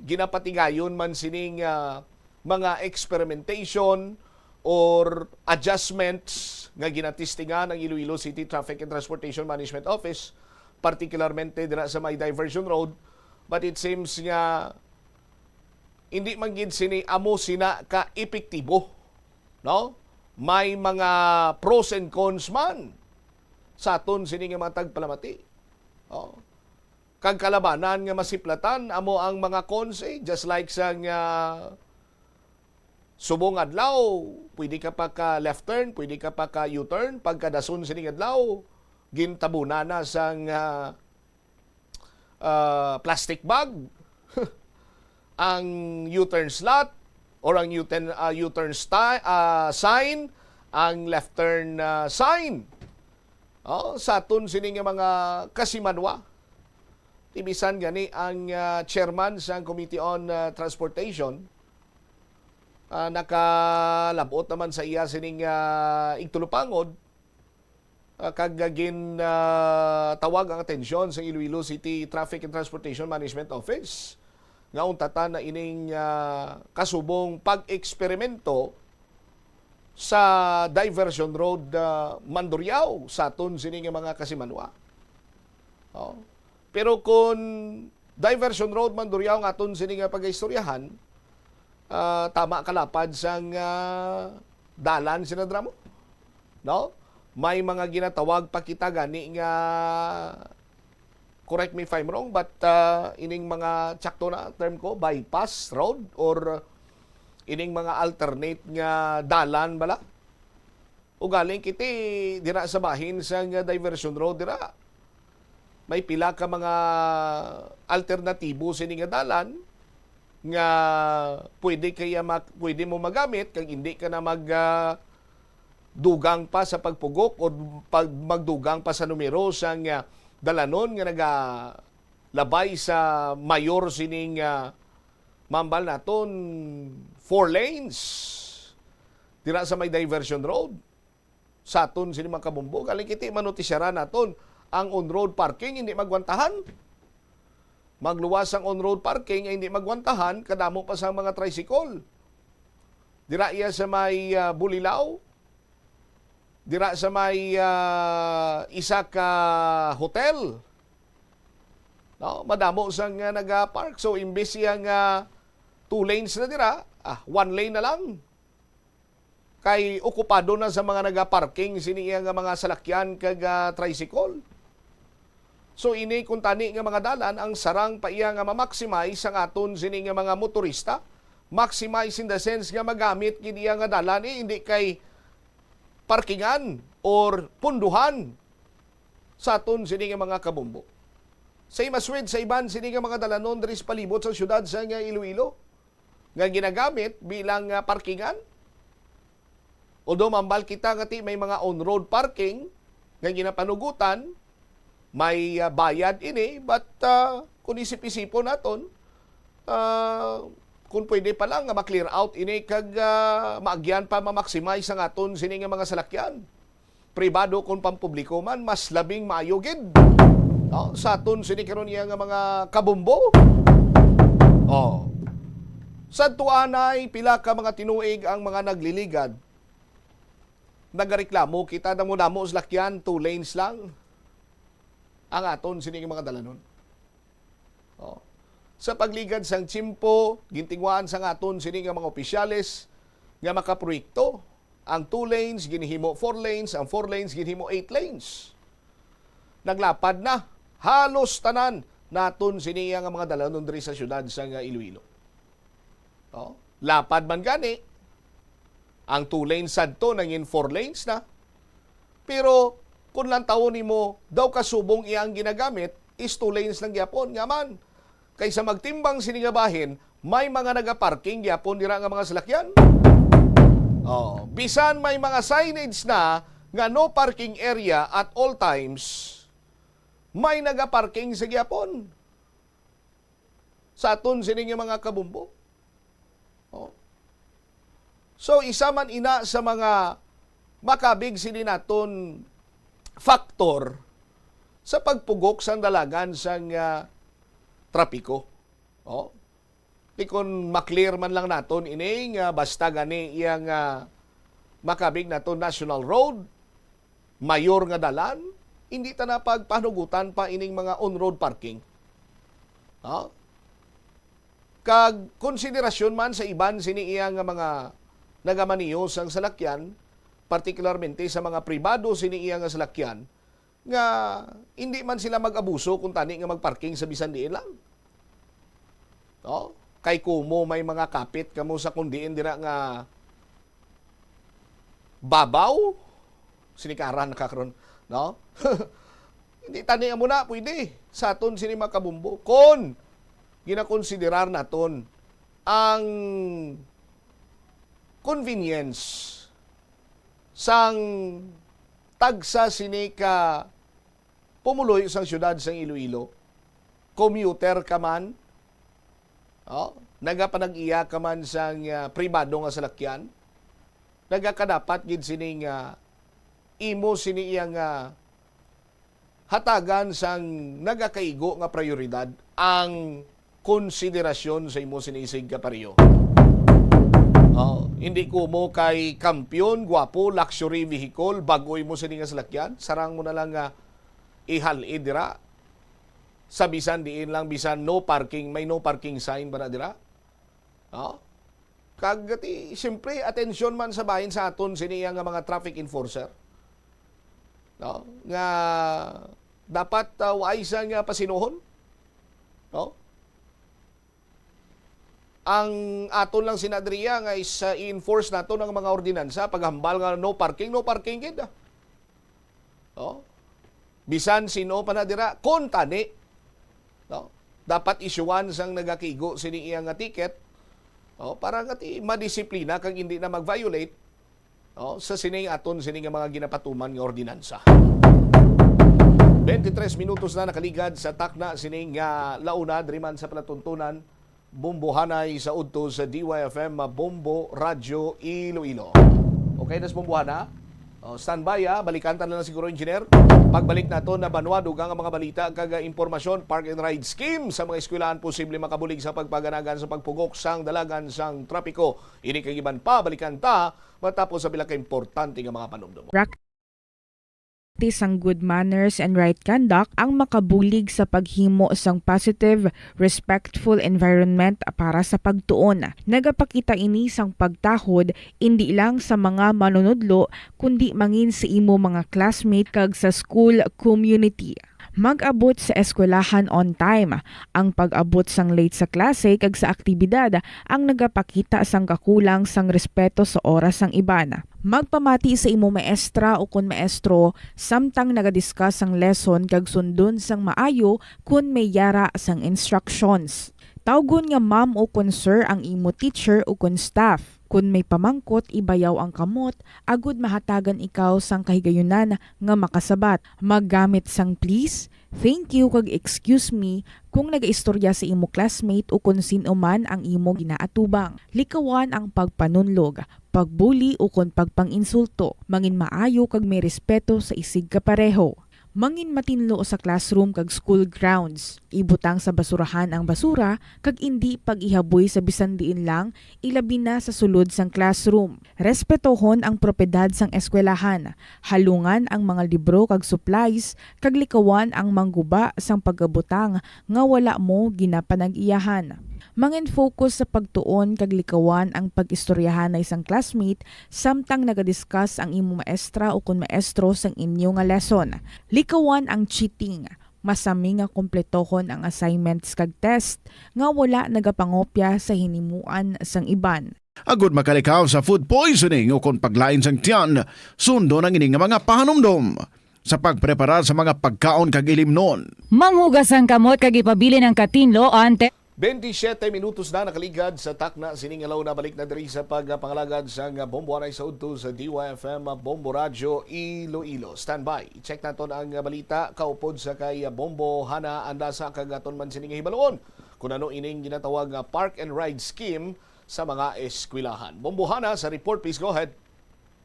ginapatigayon man sining, ah, mga experimentation or adjustments nga ginatistingan ang Iloilo City Traffic and Transportation Management Office, particularmente dira sa may diversion road, but it seems nga hindi man gid sini amo sina ka epektibo, no? May mga pros and cons man sa aton sini nga mga tagpalamati. Oh. Kag kalabanan nga masiplatan amo ang mga cons, eh, just like sang, ah, subong adlaw, pwede ka pa ka left turn, pwede ka pa ka U-turn, pagkadason sining adlaw, gintabunan na sang, ah, ah, plastic bag ang U-turn slot or ang U-turn, ah, U-turn sti-, ah, sign, ang left turn, ah, sign. Oh, sa aton sini nga mga kasimanwa, ti bisan gani ang, ah, chairman sang Committee on, ah, Transportation, ah, nakalab-ot naman sa iya sining, ah, igtulupangod, ah, kag gin, ah, tawag ang atensyon sa Iloilo City Traffic and Transportation Management Office nga untatan na ining, ah, kasubong pag-eksperimento sa diversion road, ah, Mandurriao sa aton sini nga mga kasimanwa. Oh. Pero kung diversion road Mandurriao nga aton sini nga pagaistoryahan, ah, tama kalapad sang, ah, dalan sina dramo, no? May mga ginatawag pa kita gani nga, correct me if I'm wrong, but, ah, ining mga, tsakto na term ko, bypass road or ining mga alternate nga dalan bala. Ugaling kiti dira sa bahin sang diversion road dira, may pila ka mga alternatibo sini nga dalan nga pwede kaya mak-, pwede mo magamit kag hindi ka na mag, ah, dugang pa sa pagpugok o pag-, magdugang pa sa numero sang, ah, dalanon nga nagalabay sa mayor sining, ah, mambal naton four lanes dira sa may diversion road. Sa aton sini mga kabumbo, galing kiti manotisyaran naton, ang on-road parking hindi magwantahan. Magluwas ang on-road parking nga hindi magwantahan, kadamo pa sa mga tricycle. Dira iya sa may, ah, Bulilao, dira sa may, ah, isa ka hotel. No, madamo sang, ah, naga-park. So, imbis iya nga two lanes na dira, ah, one lane na lang. Kay okupado na sa mga naga-parking sini iya nga mga salakyan kag, ah, tricycle. So, ini kuntani nga mga dalan ang sarang pa iya nga ma-maximize ang aton sini nga mga motorista. Maximize in the sense nga magamit gid iya nga dalan, eh, hindi kay parkingan or punduhan sa aton sini nga mga kabumbo. Same as with sa iban sini nga mga dalanon diri sa palibot sa siyudad sa nga Iloilo. nga ginagamit bilang, ah, parkingan. Although mambal kita nga ti may mga on-road parking nga ginapanugutan, may, ah, bayad ini, but, ah, kung isip-isipon naton, ah, kung pwede pa lang nga ma-clear out ini kag, ah, maagyan pa, ma-maximize ang aton sini nga mga salakyan. Pribado kon pampubliko man, mas labing maayo gid. No? Sa aton sini karon iya nga mga kabumbo. Oh. Sa tuanay, pila ka mga tinuig ang mga nagliligad. Nagareklamo kita, damo-damo salakyan, two lanes lang ang aton sini nga mga dalanon. Oh. Sa pagligad sang tiyempo, gintinguhaan sang aton sini nga mga opisyales nga makaproyekto. Ang two lanes ginhimo four lanes, ang four lanes ginhimo eight lanes. Naglapad na halos tanan naton sini nga mga dalanon diri sa siyudad sang Iloilo. Oh, lapad man gani, ang two lanes sadto nangin four lanes na. Pero kung lantawon nimo, daw kasubong iya ang ginagamit, is two lanes lang gyapon. Nga man, kaysa magtimbang sini nga bahin, may mga nagaparking gyapon dira nga mga salakyan. Oh, bisan may mga signage na nga no parking area at all times, may nagaparking sa gyapon sa aton sini nga mga kabumbo. Oh. So, isa man ina sa mga makabig sini naton factor sa pagpugok sang dalagan sang, ah, trapiko. Oh. Di kon ma-clear man lang naton ini nga basta gani iya nga makabig naton National Road, mayor nga dalan, hindi ta na pagpanugutan pa ining mga on-road parking. Ha? Kag konsiderasyon man sa iban sini iya nga mga nagamaneho sang salakyan, partikularmente sa mga pribado sini iya nga salakyan, nga hindi man sila mag-abuso kung tani nga magparking sa bisan diin lang. No? Kay kumo may mga kapit kamo sa kundiin dira nga babaw, sinikaran na ka karon, no? Hindi tani amo na pwede sa aton sini mga kabumbo. Kon ginakonsiderar naton ang convenience sang tagsa sini ka pumuluyo sang siyudad sang Iloilo, commuter ka man, oh, nagapanag-iya ka man sang, ah, pribado nga salakyan, nagakadapat gid sini nga imo sini iya nga hatagan sang nagakaigo nga prioridad ang konsiderasyon sa imo sinisig ka pareho. Oh, hindi ko mo kay kampiyon, gwapo, luxury vehicle, bago imo sini nga salakyan, sarang mo na lang nga ihal-id dira. Sa bisan diin lang, bisan no parking, may no parking sign ba na dira? Oh? Kag ti, siyempre, atensyon man sa bahin sa aton sini nga mga traffic enforcer. No? Nga dapat, ah, waay sa nga pasinuhon. No? Ang aton lang sinadriya nga is, ah, i-enforce nato ang mga ordinansa, paghambal nga no parking, no parking gid, ah. Oh? Bisan sino pa na dira, kon tani, no? Dapat isyuan sang nagakigo sini iya nga ticket, oh, para nga ti madisiplina kag hindi na mag-violate, oh, sa sining aton sini nga mga ginapatuman nga ordinansa. Twenty-three minutos na nakaligad sa takna sining, ah, launa diri man sa palatuntunan. Bombohanay sa udto sa D Y F M Bombo Radyo Iloilo. Okay na sa Bombohana? Oh, standby, ah. Balikan ta na lang siguro, Engineer. Pagbalik nato na banwa, dugang ang mga balita kag, ah, impormasyon. Park and Ride Scheme sa mga eskwelahan posible makabulig sa pagpaganagan sa pagpugok sang dalagan sang trapiko. Ini kag iban pa, balikan ta matapos sa pila ka importante nga mga panumdom. Practice sang good manners and right conduct ang makabulig sa paghimo sang positive, respectful environment para sa pagtuon. Nagapakita ini sang pagtahod indi lang sa mga manunudlo, kundi mangin sa imo mga classmate kag sa school community. Mag-abot sa eskwelahan on time. Ang pag-abot sang late sa klase kag sa aktibidad ang nagapakita sang kakulang sang respeto sa oras sang iban. Magpamati sa imo maestra o kon maestro samtang naga-discuss ang lesson kag sundon sang maayo kon may yara sang instructions. Tawgon nga ma'am o kon sir ang imo teacher o kon staff. Kon may pamangkot, ibayaw ang kamot agud mahatagan ikaw sang kahigayunan nga makasabat. Maggamit sang please, thank you, kag excuse me kung nagaistorya sa imo classmate o kon sin-o man ang imo ginaatubang. Likawan ang pagpanunlog, pagbuli, o kon pagpang-insulto. Mangin maayo kag may respeto sa isigkapareho. Mangin matinlo sa classroom kag school grounds. Ibutang sa basurahan ang basura kag indi pag-ihaboy sa bisan diin lang, ilabi na sa sulod sang classroom. Respetohon ang propiedad sang eskwelahan. Halungan ang mga libro kag supplies kag likawan ang mangguba sang pagabutang nga wala mo ginapanag-iyahan. Mangin-focus sa pagtuon kag likawan ang pag-istoryahanay sang classmate samtang nagadiscuss ang imo maestra o kon maestro sang inyo nga lesson. Likawan ang cheating. Masami nga kompletohon ang assignments kag test nga wala nagapangopya sa hinimuan sang iban. Agud makalikaw sa food poisoning o kon paglain sang tiyan, sundon ang ini nga mga pahanumdom sa pagpreparar sa mga pagkaon kag ilimnon. Manghugas ang kamot kag ipabilin ang katinlo ante. Bentisiete minutos na nakaligad sa takna sining adlaw. Nabalik na diri sa pagpangalagad sang Bombo Anay sa udto sa D Y F M Bombo Radyo Iloilo. Standby. I-check naton ang balita kaupod sa kay Bombo Hana Andasa kag aton man sining hibaluon kung ano ining ginatawag nga Park and Ride Scheme sa mga eskwelahan. Bombo Hana sa report, please go ahead.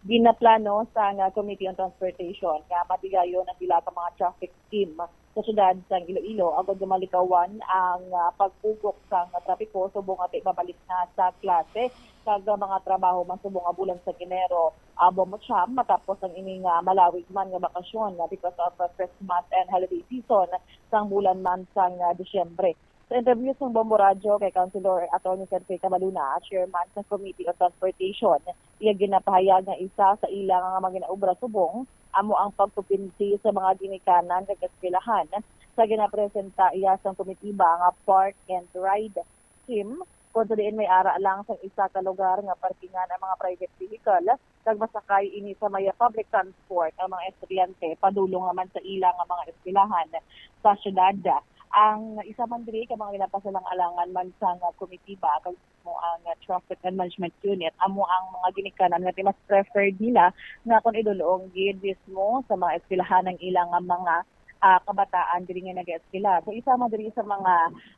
Ginaplano sang, ah, Committee on Transportation nga matigayon ang pila ka mga traffic scheme sa siyudad sang Iloilo agod nga malikawan ang, ah, pagpugok sang trapiko subong nga ti-, mabalik na sa klase kag, ah, mga trabaho man subong nga bulan sang Enero, ah, Bombo Cham, matapos ang ining, ah, malawig man nga bakasyon, ah, because of, ah, Christmas and holiday season sang bulan man sang, ah, Disyembre. Sa interview sang Bombo Radyo kay Councilor Attorney Sir Faye Cabaluna, chairman sa Committee on Transportation, iya ginapahayag nga isa sa ila nga mga ginaobra subong amo ang pagpupinti sa mga ginikanan kag eskwelahan sa ginapresenta iya sang komitiba nga Park and Ride Scheme, kung sa diin may ara lang sang isa ka lugar nga parkingan ang mga private vehicle, kag masakay ini sa may public transport ang mga estudyante padulong naman sa ila nga mga eskwelahan sa syudad. Ang isa man diri ka mga ginapasalang-alangan man sang komitiba kag mo ang Traffic and Management Unit, amo ang mga ginikanan nga mas preferred nila nga kon idul-ong gid mismo sa mga eskwelahan ang ila nga mga, ah, kabataan diri nga nag-eskwela. So, isa man diri sa mga,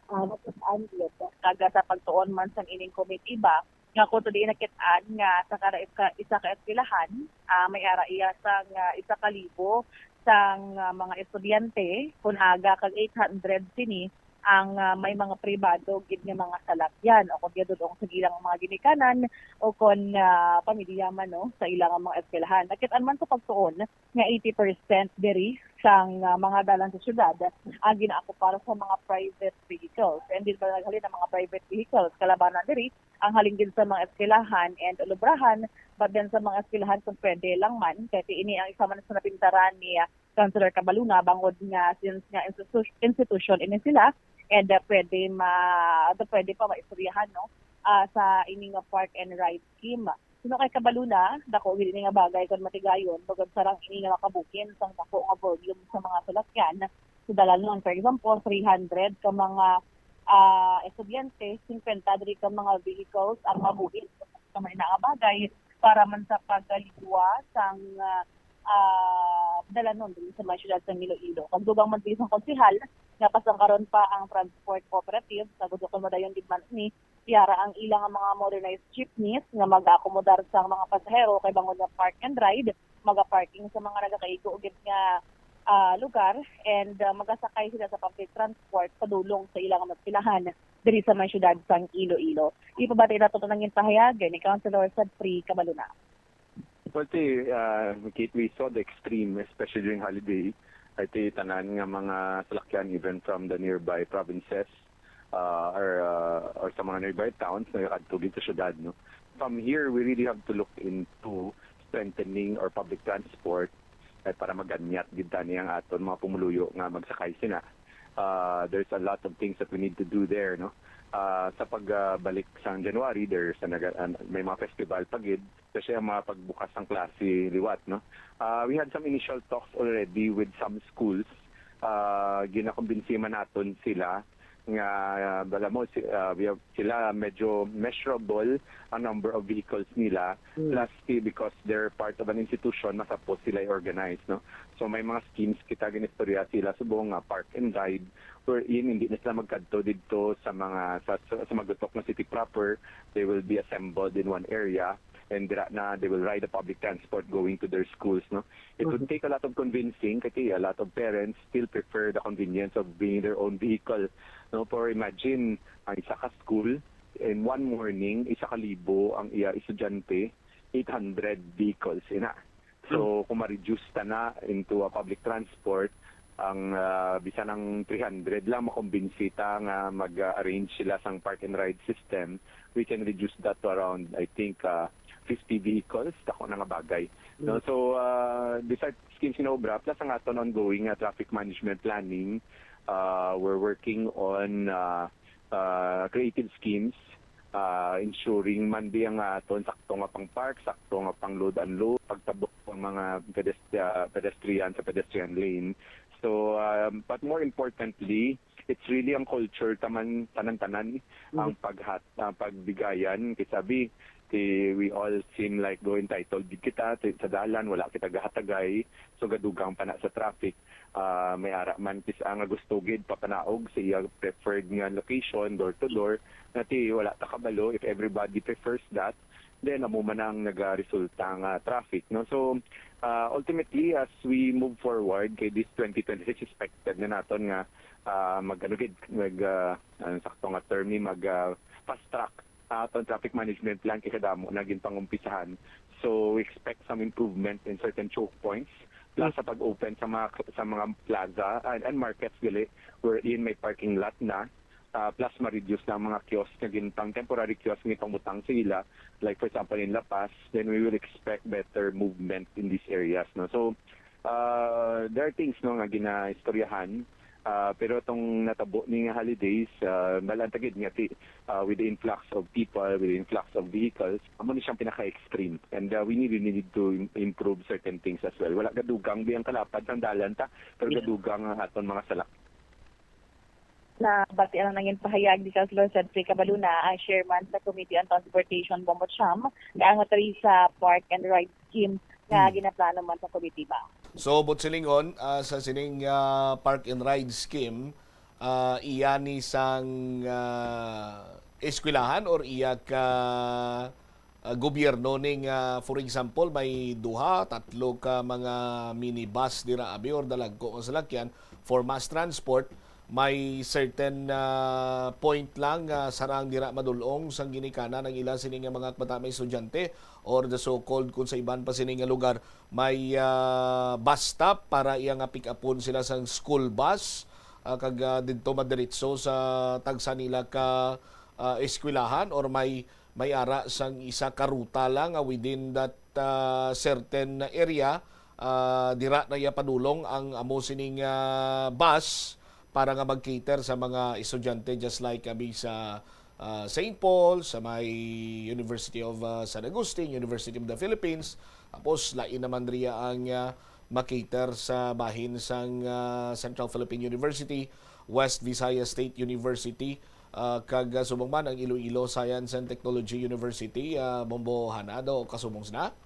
ah, nakitaan gid, kag sa pagtuon man sang ining komitiba, nga kung tuod nakit-an nga sa kada ka, isa ka eskwelahan, ah, may ara iya sang, ah, isa ka libo sang, ah, mga estudyante, kun aga kag eight hundred sini ang, ah, may mga pribado gid nga mga salakyan o kon gadulong sa ilang mga ginikanan o kon, ah, pamilya man, no, sa ilang mga eskwelahan. Nakit-an man sa pagtuon nga eighty percent diri sang, ah, mga dalan sa syudad ang ginaakupar sa mga private vehicles. And din ba naghalin ang mga private vehicles? Kalabanan diri ang halin gid sa mga eskwelahan and ulubrahan, but then sa mga eskwelahan kung pwede lang man, kay ini ang isa man sa napintaran ni, ah, Councilor Cabaluna, bangod nga since nga institu-, institution ini sila, and, ah, pwede ma-, pwede pa maistoryahan, no, ah, sa ini nga park and ride scheme. Suno kay Cabaluna, dako gid ini nga bagay kon matigayon, bangod sarang ini nga makabukin sang dako nga volume sa mga salakyan sa dalanon. For example, three hundred ka mga, ah, estudyante, fifty diri ka mga vehicles ang mabuhi sa mga ina nga bagay para man sa pagkaligwa sang, ah, ah, dalanon diri sa mga syudad sa Iloilo. Kag dugang man diri sang konsehal nga pasangkaron pa ang transport cooperative sa gusto kung madayon gid man ini, yara ang ilang mga modernized jeepneys nga mag-akomodar sa mga pasahero kay bangod nga park and ride, maga-parking sa mga nagakaigo gid nga, ah, lugar, and, ah, magasakay sila sa public transport padulong sa ilang mga eskwelahan diri sa may syudad sang Iloilo. Ipabati nato ang nangin pahayag ni Councilor Sadfree Cabaluna. Well, ti, ah, Kate, we saw the extreme, especially during holiday. Ay, ti, tanan nga mga salakyan, even from the nearby provinces, ah, or, ah, or sa mga nearby towns, nagakadto gid sa syudad, no? From here, we really have to look into strengthening our public transport, eh, para maganyat gid tani ang aton mga pumuluyo nga magsakay sina. Ah, there's a lot of things that we need to do there, no? Ah, sa pagbalik sang January, there's a naga-, an-, may mga festival pa gid, especially ang mga pagbukas ng klase liwat, no? Ah, we had some initial talks already with some schools. Ah, ginakumbinsi man naton sila nga, ah, bala mo, si-, ah, we have, sila medyo measurable ang number of vehicles nila, Mm. plus ti-, because they're part of an institution, masapos sila i-organize, no? So, may mga schemes kita ginistorya sila subong nga park and ride, wherein hindi na sila magkadto didto sa mga, sa, sa, sa magutok nga city proper. They will be assembled in one area, and dira na they will ride the public transport going to their schools, no? It would Mhm. take a lot of convincing, kasi a lot of parents still prefer the convenience of bringing their own vehicle, no? For imagine, ang isa ka school, in one morning, isa ka libo ang iya estudyante, eight hundred vehicles, ina. So, Hmm. kung ma-reduce ta na into a public transport, ang, ah, bisan ang three hundred lang, makumbinsi ta nga mag-arrange sila sang park and ride system, we can reduce that to around, I think, ah, fifty vehicles, dako na nga bagay. No? Mm. So, ah, these are schemes in obra, plus ang aton ongoing nga traffic management planning, ah, we're working on, ah, ah, creative schemes, ah, ensuring man di ang aton sakto nga pang park, sakto nga pang load unload, pagtabok sa mga pedest-, ah, pedestrian sa pedestrian lane. So, um, but more importantly, it's really ang culture taman, tanan-tanan ang Mm. paghat-, ah, pagbigayan. Kay sabi, ti-, we all seem like go entitled gid kita ti-, sa dalan, wala kita gahatagay, so gadugang pa na sa traffic. Ah, may ara man kis-, ang gusto gid papanaog sa iya preferred nga location, door to door, nga ti wala ta kabalo if everybody prefers that, then amo man ang nagaresulta nga traffic, no? So, ah, ultimately, as we move forward kay this twenty twenty-six, expected na naton nga, ah, mag, ano gid, mag, ah, ang sakto nga term ni, mag, ah, fast track ang aton traffic management plan kay kadamo na ginpangumpisahan. So, we expect some improvement in certain choke points, plus sa pag-open sa mga, sa mga plaza and, and markets gali, wherein may parking lot na, ah, plus ma-reduce na ang mga kiosk nga gintang, temporary kiosk nga gintang butang sa ila, like for example in La Paz, then we will expect better movement in these areas, no? So, ah, there are things, no, nga ginaistoryahan, ah, pero itong natabo ni nga holidays, ah, balaan ta gid nga ti-, ah, with the influx of people, with the influx of vehicles, amo ni siyang pinaka-extreme. And, ah, we need, we need to im-, improve certain things as well. Wala gadugang biyang kalapad sang dalan ta, pero Yes. gadugang ang aton mga salak. Nabati ang nangin pahayag ni Councilor Cedric Cabaluna, ang chairman sa Committee on Transportation, Bombo Cham, nga angot diri sa Park and Ride Scheme nga Hmm. ginaplano man sa komitiba. So, Bot Silingon, ah, sa sining, ah, Park and Ride Scheme, ah, iya ni sang, ah, eskwelahan or iya ka ah, gobyerno ni nga, for example, may duha, tatlo ka mga minibus dira abi or dalagko nga salakyan for mass transport, may certain, ah, point lang nga sarang dira madul-ong sang ginikanan ang ila sini nga mga kabataan, mga estudyante, or the so-called, kung sa iban pa sini nga lugar, may, ah, bus stop para iya nga pick-upon sila sang school bus, ah, kag, ah, didto madiretso sa tagsa nila ka, ah, eskwelahan, or may may ara sang isa ka ruta lang, ah, within that, ah, certain area, ah, dira na iya padulong ang amo sining, ah, bus para nga mag-cater sa mga estudyante, just like abi sa, ah, Saint Paul, sa may University of, ah, San Agustin, University of the Philippines. Tapos lain naman riya ang, ah, ma-cater sa bahin sang, ah, Central Philippine University, West Visayas State University, ah, kag, ah, subong man ang Iloilo Science and Technology University, ah, Bombo Hanado, kasubong sina?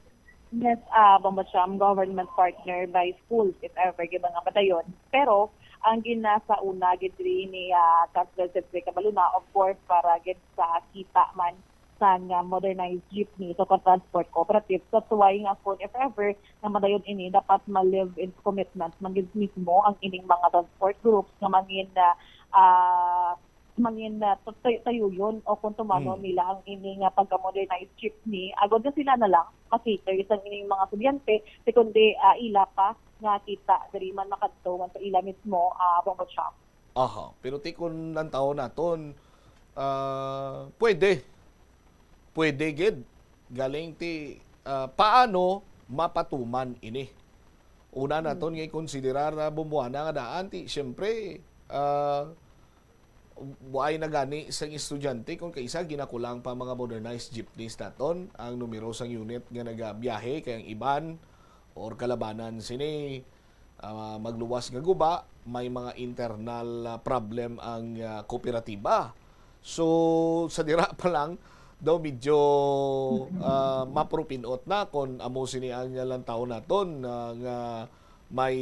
Yes, ah, Bombo Cham, government partner by schools, if ever, gid nga padayon. Pero ang ginasauna gid diri ni, ah, Councilor Cedric Cabaluna, of course, para gid sa kita man sang, ah, modernized jeepney, so ka transport cooperative. So, that's why nga kung if ever nga madayon ini, dapat ma-live in commitment man gid mismo ang ining mga transport groups nga mangin, ah, ah, mangin, ah, tay-, tayuyon o kung tumano Hmm. nila ang ini nga pagka-modernized jeepney. Agod nga sila na lang ma-cater sang ining mga estudyante, si kundi, ah, ila pa nga kita diri man makadto man sa ila mismo, ah, Bombo Cham. Aha, pero ti kun lantawon naton, ah, pwede. Pwede gid. Galing ti, ah, paano mapatuman ini? Una naton nga ikonsiderar, ah, Bombo Hana nga daan ti, siyempre, ah, buay na gani sang estudyante kung kaisa ginakulang pa mga modernized jeepneys naton ang numero sang unit nga nagabiyahe, kay ang iban or kalabanan sini, ah, magluwas nga guba, may mga internal, ah, problem ang, ah, kooperatiba. So, sa dira pa lang, daw medyo, ah, mapurupinot na kung amo sini ang lantawon naton, ah, nga may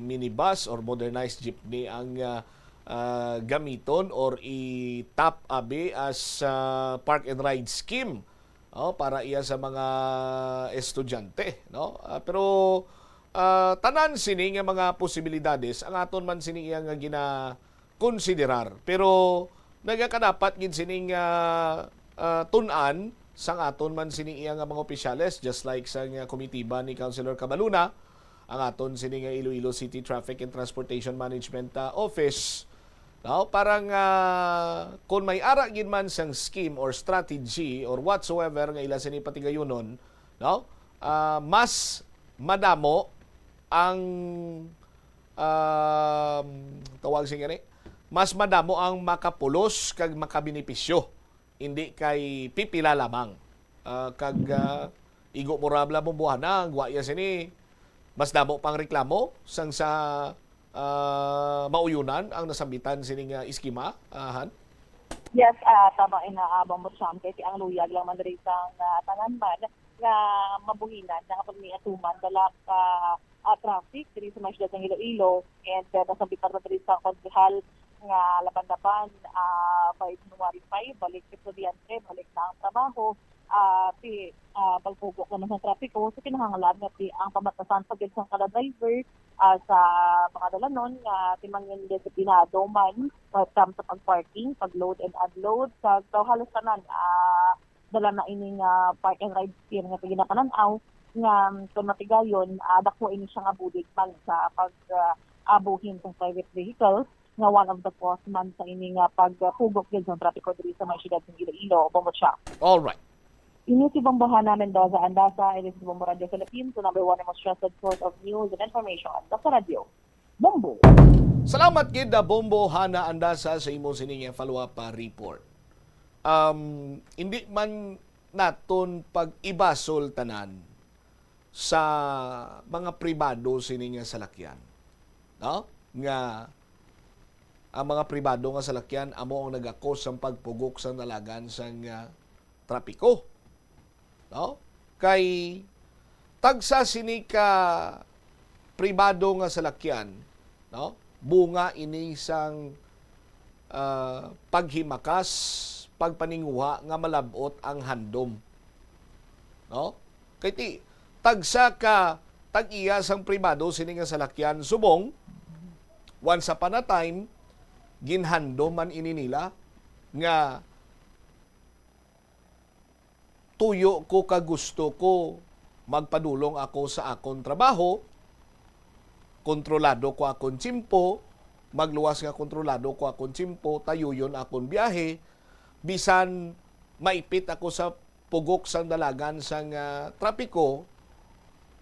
minibus or modernized jeepney ang, ah, ah, gamiton or i-tap abi as, ah, park and ride scheme, oh, para iya sa mga estudyante, no? Ah, pero, ah, tanan sini nga mga posibilidades ang aton man sini iya nga ginakonsiderar. Pero nagakadapat gid sining, ah, ah, tun-an sang aton man sini iya nga mga opisyales, just like sa nga komitiba ni Councilor Cabaluna, ang aton sini nga Iloilo City Traffic and Transportation Management, ah, Office, no? Para nga kung may ara gid man sang scheme or strategy or whatsoever nga ila sini patigayunon, no? Ah, mas madamo ang, um, tawag sini gani, mas madamo ang makapulos kag makabenepisyo, hindi kay pipila lamang. Ah, kag, ah, igo mo ra bala, Bombo Hana, ang wa iya sini, mas damo pang reklamo sang sa, ah, mauyonan ang nasambitan sini nga eskema, ah, Han? Yes, ah, tama ina, ah, Bombo Cham, kay ang luyag lang man diri sang, ah, tanan man nga mabuhinan nga pagmiatuman dala ka, ah, traffic diri sa mga syudad ng Iloilo, and, ah, nasambitan man diri sa konsehal nga laban-laban, ah, by January five, balik estudyante, balik na ang trabaho, ah, ti, ah, pagpugok naman sa trapiko. So, kinahanglan nga ti ang pamatasan pa gid sang kada driver, ah, sa mga dalanon nga ti mangin disiplinado man when it comes sa pag-parking, pag-load and unload, sa, sa halos tanan, ah, dala na ini nga park and ride scheme nga ginapanan-aw nga, um, kung matigayon, ah, dako ini siya nga bulig man sa pag, ah, abuhin sa private vehicles, nga one of the cause man sa ini nga pagpugok gid sa trapiko diri sa may siyudad ng Iloilo, Bombo Cham. All right. Ini si Bombo Hana Mendoza Andasa, ini si Bombo Radio Philippines, the number one and most trusted source of news and information. Sa radyo, Bombo. Salamat gid, ah, Bombo Hana Andasa, sa imo sining follow-up, ah, report. Um, hindi man naton pag-ibasol tanan sa mga pribado sini nga salakyan, no? Nga ang mga pribado nga salakyan amo ang nagakos sang pagpugok sang dalagan sang, ah, trapiko, no? Kay tagsa sini ka pribado nga salakyan, no? Bunga ini sang, ah, paghimakas, pagpaninguha nga malab-ot ang handom, no? Kay ti, tagsa ka tag-iya sang pribado sini nga salakyan subong, once upon a time, ginhandom man ini nila nga tuyo ko kag gusto ko, magpadulong ako sa akon trabaho, kontrolado ko akon tiyempo, magluwas nga kontrolado ko akon tiyempo, tayuyon akon biyahe, bisan maipit ako sa pugok sang dalagan sang, ah, trapiko,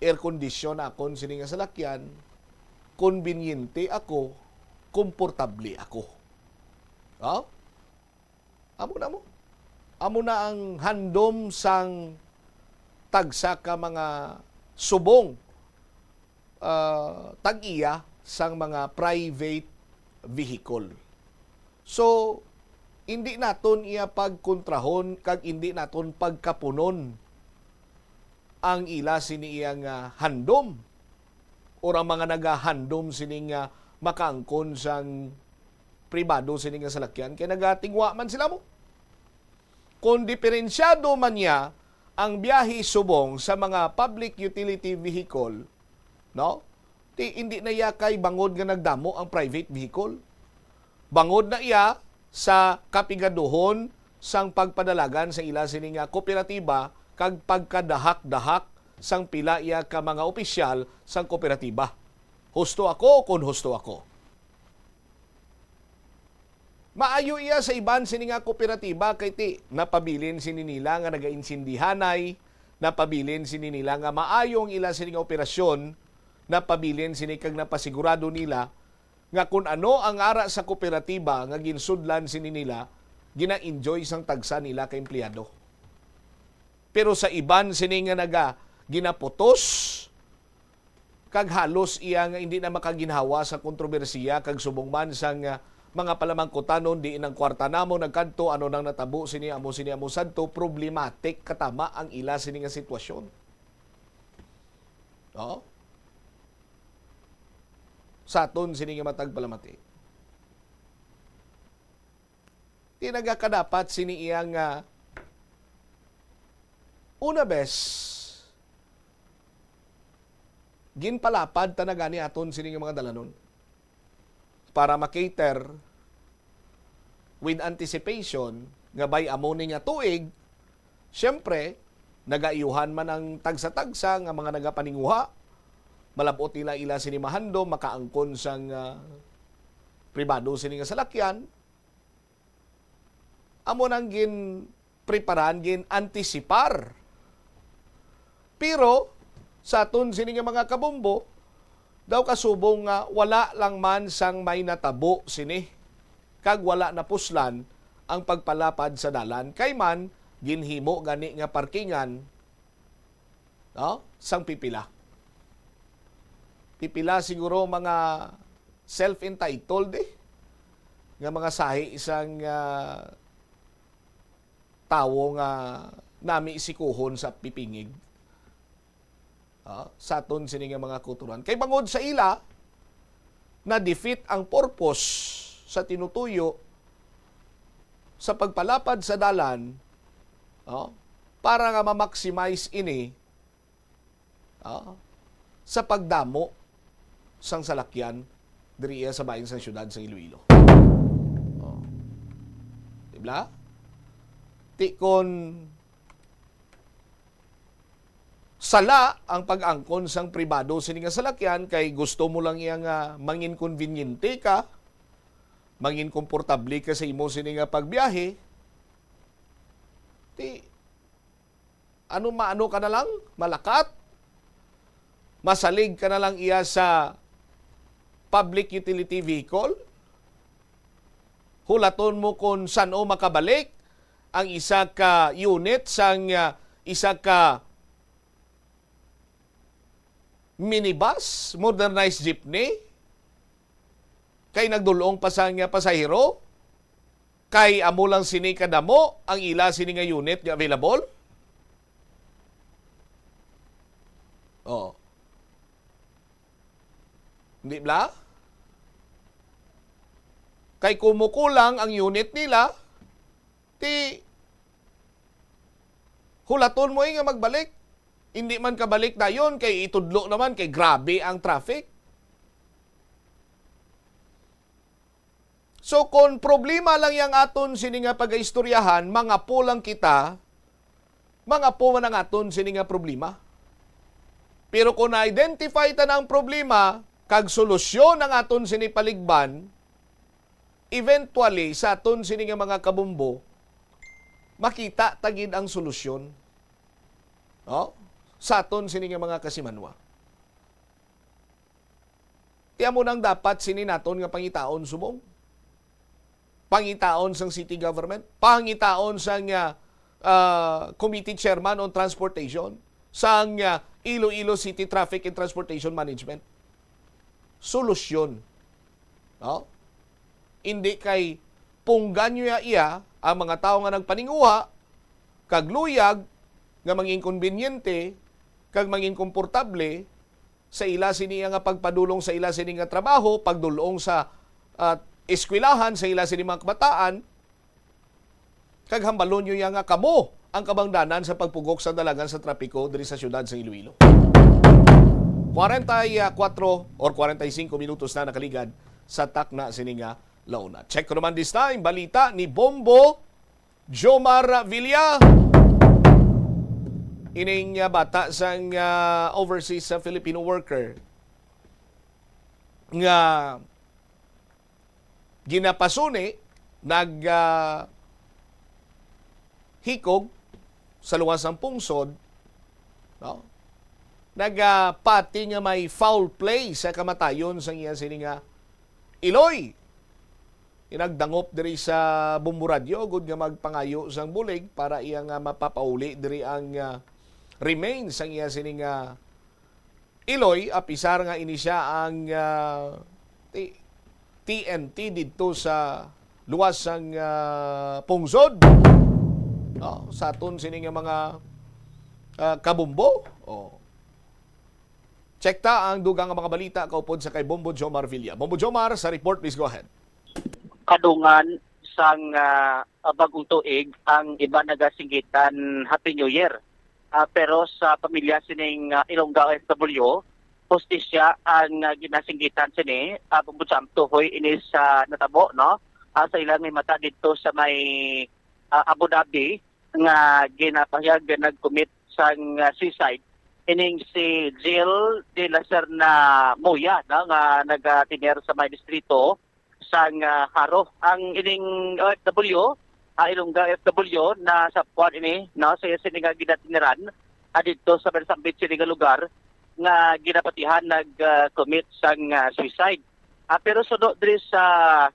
air condition akon sini nga salakyan, konbinyente ako, komportable ako. Oh? Amo na mo. Amo na ang handom sang tagsa ka mga subong, ah, tag-iya sang mga private vehicle. So, hindi naton iya pagkontrahon kag hindi naton pagkapunon ang ila sini iya nga handom, or ang mga nagahandom sini nga makaangkon sang pribado sini nga salakyan, kay nagatingwa man sila mo. Kung diferensyado man niya ang biyahe subong sa mga public utility vehicle, no? Ti, hindi na iya kay bangod nga nagdamo ang private vehicle. Bangod na iya sa kapigaduhon sang pagpadalagan sa ila sini nga kooperatiba kag pagkadahak-dahak sang pila iya ka mga opisyal sang kooperatiba. Husto ako kon husto ako. Maayo iya sa iban sini nga kooperatiba kay ti napabilin sini nila nga nagainsindihanay, napabilin sini nila nga maayo ang ila sini nga operasyon, napabilin sini kag napasigurado nila nga kun ano ang ara sa kooperatiba nga ginsudlan sini nila, gina-enjoy sang tagsa nila ka empleyado. Pero sa iban sini nga naga-, ginaputos, kag halos iya nga hindi na makaginhawa sa kontrobersiya, kag subong man sang, ah, mga palamangkutanon, diin ang kwarta namo nagkadto, ano nang natabo sini, amo sini, amo sadto, problematic katama ang ila sini nga sitwasyon. No? Sa aton sini nga matag palamati. Ti nagakadapat sini iya nga una bes ginpalapad ta na gani aton sini nga mga dalanon para ma-cater with anticipation nga by amo ni nga tuig, siyempre, nagaayuhan man ang tagsa-tagsa nga mga nagapaninguha, malab-ot nila ila sini mahandom, makaangkon sang, ah, pribado sini nga salakyan, amo nang ginpreparan, gin-antisipar. Pero sa aton sini nga mga kabombo, daw kasubong nga wala lang man sang may natabo sini, kag wala napuslan ang pagpalapad sa dalan, kay man ginhimo gani nga parkingan, no, sang pipila. Pipila siguro mga self-entitled, eh, nga mga sahi sang, ah, tawo nga nami sikuhon sa pipingig, ah, sa aton sini nga mga kauturan. Kay bangod sa ila, na-defeat ang purpose sa tinutuyo sa pagpalapad sa dalan, ah, para nga ma-maximize ini, ah, sa pagdamo sang salakyan diri sa bahin sang siyudad sang Iloilo. Oh. Di ba? Ti kon sala ang pag-angkon sang pribado sini nga salakyan kay gusto mo lang iya nga mangin konbinyente ka, mangin komportable ka sa imo sini nga pagbiyahe, ti ano maano ka na lang, malakat, masalig ka na lang iya sa public utility vehicle, hulaton mo kung san-o makabalik ang isa ka unit sang, ah, isa ka minibus, modernized jeepney, kay nagdul-ong pa sang, ah, pasahero, kay amo lang sini kadamo ang ila sini nga unit nga available. Oh. Hindi bala? Kay kumukulang ang unit nila, ti hulaton mo, eh, nga magbalik. Hindi man kabalik dayon, kay itudlo naman, kay grabe ang traffic. So, kung problema lang yang aton sini nga pagaistoryahan, mangapo lang kita, mangapo man ang aton sini nga problema. Pero kung na-identify ta na ang problema, kag solusyon ang aton sini paligban, eventually, sa aton sini nga mga kabombo, makita ta gid ang solusyon, no? Sa aton sini nga mga kasimanwa. Ti amo nang dapat sini naton nga pangitaon subong. Pangitaon sang city government, pangitaon sang, ah, ah, committee chairman on transportation, sang, ah, Iloilo City Traffic and Transportation Management. Solusyon. No? Hindi kay punggan niya iya ang mga tawo nga nagpaninguha kag luyag nga mangin konbinyente kag mangin komportable sa ila sini nga pagpadulong sa ila sini nga trabaho, pagdulong sa, ah, eskwelahan sa ila sini mga kabataan, kag hambalon niyo ya nga kamo ang kabangdanan sa pagpugok sa dalagan sa trapiko diri sa siyudad sa Iloilo. Kwarenta y kuwatro or kwarenta y singko minutos na nakaligad sa takna sini nga launa. Check ko naman this time, balita ni Bombo Jomar Villa. Ining, ah, bata sang, ah, overseas sa Filipino worker nga ginapasuni, nag, ah, hikog sa luwas sang pungsod, no? Nagapati nga may foul play sa kamatayon sang iya sini nga iloy. Inagdangop diri sa Bombo Radyo, gud nga magpangayo sang bulig para iya nga mapapauli diri ang, ah, remains sang iya sini nga Iloy, apisar nga ini sia ang, ah, ti-, T N T didto sa luwas sang, ah, pungsod. Oh, sa aton sini nga mga, ah, kabumbo. Oh. Check ta ang dugang nga mga balita kaupod sa kay Bombo Jomar Villa. Bombo Jomar, sa report, please go ahead. Kadungan sang, ah, ah, bagong tuig, ang iba nagasinggitan Happy New Year. Ah, pero sa pamilya sining, ah, Ilongga O F W, hustisya ang, ah, ginasinggitan sini, ah, Bumbudsam, tuhoy ini sa natabo, no? Ah, sa ilang himata didto sa may, ah, Abu Dhabi, nga ginapahayag nga nag-commit sang, ah, suicide ining si Jill de la Serna Moya, no, nga nagatiner sa may distrito sang, ah, Jaro. Ang ining O F W, ah, Ilongga O F W, na sa kuwan ini, no, sa iya sini nga ginatiniran, ah, didto sa may nasambit sini nga lugar nga ginapatihan nag, ah, commit sang, ah, suicide. Ah, pero suno diri sa,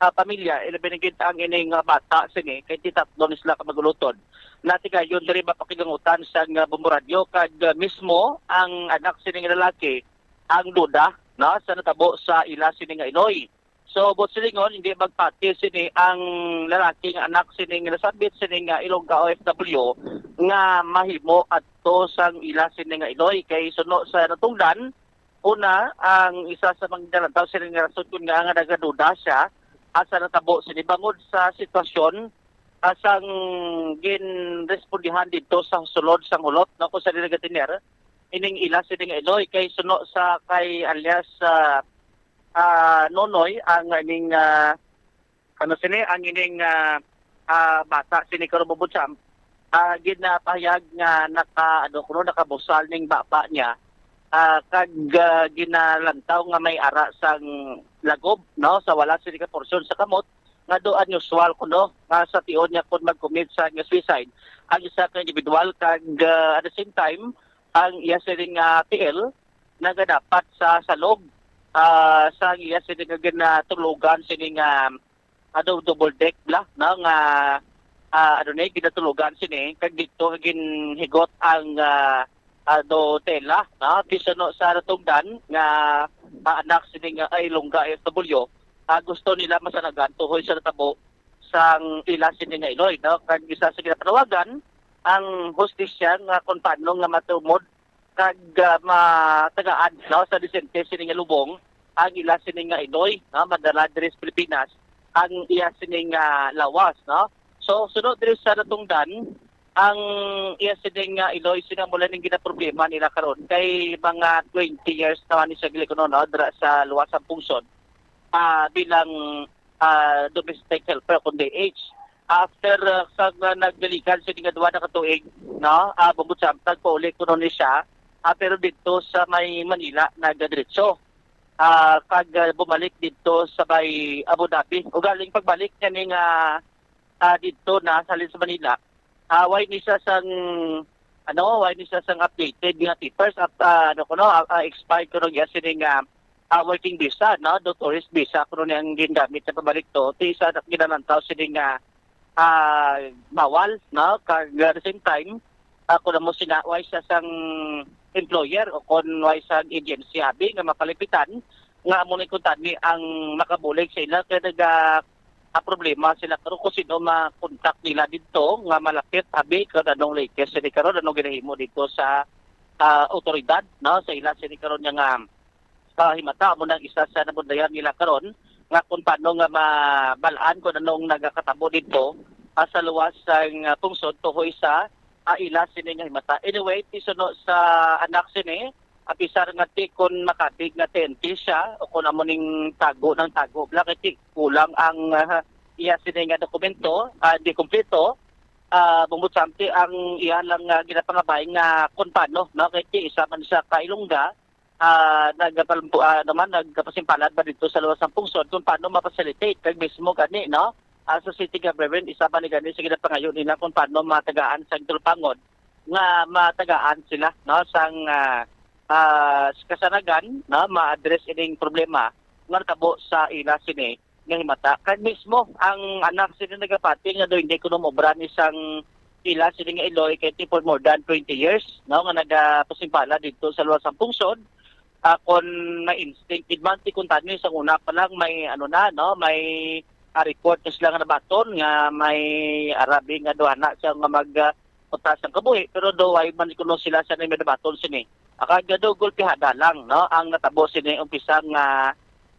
ah, pamilya, ilabi na gid ang ining, ah, bata sini, kay ti tatlo ni sila ka mag-ulutod. Natigayon diri mapakigangutan sang, ah, bomboradyo, kag, ah, mismo ang anak sini nga lalaki ang duda, no, sa natabo sa ila sini nga iloy. So, buot silingon, hindi magpati sini ang lalaki nga anak sini nga nasambit sini nga Ilongga O F W nga mahimo adto sang ila sini nga iloy, kay suno sa natungdan, una, ang isa sa mga ginalantaw sini nga rason kun nga nga nagaduda siya, ah, sa natabo sini bangod sa sitwasyon, ah, sang ginrespondihan didto sa sulod sang Hulot, no, kung sa nila gatiner ining ila sini nga iloy, kay suno sa kay alias, ah, ah, Nonoy, ang ining, ah, ano sini, ang ining, ah, ah, bata sini karon, Bumbudsam, ah, ginapahayag nga naka, ano kuno, nakabusal ning baba niya, ah, kag, ah, ginalantaw nga may ara sang lagob, no, sa wala sini ka porsyon sa kamot, nga do unusual kuno nga sa tion niya kun mag-commit sa nga suicide ang isa ka individual, kag, ah, at the same time, ang iya sini nga tiil nagadapat sa salog, ah, sa iya sini nga ginatulugan sini nga, ah, do-, double deck bala, no, nga, ah, ano ni, ginatulugan sini, kag dito ginhigot ang, ah, ah, do tela, no, kay suno sa natungdan nga, ah, anak sini nga Ilongga O F W, ah, gusto nila masanagan tuhoy sa natabo sang ila sini nga iloy, no, kag isa sa ginapanawagan ang hustisya nga kung paano nga matumod kag, ah, matagaan, no, sa disente sini nga lubong ang ila sini nga iloy, no, madala diri sa Pilipinas ang iya sini nga lawas, no. So, sunod diri sa natungdan, ang iya sini nga iloy sini mula ning ginaproblema nila karon kay mga twenty years na man ni siya gili kuno, no, dira sa luwas sang pungsod, ah, bilang, ah, domestic helper kung D H. After, ah, sa nga nagdalikan sini nga duha na ka tuig, no, ah, Bumbudsam, nagpauli kuno ni siya, ah, pero didto sa may Manila nagadiretso. Ah, kag, ah, bumalik didto sa may Abu Dhabi. Ugaling pagbalik niya ni nga, ah, didto na sa halin sa Manila, ah, way ni siya sang, ano, way ni siya sang updated nga papers at, ah, ano kuno, ah, ah, expired kuno niya sini nga, ah, working visa, no, do tourist visa kuno ni ang gingamit sa pabalik to. Ti isa na ginalantaw sini nga, ah, bawal, no, kag at the same time, ah, kun amo sina, way siya sang employer o kon way sang agency abi nga mapalipitan nga amo ni kuntani ang makabulig sa ila kay naga, ah, problema sila karon kung sino makontak nila didto nga malapit abi kung anong latest sini karon, anong ginahimo dito sa, ah, otoridad, no, sa ila sini karon nga, nga, ah, himata mo nang isa sa nabundayan nila karon nga kung paano nga mabalaan kung anong nagakatabo dito, ah, sa luwas sang, ah, pungsod tuhoy sa, ah, ila sini nga himata. Anyway, ti suno sa anak sini, apisar nga ti kon makabig nga tente siya o kon amo ning tago ng tago bala kay ti kulang ang, ah, iya sini nga dokumento, ah, di kompleto, ah, Bumbudsam, ti ang iya lang, ah, ginapangabay nga kon paano, no, kay ti isa man siya ka Ilongga, ah, nagapal-, ah, naman, nagapasimpalad ba dito sa luwas ng pungsod kung paano ma-facilitate kag mismo gani, no? Ah, sa city government, isa ba ni gani sa ginapangayo nila kung paano matagaan sa Tulpangon nga matagaan sila, no, sang, ah, ah, kasanagan, no, ma-address ining problema nga natabo sa ila sini nga himata. Kag mismo ang anak sini nagapati nga do hindi kuno maobra ni sang ila sini nga iloy kay ti for more than twenty years, no, nga nagapasimpala dito sa luwas sang pungsod. ah, kon may instinct gid man si Contani, sa una pa lang may ano na, no, may, ah, report na sila nga nabaton nga may arabi nga duha na siya nga mag, ah, putas ang kabuhi, pero do way man kuno sila sa may nabaton sini. Akag do gulpihada lang, no, ang natabo sini umpisa nga,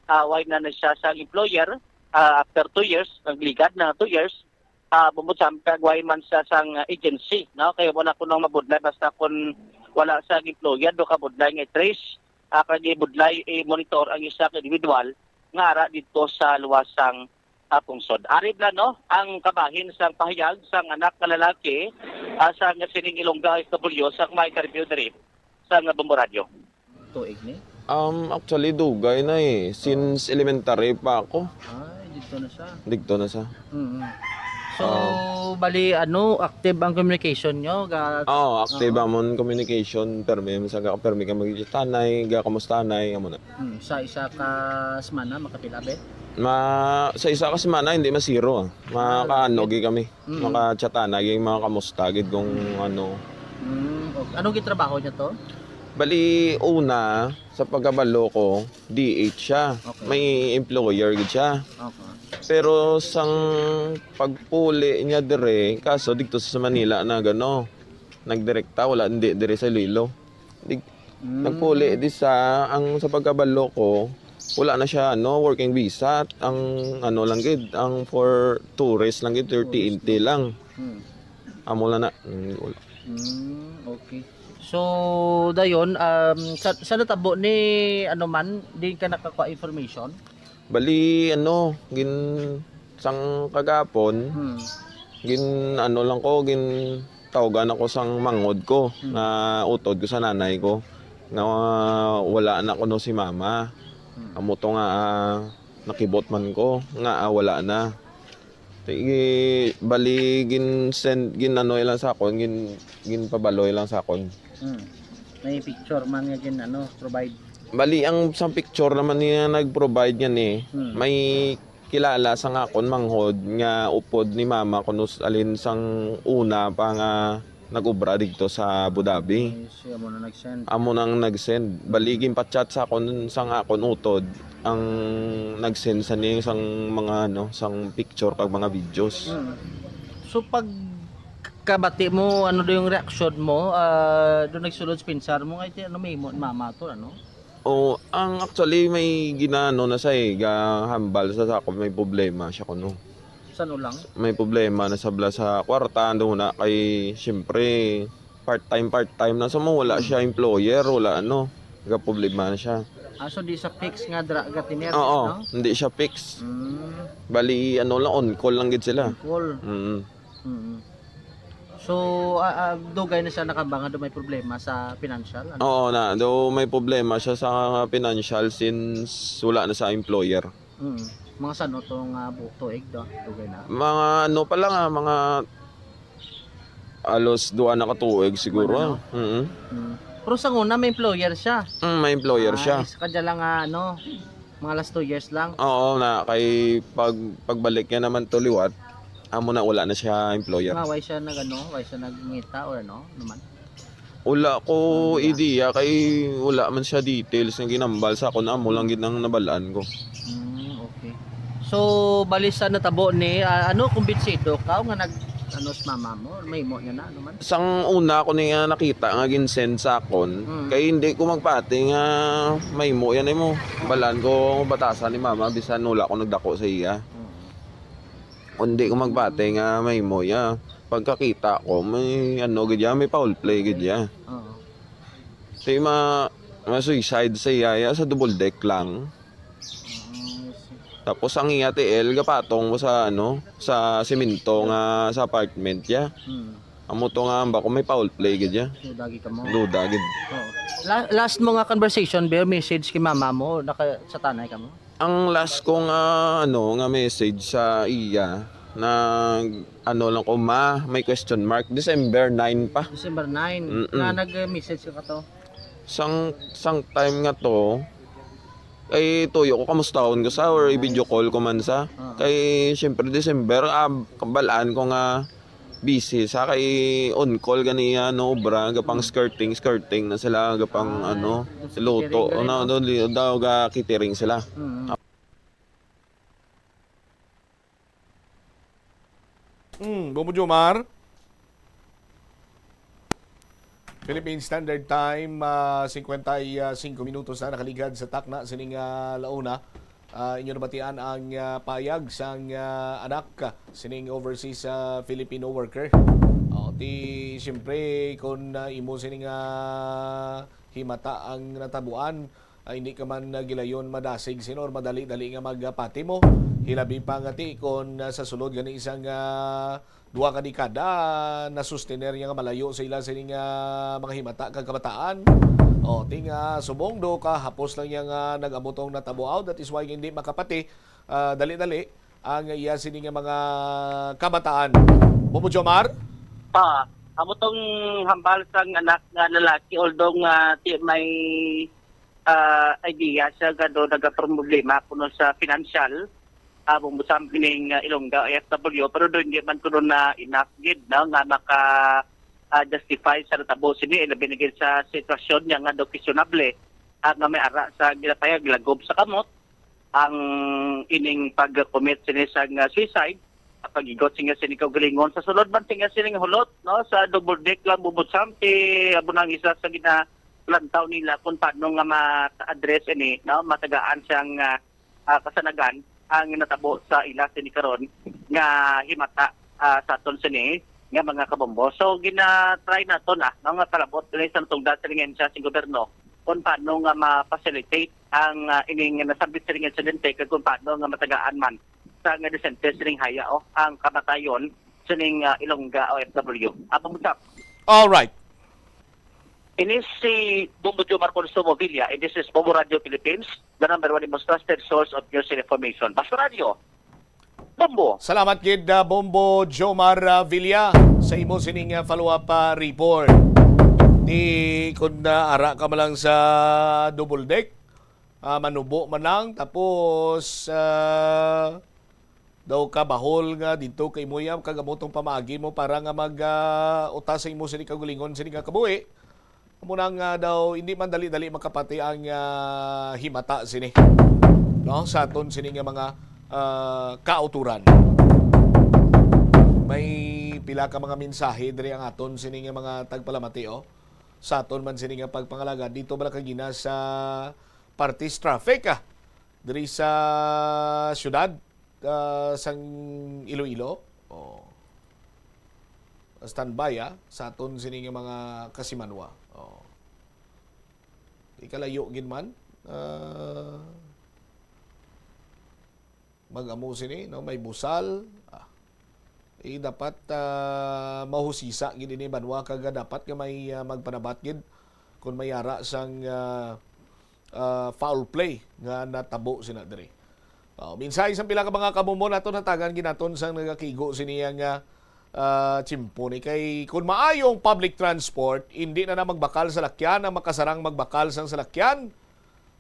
ah, way na na siya sa employer, ah, after two years, nagligad na two years, ah, bumod sa kag way man sa sang agency, no? Kay wala ko nang mabudlay basta kung wala sa employer, do ka budlay nga i-trace, ah, kag ibudlay, i-monitor ang isa ka individual nga ara dito sa luwas sang, ah, pungsod. Ari bala, no, ang kabahin sang pahayag sang anak nga lalaki, ah, sang sining Ilongga O F W sang may interview diri sa nga Bombo Radio. Tuig ni? Um, actually, dugay na eh. Since elementary pa ako. Ay, dito na siya. Dito na siya. Mm. So, Ah. bali, ano, active ang communication nyo? Ga- Oo, active Oo. amon communication. Permi, sa ga-, permi kami tanay, ga-, kamusta tanay, amo na. Mm, sa isa ka semana, makapila, be? Ma, sa isa ka semana, hindi masiro. Ah, Makaano, lagi. gi kami. Mm. Maka-chat tanay, gi mga kamusta, gid kung ano. Mm, okay. Anong gitrabaho niya to? Bali, una, sa pagkabalo ko, D H siya. Okay. May employer gid siya. Okay. Pero sang pagpuli niya dire, kaso dito sa Manila na gano, nagdirekta, wala, hindi dire sa Iloilo. Di, Mm. nagpuli di sa, ang sa pagkabalo ko, wala na siya, ano, working visa. Ang ano lang gid, ang for tourist lang gid, Tourist thirty N T lang. Hmm. Amo lang na. Mm, wala. Mm, okay. So, dayon, um, sa, sa natabo ni, ano man, di ka nakakuha information? Bali, ano, gin-, sang kagapon, Hmm. gin-, ano lang ko, gin-, tawagan ako sang manghod ko, Hmm. nga utod ko sa nanay ko, nga wala na kuno si mama. Hmm. Amo to nga, ah, nakibot man ko, nga, ah, wala na. Ti-, bali, gin-send, gin-, ano lang sa akon, gin-, ginpabaloy lang sa akon. Hmm. May picture man nga gin-, ano, provide. Bali, ang sa picture naman niya nag-provide niya ni, Hmm. may kilala sa nga akon manghod nga upod ni mama kuno s-, alin sang una pa nga nag-obra dito sa Abu Dhabi. Ay, siya mo na nag-send. Amo nang nag-send. Bali, ginpa-chat sa akon, sang akon utod, ang nag-send sa niya sang mga, ano, sang picture kag mga videos. Mm. So, pag kabati mo, ano daw yung reaksyon mo? Ah, doon nagsulod sa pinsar mo, nga iti, ano, may mo, mama to, ano? Oh, ang actually, may ginaano na siya eh, gahambal sa, sa ako, may problema siya kuno. Sano lang? May problema na sabla sa kwarta, ando na kay, siyempre, part-time, part-time na sa mo, wala Hmm. siya employer, wala ano, nagaproblema na siya. Ah, so di sa fix nga dra-, gatiner, Oo, no? Hindi siya fix. Hmm. Bali, ano lang, on call lang gid sila. On call. Mm. Mm. So, ah, ah, dugay na siya nakabanga do may problema sa financial, ano? Oo na, do may problema siya sa financial since wala na sa employer. Mm. Mga sano to nga bu-, tuig do? Dugay na. Mga ano pa lang, ah, mga alos duha na ka tuig siguro, Ano? ah. Mm. Mm. Pero sa una, may employer siya. Mm, may employer Ah, siya. Isa ka dyan lang, ah, ano, mga last two years lang. Oo na, kay pag, pagbalik niya naman to liwat, amo na wala na siya employer. Nga, why siya nag-, ano, why siya nagngita or ano, naman? Wala ko Wala. idea, kay wala man siya details nga ginambal sa akon, amo lang gid ang nabalaan ko. Hmm, okay. So, bali sa natabo ni, ah, ano, kumbinsido ka nga nag, ano, sa mama mo? May mo niya na, ano man? Sang una ko niya nakita nga gin-send sa akon, Mm. kay hindi ko magpati nga may mo yan, eh, mo. Balaan ko batasan ni mama, bisan wala ko nagdako sa iya. Mm. Kung hindi ko magpati nga may mo iya. Pagkakita ko, may ano gid ya, may foul play gid ya. Oo. Di ma-, ma-suicide sa iya, ya, sa double deck lang. Ah, I see. Tapos ang iya tiil, gapatong mo sa, ano, sa semento nga sa apartment ya. Hmm. Amo to nga, ba ko may foul play gid ya. Duda gid ka mo. Duda gid. Oo. La-, last mo nga conversation, Bear, message kay mama mo, naka-, sa tanay ka mo? Ang last ko nga, ano, nga message sa iya, nag, ano lang ko, "Ma, may question mark." December nine pa. December nine, Mm-mm. na nag-message ka to? Sang, sang time nga to, kay tuyo ko kamustahon ko sa, or i-video call ko man sa. Ah. Kay, siyempre, December, ah, kabalaan ko nga busy sa kay on call gani, ano, obra, gapang skirting, skirting na sila, gapang, Ah, ano, doon sa luto, catering na ano, rin, no? Doon, daw ga catering sila. Mm. Mm, Bombo Jomar. Philippine Standard Time, ah, singkwenta y singko minutos na nakaligad sa takna sining, ah, launa. Ah, inyo nabatian ang, ah, payag sang, ah, anak, ah, sining overseas, ah, Filipino worker. Oh, ti, siyempre, kung, ah, imo sining, ah, himata ang natabuan, ah, hindi ka man, ah, gilayon madasig sini or madali-dali nga magpati mo. Hilabi pa nga ti kung, ah, sa sulod gani isang, ah, duha ka dekada, nasustener niya nga malayo sa ila sining, ah, mga himata kag kabataan. O, ti nga subong do ka hapos lang niya nga nag-amo tong natabuaw, that is why hindi makapati, ah, dali-dali ang iya sini nga mga kabataan. Bombo Jomar? Pa, amo tong hambal sang anak nga lalaki, although nga ti may, ah, idea siya nga do nagaproblema kuno sa financial, ah, Bombo Sam, kining, ah, Ilongga O F W, pero do hindi man kuno na enough gid, no, nga maka, ah, justify sa natabo sini, ilabi na gid sa sitwasyon niya nga do questionable, ah, nga may ara sa ginapayag, lagob sa kamot ang ining pag-commit sini sang, ah, suicide, ah, pag-igot sini nga sini kaugalingon. Sa sulod man sini nga sini nga hulot, no, sa double deck lang, Bombo Sam, ti amo nang isa sa ginalantaw nila kung paano nga ma-address ini, no, matagaan sang, ah, ah, kasanagan ang natabo sa ila sini karon nga himata, ah, sa aton sini nga mga kabombo. So, gina-try naton, ah, no, nga palabot diri sa natungdan sa lingensya sa gobyerno kung paano nga ma-facilitate ang, ah, ining nasambit sining insidente kag kung paano nga matagaan man sa nga disente sining haya, oh, ang kamatayon sining, ah, Ilongga O F W. Abang usap. All right. Ini si Bombo Jomar Consumo Villa, and this is Bombo Radio Philippines, the number one, the most trusted source of news and information. Basta Radio, Bombo. Salamat gid, ah, Bombo Jomar, ah, Villa, sa imo sining, ah, follow-up, ah, report. Di kun, ah, ara ka man lang sa double deck, ah, manubo man lang, tapos, ah, daw ka bahol nga didto kay Muyam, kag amo tong pamaagi mo para nga mag, ah, utas sa imo sini kaugalingon sini nga kabuhi. Amo na nga daw, hindi man dali-dali makapati ang, ah, himata sini, no? Sa aton sini nga mga, ah, kauturan. May pila ka mga mensahe diri ang aton sini nga mga tagpalamati, oh. Sa aton man sini nga pagpangalagad dito bala kagina sa Partis traffic, ah, diri sa siyudad, ah, sang Iloilo. Oh. Standby, ah, sa aton sini nga mga kasimanwa. Oh. Di kalayo gid man. Ah, mag-amo sini, no? May busal. Ah. Eh, dapat, ah, mahusisa gid ini banwa kag dapat nga may, ah, magpanabat gid kung may ara sang, ah, ah, foul play nga natabo sina diri. Oh, mensahe sang pila ka mga kabombo naton, hatagan gid naton sang nagakigo sini nga, ah, tiyempo ni. Kay kung maayo ang public transport, hindi na na magbakal salakyan, ang makasarang magbakal sang salakyan.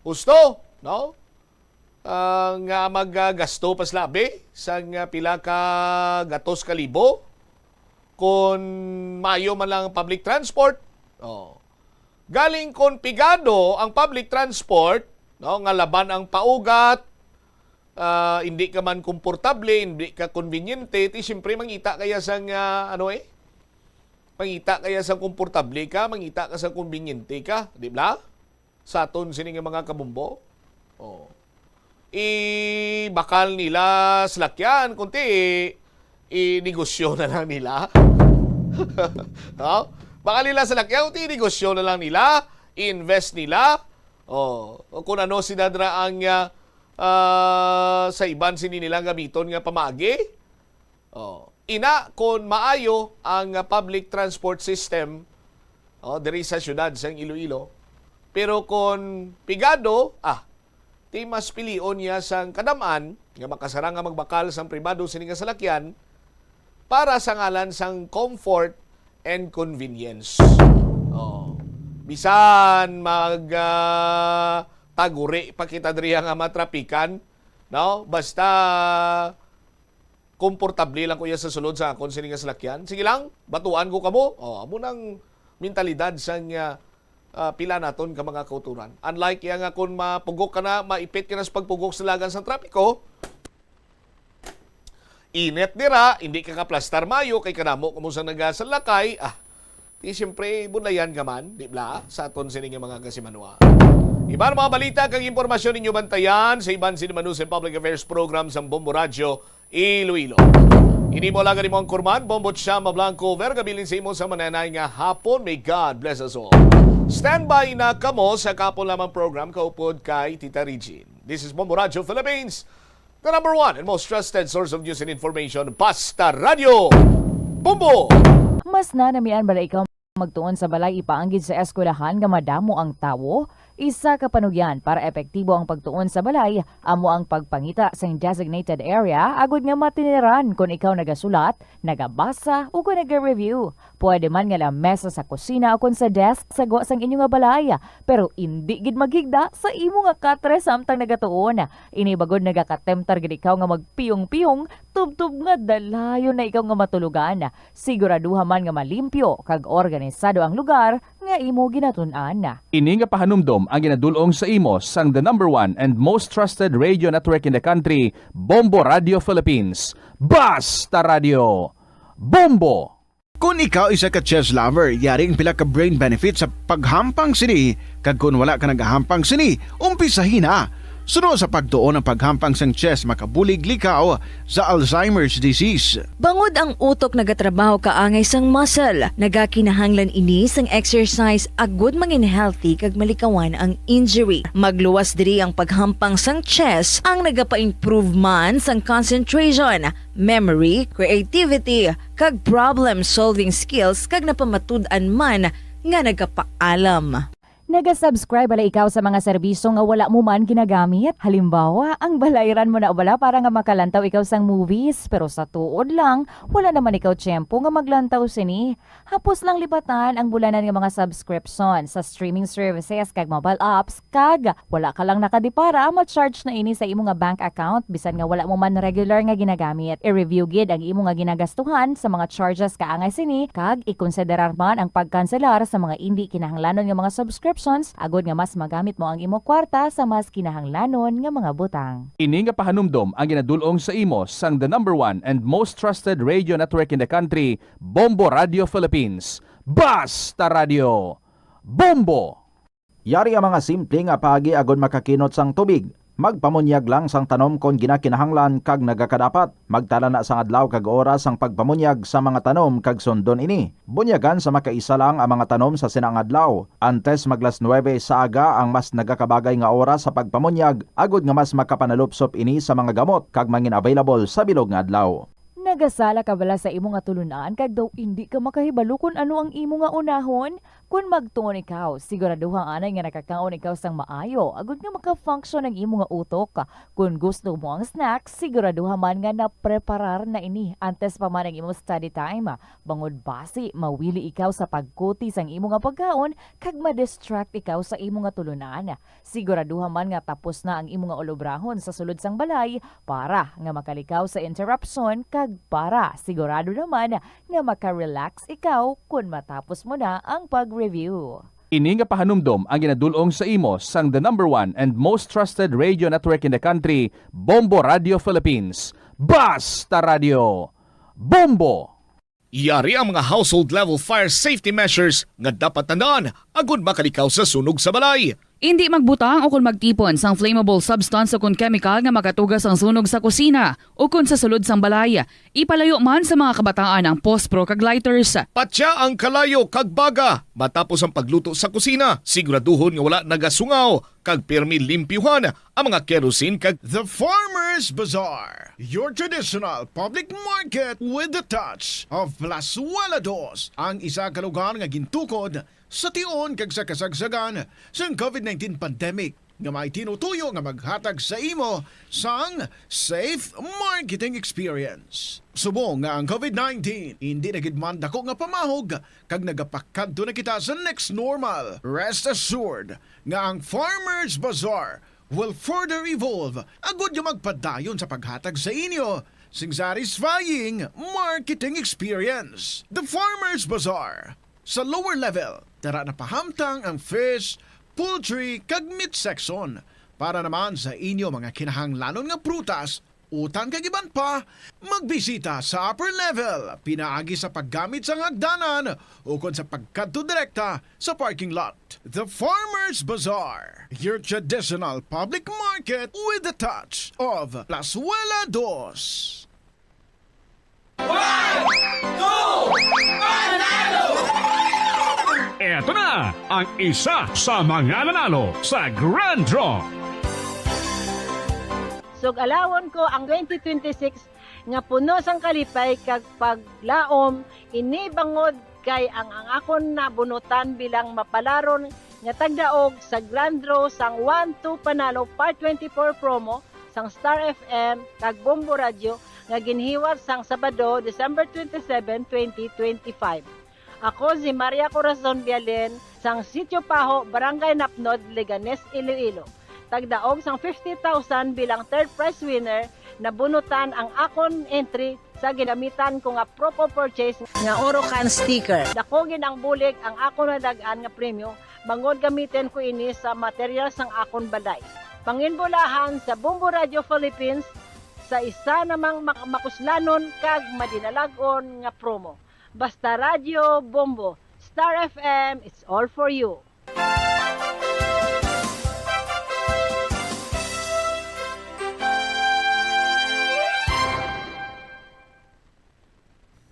Husto, no? Ah, nga magagasto pa sa labi sang, ah, pila ka gatos ka libo kon maayo man lang ang public transport. Oh. Galing kon pigado ang public transport, no, nga laban ang paugat, ah, hindi ka man komportable, hindi ka konbinyente, ti siyempre mangita kaya sang, ah, ano eh? Mangita kaya sang komportable ka, mangita ka sang konbinyente ka, di ba? Sa aton sini nga mga kabombo. Oh. Ibakal nila salakyan, kunti i-negosyo na lang nila. No? Bakal nila salakyan, kunti i-negosyo na lang nila, i-invest nila. Oh, o kung ano sila dira ang, ah, ah, sa iban sini nila gamiton nga pamaagi. Oh, ina, kon maayo ang, ah, public transport system, oh, diri sa siyudad sang Iloilo, pero kon pigado, ah, ti mas pilion niya sang kadam-an nga makasarang nga magbakal sang pribado sini nga salakyan para sa ngalan sang comfort and convenience. Oh, bisan mag, ah, taguri pa kita diri nga matrapikan, no? Basta komportable lang ko iya sa sulod sa akon sini nga salakyan. Sige lang, batuan ko kamo. Oh, amo nang mentalidad sang, ah, ah, pila naton ka mga kautoran. Unlike iya nga kung mapugok ka na, maipit ka na sa pagpugok sa lagan sa trapiko, init dira, hindi ka kaplastar mayo kay kadamo kamo sa nagasalakay. Ah, di siyempre, bulayan ka man, di bla, sa aton sini nga mga kasimanwa. Iban mga balita kag impormasyon ninyo bantayan sa iban sini Manusa Public Affairs Program sa Bombo Radyo Iloilo. Ini mo lang mo ang kurman, Bombo Chama Blanco, Verga bilin sa imo sa mananay nga hapon. May God bless us all. Standby na kamo sa kapon lamang program kaupod kay Tita Regine. This is Bombo Radyo Philippines, the number one and most trusted source of news and information, Basta Radyo Bombo! Mas nanamian bala ikaw magtuon sa balay ipaanggid sa eskwelahan nga madamo ang tawo? Isa ka panugyan para epektibo ang pagtuon sa balay amo ang pagpangita sing designated area agud nga matiniran kon ikaw nagasulat, nagabasa, o kon naga-review. Pwede man nga lamesa sa kusina o kon sa desk sa gwa sang inyo nga balay, pero indi gid maghigda sa imo nga katre samtang nagatuon. Ini bagod nagakatemptar gid ikaw nga magpiyong-piyong tubtob nga dalayon na ikaw nga matulogan. Siguraduha man nga malimpyo kag organisado ang lugar nga imo ginatun-an. Ini nga pahanumdom ang ginadul-ong sa imo sang the number one and most trusted radio network in the country, Bombo Radio Philippines. Basta Radio! Bombo! Kon ikaw isa ka chess lover, yari ang pila ka brain benefits sa paghampang sini, kag kon wala ka nagahampang sini, umpisahi na. Suno sa pagtuon, ang paghampang sang chess makabulig likaw sa Alzheimer's disease. Bangod ang utok nagatrabaho kaangay sang muscle, nagakinahanglan ini sang exercise agud mangin healthy kag malikawan ang injury. Magluwas diri ang paghampang sang chess, ang nagapa-improve man sang concentration, memory, creativity, kag problem-solving skills, kag napamatud-an man nga nagapaalam. Naga-subscribe bala ikaw sa mga serbisyo nga wala mo man ginagamit? Halimbawa, ang balayran mo na bala para nga makalantaw ikaw sang movies, pero sa tuod lang, wala naman ikaw tiyempo nga maglantaw sini. Hapos lang libatan ang bulanan nga mga subscription sa streaming services kag mobile apps, kag wala ka lang nakadipara, ma-charge na ini sa imo nga bank account bisan nga wala mo man regular nga ginagamit. I-review gid ang imo nga ginagastuhan sa mga charges kaangay sini, kag ikonsiderar man ang pagkanselar sa mga indi kinahanglanon nga mga subscriptions agud nga mas magamit mo ang imo kwarta sa mas kinahanglanon nga mga butang. Ini nga pahanumdom ang ginadul-ong sa imo sang the number one and most trusted radio network in the country, Bombo Radio Philippines. Basta Radio! Bombo! Yari ang mga simple nga paagi agud makakinot sang tubig. Magpamunyag lang sang tanom kon ginakinahanglan kag nagakadapat. Magtala na sang adlaw kag oras sang pagpamunyag sa mga tanom kag sundon ini. Bunyagan sa makaisa lang ang mga tanom sa sina nga adlaw. Antes mag las nuebe sa aga ang mas nagakabagay nga oras sa pagpamunyag, agud nga mas makapanalupsop ini sa mga gamot kag mangin available sa bilog nga adlaw. Nagasala ka bala sa imo nga tulunan kag daw indi ka makahibalo kon ano ang imo nga unahon? Kon magtuon ikaw, siguraduha anay nga nakakaon ikaw sang maayo agud nga maka-function ang imo nga utok. Kon gusto mo ang snack, siguraduha man nga napreparar na ini antes pa man ang imo study time. Bangod basi mawili ikaw sa pagkuti sang imo nga pagkaon kag ma-distract ikaw sa imo nga tulunan. Siguraduha man nga tapos na ang imo nga ulobrahon sa sulod sang balay para nga makalikaw sa interruption kag para sigurado naman nga maka-relax ikaw kon matapos mo na ang pag-review. Ini nga pahanumdom ang ginadul-ong sa imo sang the number one and most trusted radio network in the country, Bombo Radio Philippines. Basta Radio! Bombo! Yari ang mga household level fire safety measures nga dapat tandaan agud makalikaw sa sunog sa balay. Indi magbutang o kon magtipon sang flammable substance o kon chemical nga makatuga sang sunog sa kusina o kon sa sulod sang balay. Ipalayo man sa mga kabataan ang pospro kag lighters. Patya ang kalayo kag baga matapos ang pagluto sa kusina. Siguraduhon nga wala nagasungaw kag pirmi limpyuhan ang mga kerosene kag The Farmers Bazaar, your traditional public market with the touch of Plazuela Dos, ang isa ka lugar nga gintukod sa tion kag sa kasagsagan sang covid nineteen pandemic, nga may tinutuyo nga maghatag sa imo sang safe marketing experience. Subong nga ang covid nineteen indi na gid man dako nga pamahog kag nagapakadto na kita sa next normal, rest assured nga ang Farmers Bazaar will further evolve agud nga magpadayon sa paghatag sa inyo sing satisfying marketing experience. The Farmers Bazaar. Sa lower level, dara na pahamtang ang fish, poultry, kag meat section. Para naman sa inyo mga kinahanglanon nga prutas, utan kag iban pa, magbisita sa upper level pinaagi sa paggamit sang hagdanan ukon sa pagkadto direkta sa parking lot. The Farmers Bazaar, your traditional public market with a touch of Plazuela Dos. One, two, panalo! Eto na ang isa sa mga nanalo sa Grand Draw. Sug-alawon ko ang twenty twenty-six nga puno sang kalipay kag paglaom, ini bangod kay ang, ang akon nabunutan bilang mapalaron nga tagdaog sa Grand Draw sang One Two Panalo Part twenty-four promo sang Star F M kag Bombo Radyo nga ginhiwat sang Sabado, December twenty-seven, twenty twenty-five. Ako si Maria Corazon Bialen sang Sitio Paho, Barangay Napnod, Leganes, Iloilo. Tagdaog sang fifty thousand bilang third prize winner, nabunutan ang akon entry sa ginamitan ko nga proof of purchase nga Orocan sticker. Dako gid ang bulig ang akon nadag-an nga premyo, bangod gamitin ko ini sa material sang akon balay. Panginbulahan sa Bombo Radio Philippines, sa isa namang mak-, makuslanon kag madinalag-on nga promo. Basta Radyo Bombo, Star F M, it's all for you.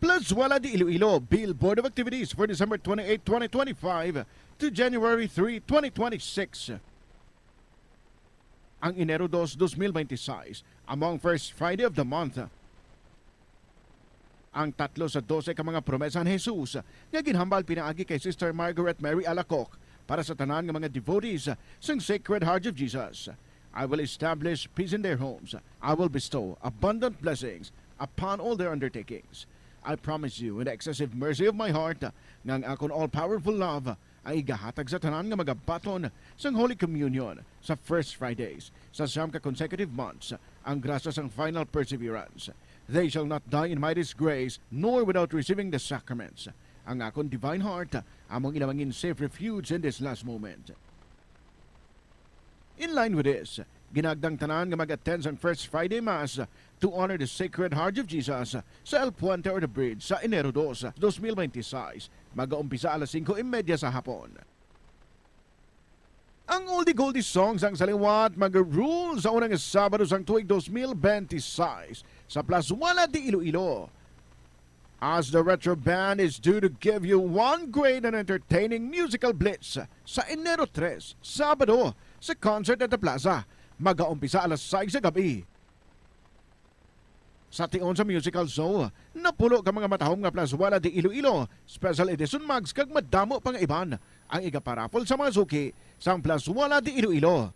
Plazuela de Iloilo, Billboard of Activities for December twenty-eight, twenty twenty-five to January three, twenty twenty-six. Ang Enero dos, dos mil benti sais, among first Friday of the month. Ang tatlo sa dose ka mga promesa ni Jesus nga ginhambal pinaagi kay Sister Margaret Mary Alacoque para sa tanan nga mga devotees sang Sacred Heart of Jesus. "I will establish peace in their homes. I will bestow abundant blessings upon all their undertakings. I promise you in the excessive mercy of my heart nga ang akon all-powerful love ang igahatag sa tanan nga magabaton sang Holy Communion sa First Fridays sa siyam ka consecutive months, ang grasya sang final perseverance. They shall not die in my disgrace, nor without receiving the sacraments. Ang akon divine heart among ila mangin safe refuge in this last moment." In line with this, ginagdang tanan nga mag-attend sang First Friday Mass to honor the Sacred Heart of Jesus sa El Puente or the Bridge sa Enero dos, dos mil benti sais. Magaumpisa alas singko y media sa hapon. Ang oldie goldie songs ang sa liwat mag-rule sa unang Sabado sang tuig dos mil benti sais sa Plazuela de Iloilo. As the Retro Band is due to give you one great and entertaining musical blitz sa Enero tres, Sabado, sa concert at the plaza. Magaumpisa alas sais sa gab-i. Sa tion sa musical show, napulo ka mga matahom nga Plazuela de Iloilo, special edition mugs kag madamo pa nga iban ang igaparaffle sa mga suki sang Plazuela de Iloilo.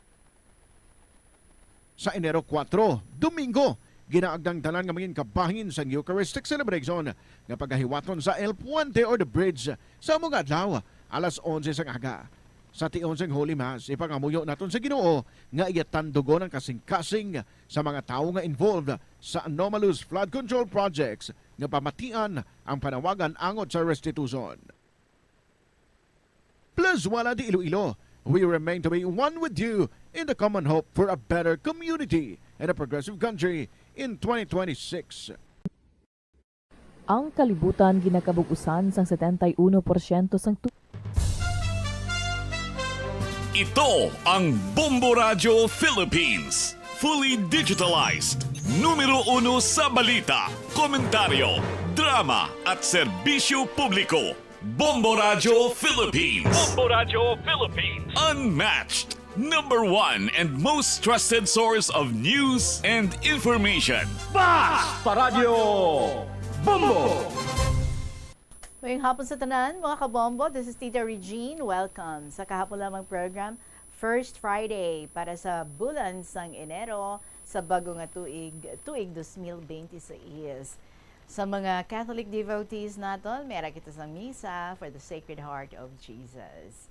Sa Enero kuwatro, Domingo, ginaagdang tanan nga mangin kabahin sang Eucharistic celebration nga pagahiwaton sa El Puente or the Bridge sa amo nga adlaw, alas onse sang aga. Sa tion sang Holy Mass, ipangamuyo naton sa Ginoo nga iya tandugon ang kasing-kasing sa mga tawo nga involved sa anomalous flood control projects nga pamatian ang panawagan angot sa restitution. Plazuela de Iloilo, we remain to be one with you in the common hope for a better community and a progressive country in twenty twenty-six. Ang kalibutan ginakabug-usan sang setenta y uno porsyento sang tu- Ito ang Bombo Radyo Philippines. Fully digitalized. Numero uno sa balita, komentaryo, drama, at serbisyo publiko. Bombo Radyo Philippines. Bombo Radyo Philippines. Unmatched. Number one and most trusted source of news and information. Basta Radyo Bombo! Mayong hapon sa tanan, mga kabombo. This is Tita Regine. Welcome sa kahapon lamang program, First Friday para sa bulan sang Enero sa bago nga tuig, tuig dos mil benti sais. Sa mga Catholic devotees naton, may ara kita sang misa for the Sacred Heart of Jesus.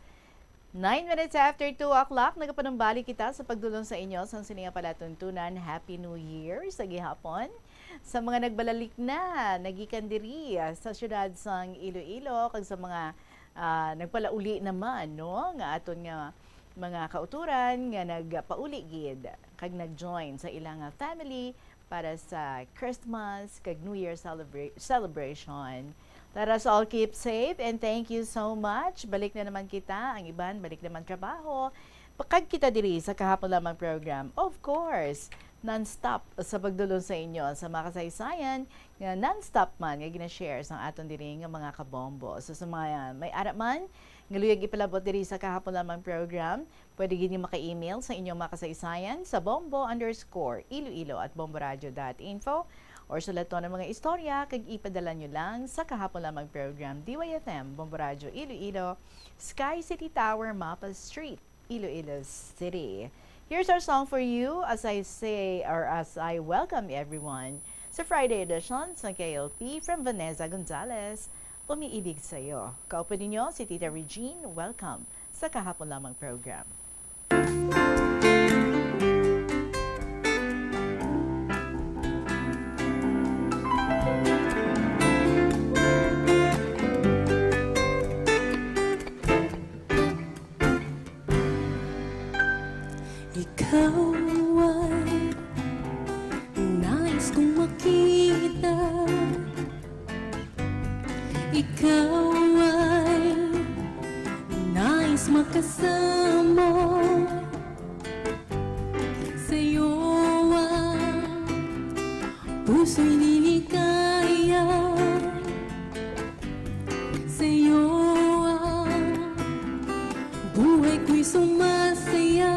Nine minutes after two o'clock, nagapanumbalik kita sa pagdulong sa inyo sang sini nga palatuntunan. Happy New Year sa gihapon. Sa mga nagbalalik na, nagikan diri, ah, sa siyudad sang Iloilo, kag sa mga, ah, nagpalauli naman, no, nga aton nga mga kauturan nga nagpauli gid kag nag-join sa ilang, ah, family para sa Christmas kag New Year celebra-, celebration. Let us all keep safe and thank you so much. Balik na naman kita, ang iban balik naman trabaho. Pakag kita diri sa Kahapon Lamang program. Of course, non-stop sa pagdulong sa inyo sa mga kasaysayan nga non-stop man nga gina-share sang aton diri nga mga kabombo. So, sa mga may ara man nga luyag ipalabot diri sa Kahapon Lamang program, pwede gid nga maka-email sa inyong mga kasaysayan sa bombo underscore iloilo at bomboradio dot info or sulaton ang mga istorya kag ipadala nyo lang sa Kahapon Lamang program, D Y F M, Bombo Radio Iloilo, Sky City Tower, Mapa Street, Iloilo City. Here's our song for you as I say, or as I welcome everyone sa Friday edition sa K L P from Vanessa Gonzalez, Umiibig Sa'yo. Kaupo ninyo si Tita Regine. Welcome sa Kahapon Lamang program. Ikaw ay nais kong makita. Ikaw ay nais makasama. Sa'yo ang puso'y liligaya. Sa'yo ang buhay ko'y sumasaya.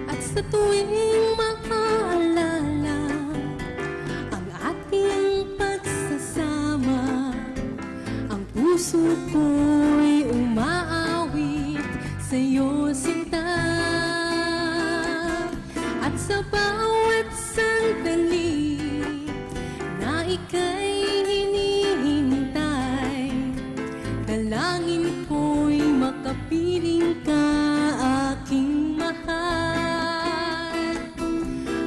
At sa tuwing maaalala ang ating pagsasama, ang puso ko'y umaawit sa'yo, sinta. At sa bawat sandali na ika'y hinihintay, dalangin ko'y makapiling ka, aking mahal.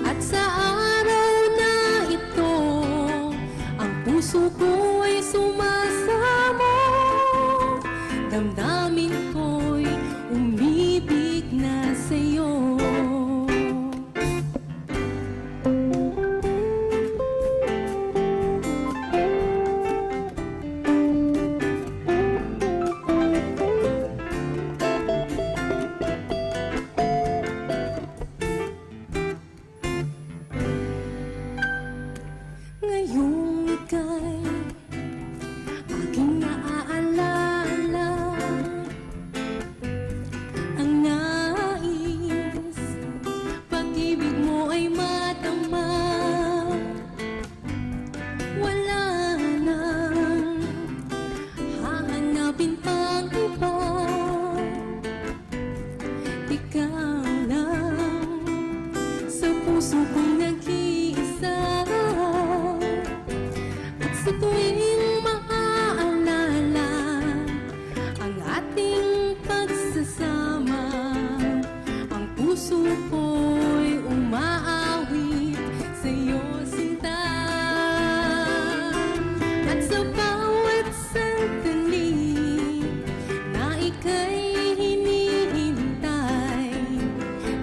At sa araw na ito, ang puso ko'y sumasamo, damdamin ko'y umibig na sa'yo. Ngayong ika'y aking naaalala, ang nais, pag-ibig mo ay madama. Wala nang hahanapin pang iba. Ikaw lang sa puso ko'y nag-iisa. At sa tuwing maaalala ang ating pagsasama, ang puso ko'y umaawit sa'yo, sinta. At sa bawat sandali na ika'y hinihintay,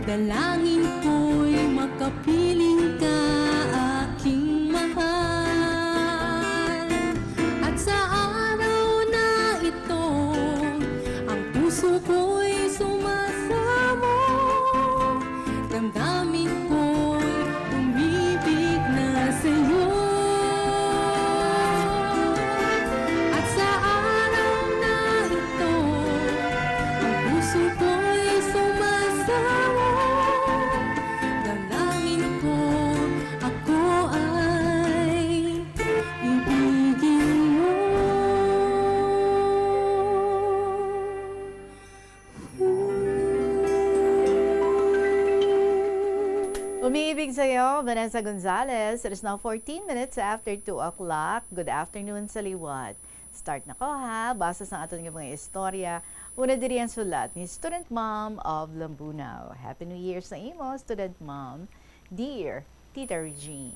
dalangin ko'y makapiling ka, aking mahal. At sa araw na ito, ang puso ko'y sumasamo, damdamin ko'y umibig na sa'yo. At sa araw na ito, ang puso ko'y sumasamo, dalangin ko, ako ay ibigin mo. Umiibig sa'yo, Vanessa Gonzalez. It is now fourteen minutes after two o'clock. Good afternoon sa liwat. Start na ko, ha. Basa sang aton nga mga istorya. Una diri ang sulat ni Student Mom of Lambunao. Happy New Year sa imo, Student Mom. Dear, Tita Regine.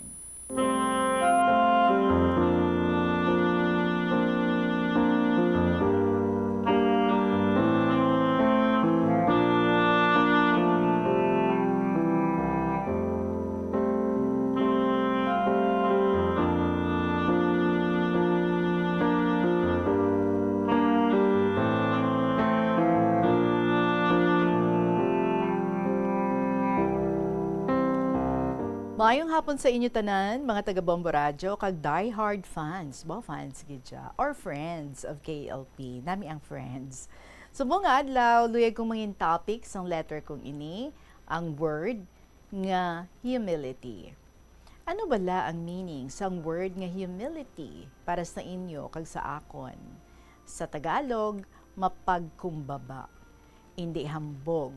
Maayong hapon sa inyo tanan, mga taga Bombo Radyo, kag die-hard fans, ba, fans gid siya, or friends of K L P. Nami ang friends. Subong nga adlaw, luyag kong mangin topic sang letter kong ini, ang word nga humility. Ano bala ang meaning sang word nga humility para sa inyo kag sa akon? Sa Tagalog, mapagkumbaba, indi hambog,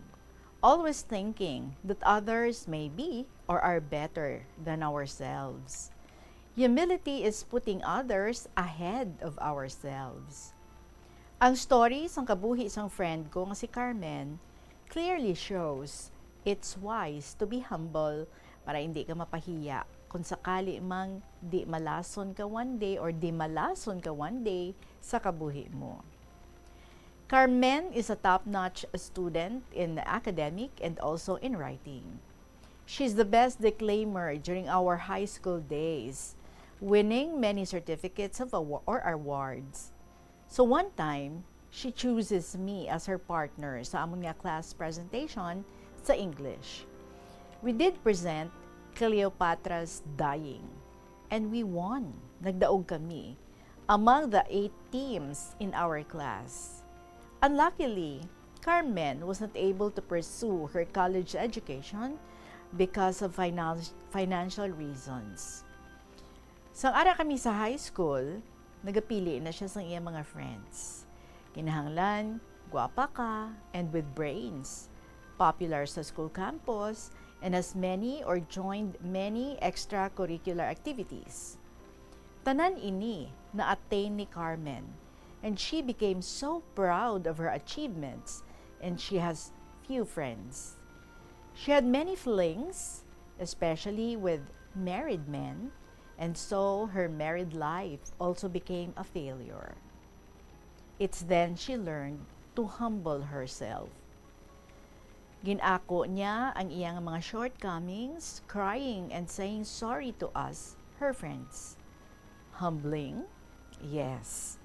always thinking that others may be or are better than ourselves. Humility is putting others ahead of ourselves. Ang story sang kabuhi sang friend ko nga si Carmen clearly shows it's wise to be humble para hindi ka mapahiya kung sakali mang di malason ka one day or di malason ka one day sa kabuhi mo. Carmen is a top-notch student in academic and also in writing. She's the best declaimer during our high school days, winning many certificates of awa-, or awards. So one time, she chooses me as her partner sa amon nga class presentation sa English. We did present Cleopatra's Dying, and we won. Nagdaog kami among the eight teams in our class. Unluckily, Carmen was not able to pursue her college education because of finance-, financial reasons. Sang ara kami sa high school, nagapili na siya sang iya mga friends. Kinahanglan, gwapa ka, and with brains, popular sa school campus, and has many or joined many extracurricular activities. Tanan ini na-attain ni Carmen, and she became so proud of her achievements, and she has few friends. She had many flings, especially with married men, and so her married life also became a failure. It's then she learned to humble herself. Gin-ako niya ang iyang mga shortcomings, crying and saying sorry to us, her friends. Humbling? Yes.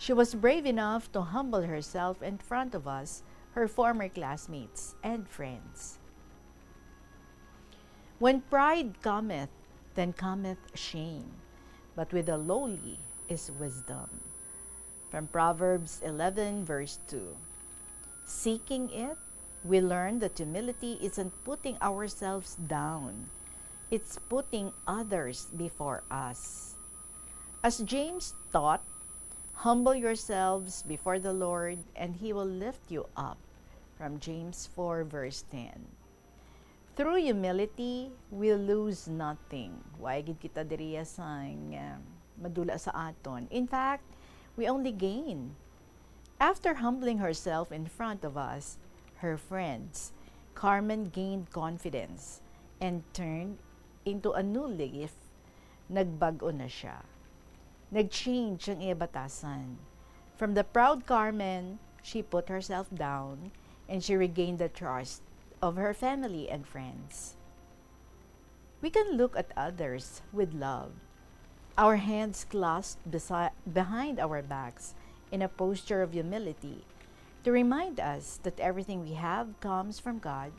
She was brave enough to humble herself in front of us, her former classmates and friends. When pride cometh, then cometh shame, but with the lowly is wisdom. From Proverbs eleven, verse two. Seeking it, we learn that humility isn't putting ourselves down, it's putting others before us. As James taught, "Humble yourselves before the Lord, and He will lift you up." From James four, verse ten. Through humility, we lose nothing. Wa gid kita diriya sang, ah, madula sa aton. In fact, we only gain. After humbling herself in front of us, her friends, Carmen gained confidence and turned into a new leaf. Nagbag-o na siya. Nag-change ang iya batasan. From the proud Carmen, she put herself down and she regained the trust of her family and friends. We can look at others with love, our hands clasped besi-, behind our backs in a posture of humility, to remind us that everything we have comes from God,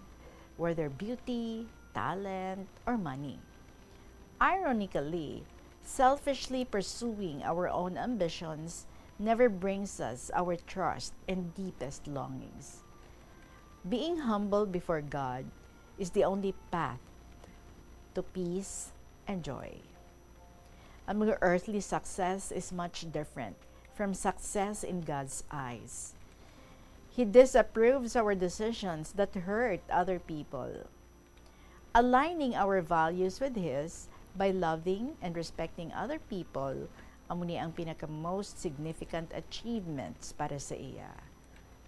whether beauty, talent, or money. Ironically, selfishly pursuing our own ambitions never brings us our trust and deepest longings. Being humble before God is the only path to peace and joy. Ang mga earthly success is much different from success in God's eyes. He disapproves our decisions that hurt other people. Aligning our values with His by loving and respecting other people, amo ni ang pinaka-most significant achievements para sa iya.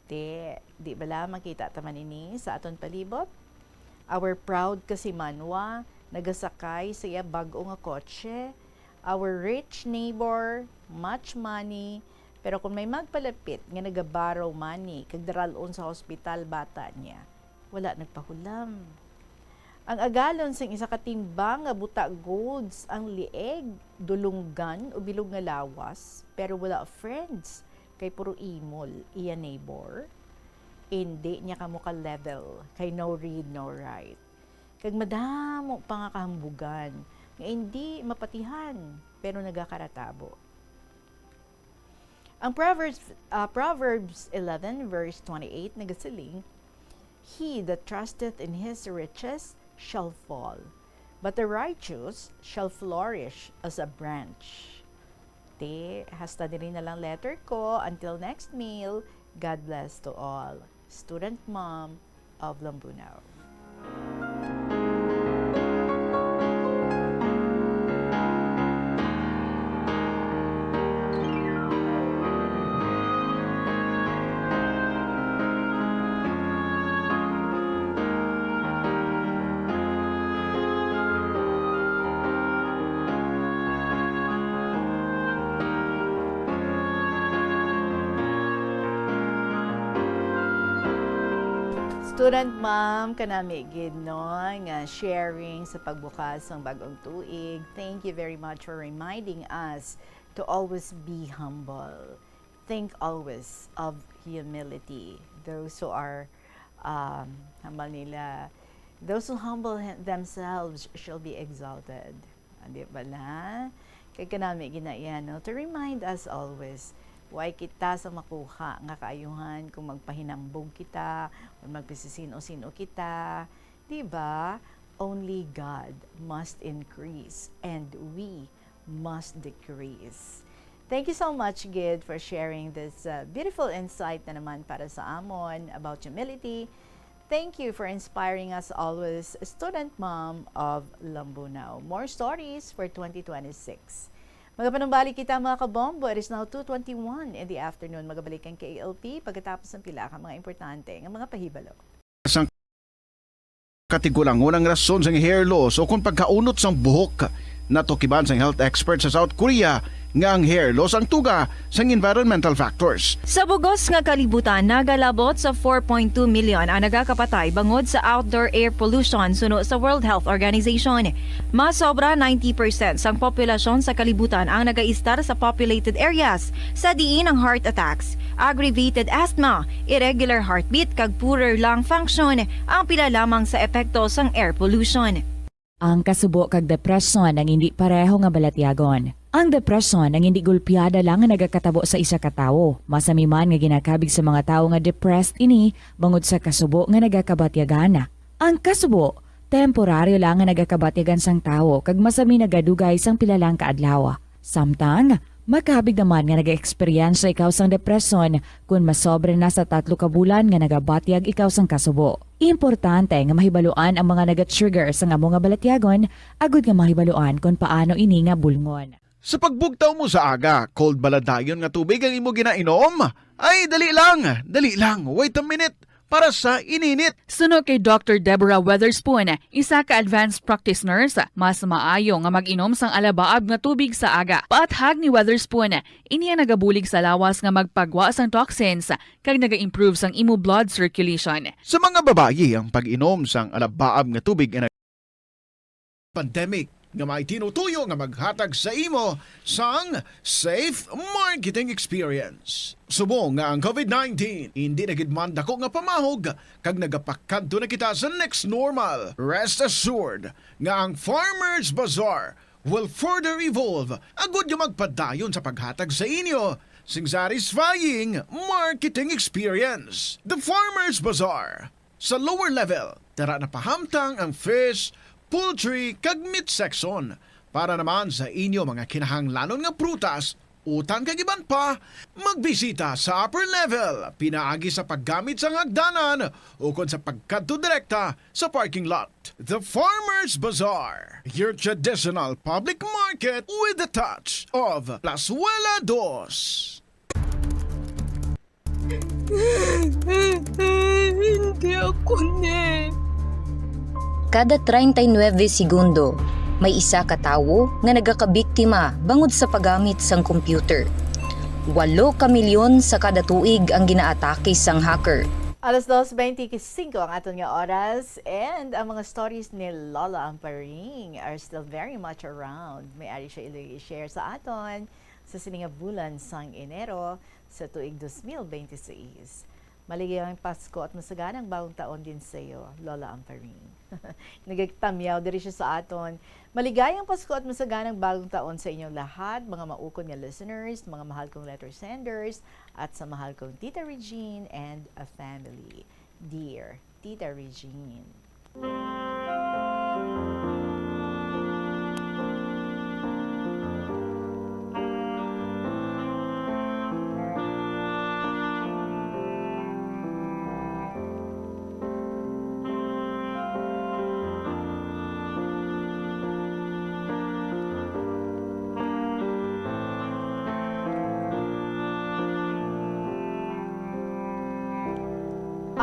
Ti, di bala makita ta man ini sa aton palibot? Our proud kasimanwa nagasakay sa iya bag-o nga kotse. Our rich neighbor, much money, pero kung may magpalapit nga nagaborrow money kag daralon sa hospital bata niya, wala nagpahulam. Ang agalon sang isa ka timba nga buta golds ang lieg, dulunggan o bilog nga lawas, pero wala friends, kay puro imol iya neighbor. Indi niya kamo ka-level, kay no read, no write. Kag madamo pa nga kahambugan nga indi mapatihan, pero nagakaratabo. Ang Proverbs, ah, Proverbs eleven verse twenty-eight nagasiling, "He that trusteth in his riches shall fall, but the righteous shall flourish as a branch." Ti, hasta diri na lang letter ko. Until next meal, God bless to all. Student Mom of Lambunao. Student Mom, kanami gid, no, nga sharing sa pagbukas sang bag-ong tuig. Thank you very much for reminding us to always be humble. Think always of humility. Those who are, um, hambal nila, "Those who humble he-, themselves shall be exalted." Ah, di ba na? Kay kanami gina iya, no? To remind us always, way kita sa makuha nga kaayuhan kung magpahinambog kita o magpasisin-o-sin-o kita. Di ba? Only God must increase and we must decrease. Thank you so much, Gid, for sharing this, uh, beautiful insight na naman para sa amon about humility. Thank you for inspiring us always, Student Mom of Lambunao. More stories for twenty twenty-six. Magapanumbalik kita, mga kabombo. It is now two twenty-one in the afternoon. Magabalik ang K L P pagkatapos ng pila ka mga importante nga mga pahibalo. Sang katigulangon ang rason sang hair loss o kon pagkaunot sang buhok. Natukiban sang health expert sa South Korea nga ang hair loss ang tuga sang environmental factors. Sa bugos nga kalibutan, nagalabot sa four point two million ang nagakapatay bangod sa outdoor air pollution, suno sa World Health Organization. Mas sobra ninety percent sang populasyon sa kalibutan ang nagaistar sa populated areas, sa diin ang heart attacks, aggravated asthma, irregular heartbeat, kag poorer lung function ang pila lamang sa epekto sang air pollution. Ang kasubo kag depresyon ang indi pareho nga balatyagon. Ang depresyon ang indi gulpiada lang nga nagakatabo sa isa ka tawo. Masami man nga ginakabig sa mga tawo nga depressed ini bangod sa kasubo nga nagakabatyagan. Ang kasubo, temporaryo lang nga nagakabatyagan sang tawo kag masami nagadugay sang pila lang ka adlaw. Samtang, makabig naman nga nag-eksperyensya ikaw sang depresyon kon masobra na sa tatlo ka bulan nga nagabatyag ikaw sang kasubo. Importante nga mahibaluan ang mga naga-trigger sang amo nga balatyagon agud nga mahibaluan kon paano ini nga bulngon. Sa pagbugtaw mo sa aga, cold bala dayon nga tubig ang imo ginainom? Ay, dali lang, dali lang, wait a minute. Para sa ininit. Suno kay Doctor Deborah Weatherspoon, isa ka advanced practice nurse, mas maayo nga mag-inom sang alabaab nga tubig sa aga. Paathag ni Weatherspoon, ini ang nagabulig sa lawas nga magpagwa sang toxins kag naga-improve sang imo blood circulation. Sa mga babayi, ang pag-inom sang alabaab nga tubig ang pandemic nga may tinutuyo nga maghatag sa imo sang safe marketing experience. Subong nga ang COVID nineteen indi na gid man dako nga pamahog kag nagapakadto na kita sa next normal, rest assured nga ang Farmers Bazaar will further evolve agud nga magpadayon sa paghatag sa inyo sing satisfying marketing experience. The Farmers Bazaar, sa lower level, tara na pahamtang ang fish, poultry, kag meat section. Para naman sa inyo mga kinahanglanon nga prutas, utan kag iban pa, magbisita sa upper level pinaagi sa paggamit sang hagdanan ukon sa pagkadto direkta sa parking lot. The Farmers Bazaar, your traditional public market with a touch of Plazuela Dos. Hindi ako ni. Kada treinta y nueve segundo, may isa ka tawo nga nagakabiktima bangod sa paggamit sang computer. Walo ka milyon sa kada tuig ang ginaatake sang hacker. Alas dos beintisinco ang aton nga oras, and ang mga stories ni Lola Amparing are still very much around. May ari siya ilo i-share sa aton sa sini nga bulan sang Enero sa tuig dos mil beintiseis. Maligayang Pasko at masaganang bagong taon din sa iyo, Lola Amparing. Nagagtamyaw diri siya sa aton. Maligayang Pasko at masaganang bagong taon sa inyong lahat, mga maukon nga listeners, mga mahal kong letter senders, at sa mahal kong Tita Regine and a family. Dear Tita Regine.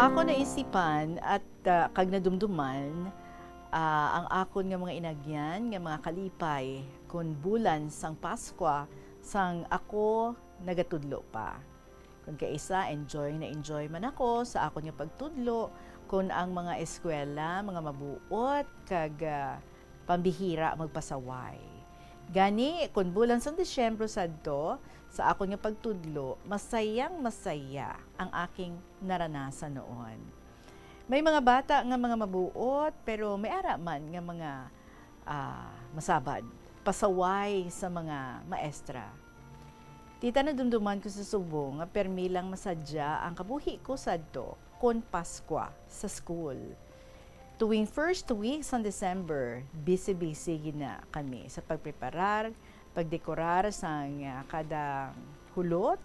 Ako naisipan at, ah, kag nadumduman, ah, ang akon nga mga inagyan nga mga kalipay kon bulan sang Paskwa sang ako nagatudlo pa. Kon kaisa, enjoy na enjoy man ako sa akon nga pagtudlo kon ang mga eskwela, mga mabuot, kag, ah, pambihira magpasaway. Gani, kon bulan sang Disyembre sadto, sa akon nga pagtudlo, masayang masaya ang aking naranasan noon. May mga bata nga mga mabuot, pero may ara man nga mga, ah, masabad, pasaway sa mga maestra. Tita, nadumduman ko sa subong nga permi lang masadya ang kabuhi ko sadto kon Paskwa sa school. Tuwing first week sang December, busy-busy gid na kami sa pagpreparar, pagdekorar sang, ah, kada hulot.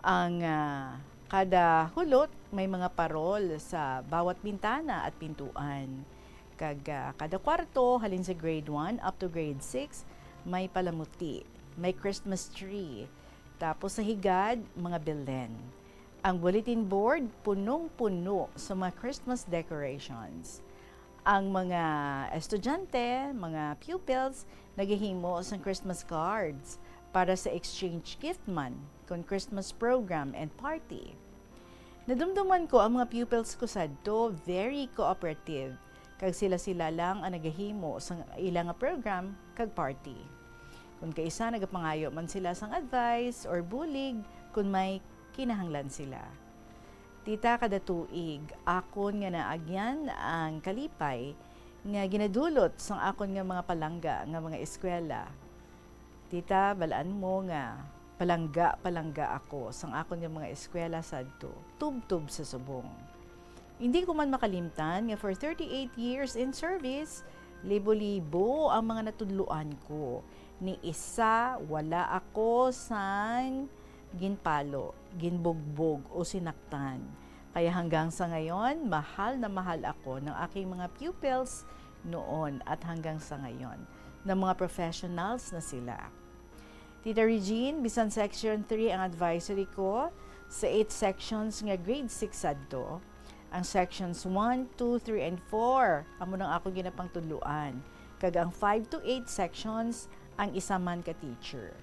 Ang, ah, kada hulot may mga parol sa bawat bintana at pintuan. Kag, ah, kada kwarto, halin sa grade one up to grade six, may palamuti, may Christmas tree. Tapos sa higad, mga belen. Ang bulletin board, punong-puno sa mga Christmas decorations. Ang mga estudyante, mga pupils, naghihimo sang Christmas cards para sa exchange gift man kon Christmas program and party. Nadumduman ko ang mga pupils ko sadto very cooperative, kag sila-sila lang ang nagahimo sang ila nga program kag party. Kon kaisa, nagapangayo man sila sang advice or bulig kon may kinahanglan sila. Tita, kada tuig, akon nga naagyan ang kalipay nga ginadulot sang akon nga mga palangga nga mga eskwela. Tita, balaan mo nga palangga-palangga ako sang akon nga mga eskwela sadto, tubtob sa subong. Hindi ko man makalimtan nga for thirty-eight years in service, libo-libo ang mga natudloan ko. Ni isa, wala ako sang ginpalo, ginbugbog, o sinaktan. Kaya hanggang sa ngayon, mahal na mahal ako ng aking mga pupils noon at hanggang sa ngayon, na mga professionals na sila. Tita Regine, bisan section three ang advisory ko, sa eight sections nga grade six sadto, ang sections one, two, three, and four amo nang ako ginapangtudloan, kag ang five to eight sections ang isa man ka teacher.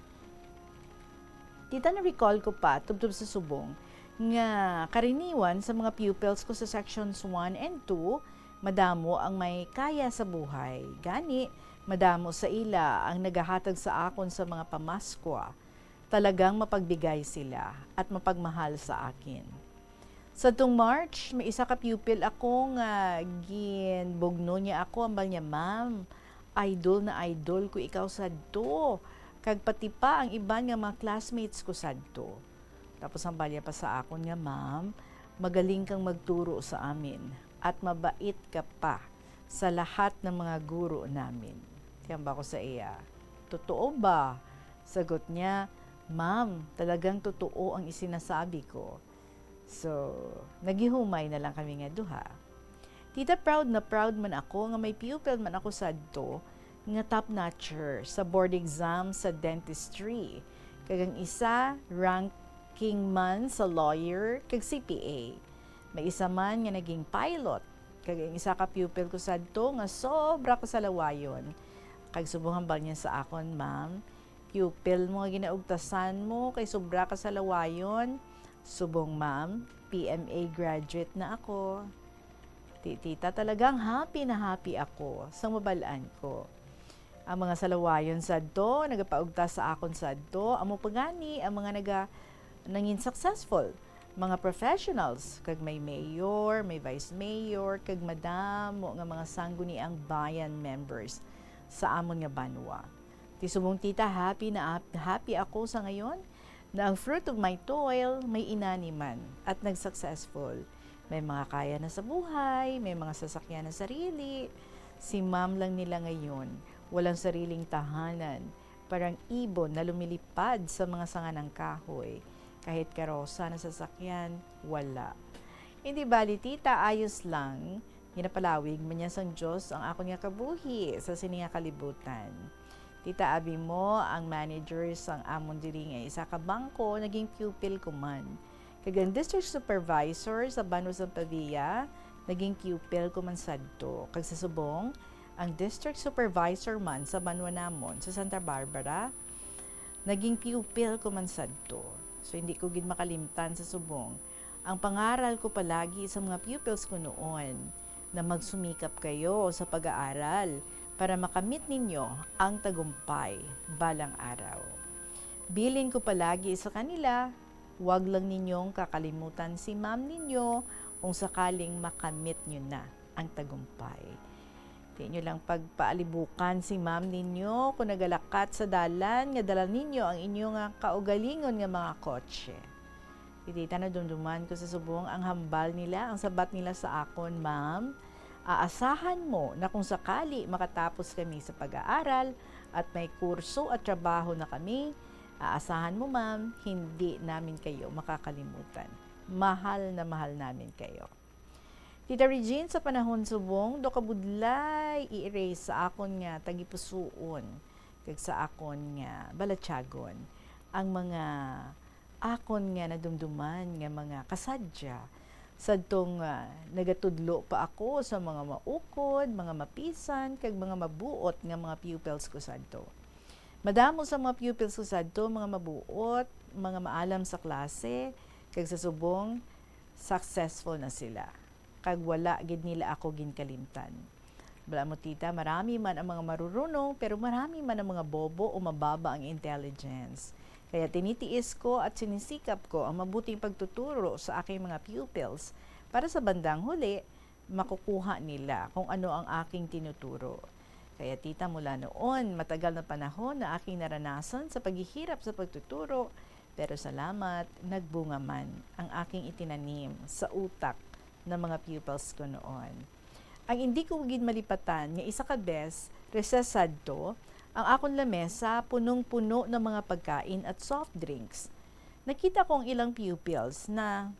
Tita, na-recall ko pa, tubtob sa subong, nga karaniwan sa mga pupils ko sa sections one and two, madamo ang may kaya sa buhay. Gani, madamo sa ila ang nagahatag sa akon sa mga pamaskwa. Talagang mapagbigay sila at mapagmahal sa akin. Sadtong March, may isa ka pupil ako nga ginbugno niya ako, ambal niya, "Ma'am, idol na idol ko ikaw sadto, kag pati pa ang iban nga mga classmates ko sadto." Tapos ambal niya pa sa akon nga, "Ma'am, magaling kang magturo sa amin at mabait ka pa sa lahat ng mga guro namin." Tiyamba ko sa iya, "Totoo ba?" Sagot niya, "Ma'am, talagang totoo ang isinasabi ko." So, naghihumay na lang kami nga duha. Tita, proud na proud man ako nga may pupil man ako sadto nga top-notcher sa board exam sa dentistry, kag ang isa ranking man sa lawyer kag C P A. May isa man nga naging pilot, Kag ang isa ka pupil ko sadto nga sobra ka salawayon. Kag subong hambal niya sa akon, "Ma'am, pupil mo nga ginaugtasan mo kay sobra ka salawayon. Subong, ma'am, P M A graduate na ako." Ti-, tita, talagang happy na happy ako sa mabal-an ko. Ang mga salawayon sadto, nagapaugtas sa akon sadto, amo pa gani ang mga naga-, nangin successful, mga professionals, kag may mayor, may vice mayor, kag madamo nga mga sangguniang bayan members sa amon nga banwa. Ti subong, tita, happy na ap-, happy ako sa ngayon na ang fruit of my toil may inani man at nag-successful. May mga kaya na sa buhay, may mga sasakyan na sarili. Si ma'am lang nila ngayon, walang sariling tahanan, parang ibon na lumilipad sa mga sanga ng kahoy. Kahit karosa na sasakyan, wala. Hindi bali, tita, ayos lang. Ginapalawig man niya sang Dios ang akon nga kabuhi sa sini nga kalibutan. Tita, abi mo, ang manager sang amon diri nga isa ka bangko naging pupil ko man. Kag ang district supervisor sa banwa sang Pavia naging pupil ko man sadto. Kag sa subong, ang district supervisor man sa banwa namon sa Santa Barbara naging pupil ko man sadto. So, hindi ko gid makalimtan sa subong ang pangaral ko palagi sa mga pupils ko noon, na magsumikap kayo sa pag-aaral para makamit ninyo ang tagumpay balang araw. Bilin ko palagi sa kanila, "Wag lang ninyong kakalimutan si ma'am ninyo kung sakaling makamit nyo na ang tagumpay." Di nyo lang pagpaalibukan si ma'am ninyo kung nagalakat sa dalan nga dala ninyo ang inyo nga kaugalingon nga mga kotse. Ti tita, nadumduman ko sa subong ang hambal nila, ang sabat nila sa akon, "Ma'am, aasahan mo na kung sakali makatapos kami sa pag-aaral at may kurso at trabaho na kami, aasahan mo, ma'am, hindi namin kayo makakalimutan. Mahal na mahal namin kayo." Tita Regine, sa panahon subong, daw kabudlay i-erase sa akon nga tagipusoon kag sa akon nga balatyagon ang mga akon nga nadumduman nga mga kasadya sadtong, ah, nagatudlo pa ako sa mga maukod, mga mapisan, kag mga mabuot nga mga pupils ko sadto. Madamo sa mga pupils ko sadto, mga mabuot, mga maalam sa klase, kag sa subong, successful na sila. Kag wala gid nila ako ginkalimtan. Bala mo, tita, marami man ang mga marurunong, pero marami man ang mga bobo o mababa ang intelligence. Kaya tinitiis ko at sinisikap ko ang mabuting pagtuturo sa aking mga pupils para sa bandang huli, makukuha nila kung ano ang aking tinuturo. Kaya, tita, mula noon, matagal na panahon na aking naranasan sa paghihirap sa pagtuturo, pero salamat, nagbunga man ang aking itinanim sa utak ng mga pupils ko noon. Ang indi ko gid malipatan nga isa ka bes, recess sadto, ang akon lamesa punong-puno ng mga pagkain at soft drinks. Nakita ko ang ilang pupils na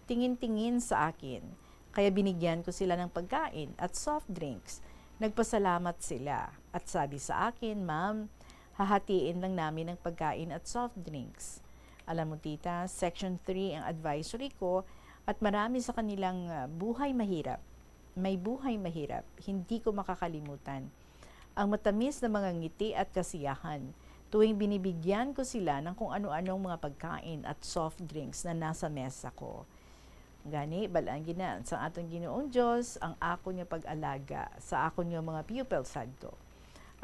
tingin-tingin sa akin, kaya binigyan ko sila ng pagkain at soft drinks. Nagpasalamat sila at sabi sa akin, "Ma'am, hahatiin lang namin ang pagkain at soft drinks." Alam mo, tita, Section three ang advisory ko at marami sa kanilang, ah, buhay mahirap. May buhay mahirap, hindi ko makakalimutan ang matamis na mga ngiti at kasiyahan tuwing binibigyan ko sila ng kung ano-anong mga pagkain at soft drinks na nasa mesa ko. Gani, bal-an gid na sa aton Ginoong Dios ang akon nga pag-alaga sa akon nga mga pupil sadto.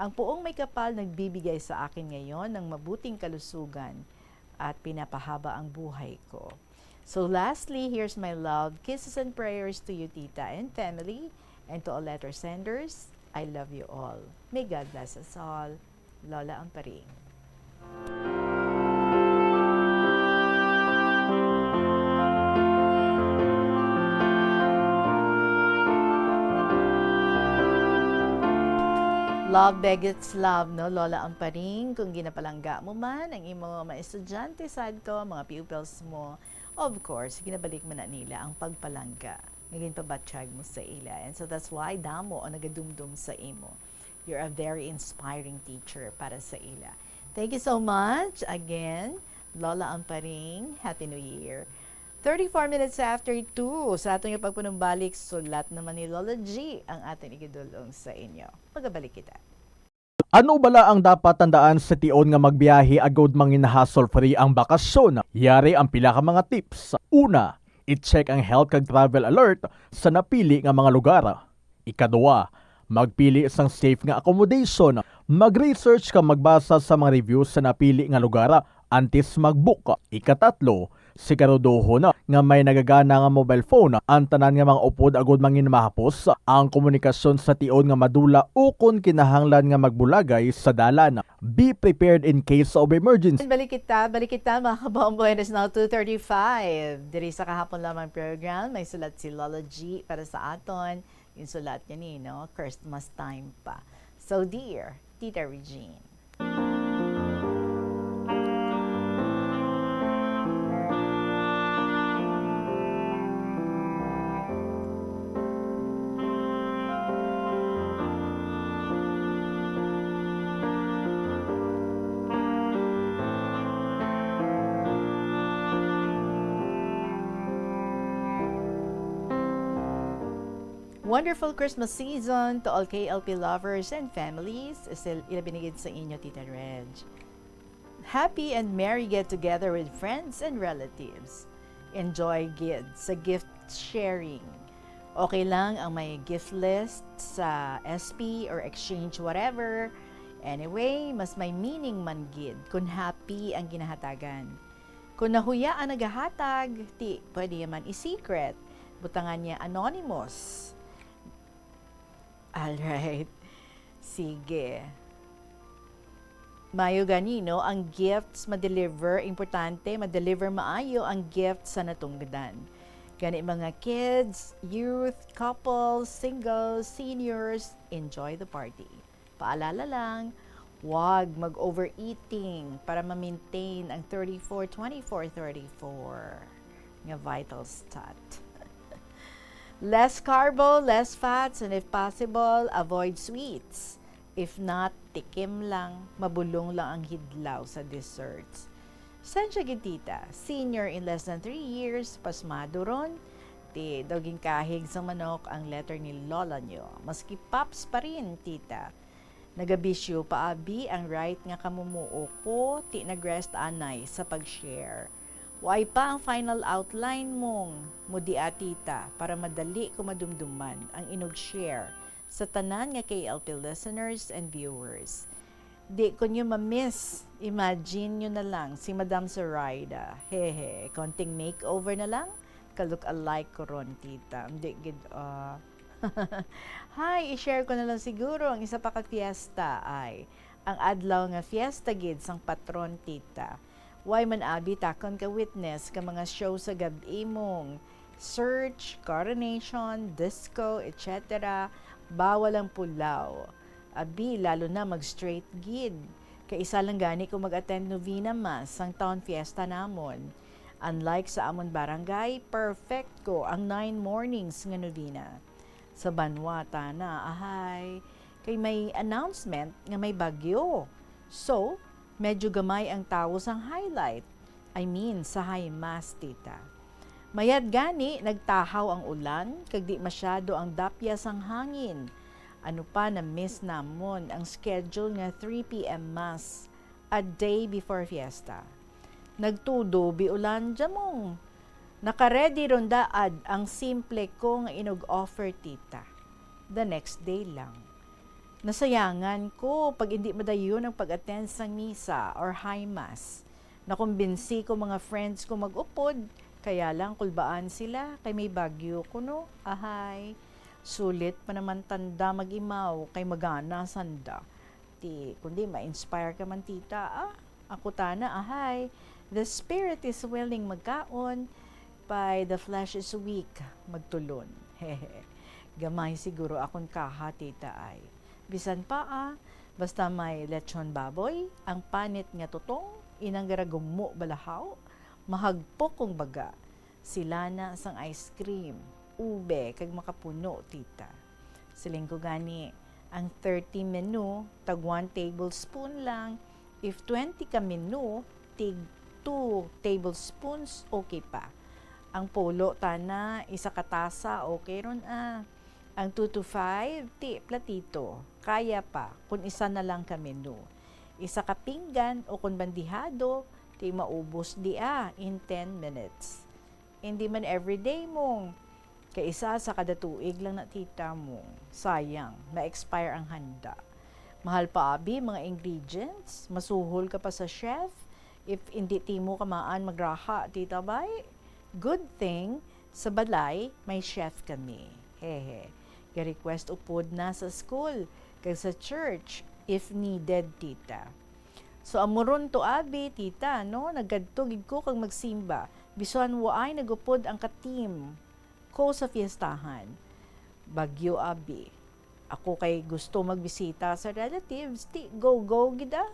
Ang Poong Maykapal nagbibigay sa akin ngayon ng mabuting kalusugan at pinapahaba ang buhay ko. So lastly, here's my love, kisses and prayers to you, tita and family, and to all letter senders. I love you all. May God bless us all. Lola Amparing. Love begets love, no, Lola Amparing? Kung ginapalangga mo man ang imo mga estudyante sadto, mga pupils mo, of course, ginabalik man na nila ang pagpalangga nga ginpabatyag mo sa ila. And so that's why damo ang nagadumdom sa imo. You're a very inspiring teacher para sa ila. Thank you so much again, Lola Amparing. Happy New Year. Thirty-four minutes after two, sa aton nga pagpanumbalik, sulat naman ni Lola G ang aton igidulong sa inyo. Magabalik kita. Ano bala ang dapat tandaan sa tion nga magbiyahe agud mangin hassle-free ang bakasyon? Yari ang pila ka mga tips. Una, i-check ang health kag travel alert sa napili nga mga lugar. Ikadua, magpili sang safe nga accommodation. Mag-research kag magbasa sa mga reviews sa napili nga lugar antes mag-book. Ikatatlo, siguraduhon nga may nagagana nga mobile phone ang tanan nga mga upod agud mangin mahapos ang komunikasyon sa tion nga madula ukon kinahanglan nga magbulagay sa dalan. Be prepared in case of emergency. Balik kita, balik kita, mga kabombo. It is now two thirty-five. Diri sa Kahapon Lamang program, may sulat si Lola G para sa aton. Yung sulat niya ni, no? Christmas time pa. So, dear Tita Regine. Wonderful Christmas season to all K L P lovers and families. Sil-, ilabi na gid sa inyo, Tita Reg. Happy and merry get together with friends and relatives. Enjoy gid sa gift sharing. Okay lang ang may gift list sa S P or exchange whatever. Anyway, mas may meaning man gid kung happy ang ginahatagan. Kung nahuya ang nagahatag, ti pwede man i-secret. Butangan niya anonymous. Alright. Sige. Mayo gani, no? Ang gifts ma-deliver, importante, ma-deliver maayo ang gift sa natungdan. Gani, mga kids, youth, couples, singles, seniors, enjoy the party. Paalala lang, wag mag-overeating para ma-maintain ang thirty-four twenty-four thirty-four nga vital stat. Less carbo, less fats, and if possible, avoid sweets. If not, tikim lang, mabulong lang ang hidlaw sa desserts. Sensya gid, Tita, senior in less than three years, pasmado ron. Ti daw ginkahig sang manok ang letter ni lola nyo. Maski paps pa rin, Tita. Nagabisyo pa abi ang right nga kamumuo ko, ti nag-rest anay sa pag-share. Waay pa ang final outline mong mo dia, Tita, para madali ko madumduman ang inog share sa tanan nga K L P listeners and viewers. Di ko nyo ma-miss. Imagine nyo na lang si Madam Zoraida. Hehe, konting makeover na lang. Ka-look-alike ko ron, Tita. Hindi gid, ah. Hi, i-share ko na lang siguro ang isa pa ka fiesta ay ang adlaw nga fiesta gid sang patron, Tita. Way man abi takon ka witness ka mga show sa gab-i mong church, coronation, disco, et cetera. Bawal ang pulaw. Abi, lalo na mag-straight gid. Kay isa lang gani ko mag-attend novena mass sang town fiesta namon. Unlike sa amon barangay, perfect ko ang nine mornings nga novena. Sa banwa tana, ahay, kay may announcement nga may bagyo. So, medyo gamay ang tawo sang highlight. I mean, sa high mass, Tita. Mayad gani, nagtahaw ang ulan, kag di masyado ang dapya sang hangin. Ano pa, na-miss namon ang schedule nga three P M mass a day before fiesta. Nagtudo bi ulan, jamong. Naka-ready ron daad ang simple ko nga inog-offer, Tita. The next day lang. Nasayangan ko pag indi madayon ang pag-attend sang misa or high mass. Nakumbinsi ko mga friends ko mag-upod, kaya lang kulbaan sila kay may bagyo kuno. Ahay, sulit pa naman tanda mag-imaw kay magana sanda. Ti, kundi ma-inspire ka man, Tita, ah. Ako tana, ahay, the spirit is willing, magkaon, pay the flesh is weak, magtulon. Hehe. Gamay siguro akon kaha, Tita, ay. Bisan pa, ah, basta may lechon baboy, ang panit nga tutong, inang garagumo balahaw, mahagpok kong baga, silana sang ice cream, ube, kag makapuno, Tita. Siling ko gani, ang thirty menu, tag one tablespoon lang. If twenty ka menu, tig two tablespoons, okay pa. Ang pulo tana, isa ka tasa, okay ron, ah. Ang two to five, ti platito. Kaya pa, kung isa na lang ka menu. Isa ka pinggan o kung bandihado, ti maubos di, ah, in ten minutes. Hindi man everyday mong, kay isa sa kada tuig lang na, tita, mong. Sayang, ma-expire ang handa. Mahal pa abi mga ingredients, masuhol ka pa sa chef, if hindi timo kamaan magraha, tita, bay. Good thing, sa balay, may chef kami. Hehe. Ga-request upod na sa school, kag sa church, if needed, tita. So, amo ron to, abi, tita, no? Nagkadto gid ko kag magsimba. Bisan waay nagupod ang ka-team ko sa fiestahan. Bagyo, abi. Ako kay gusto magbisita sa relatives, ti go-go gid, ah.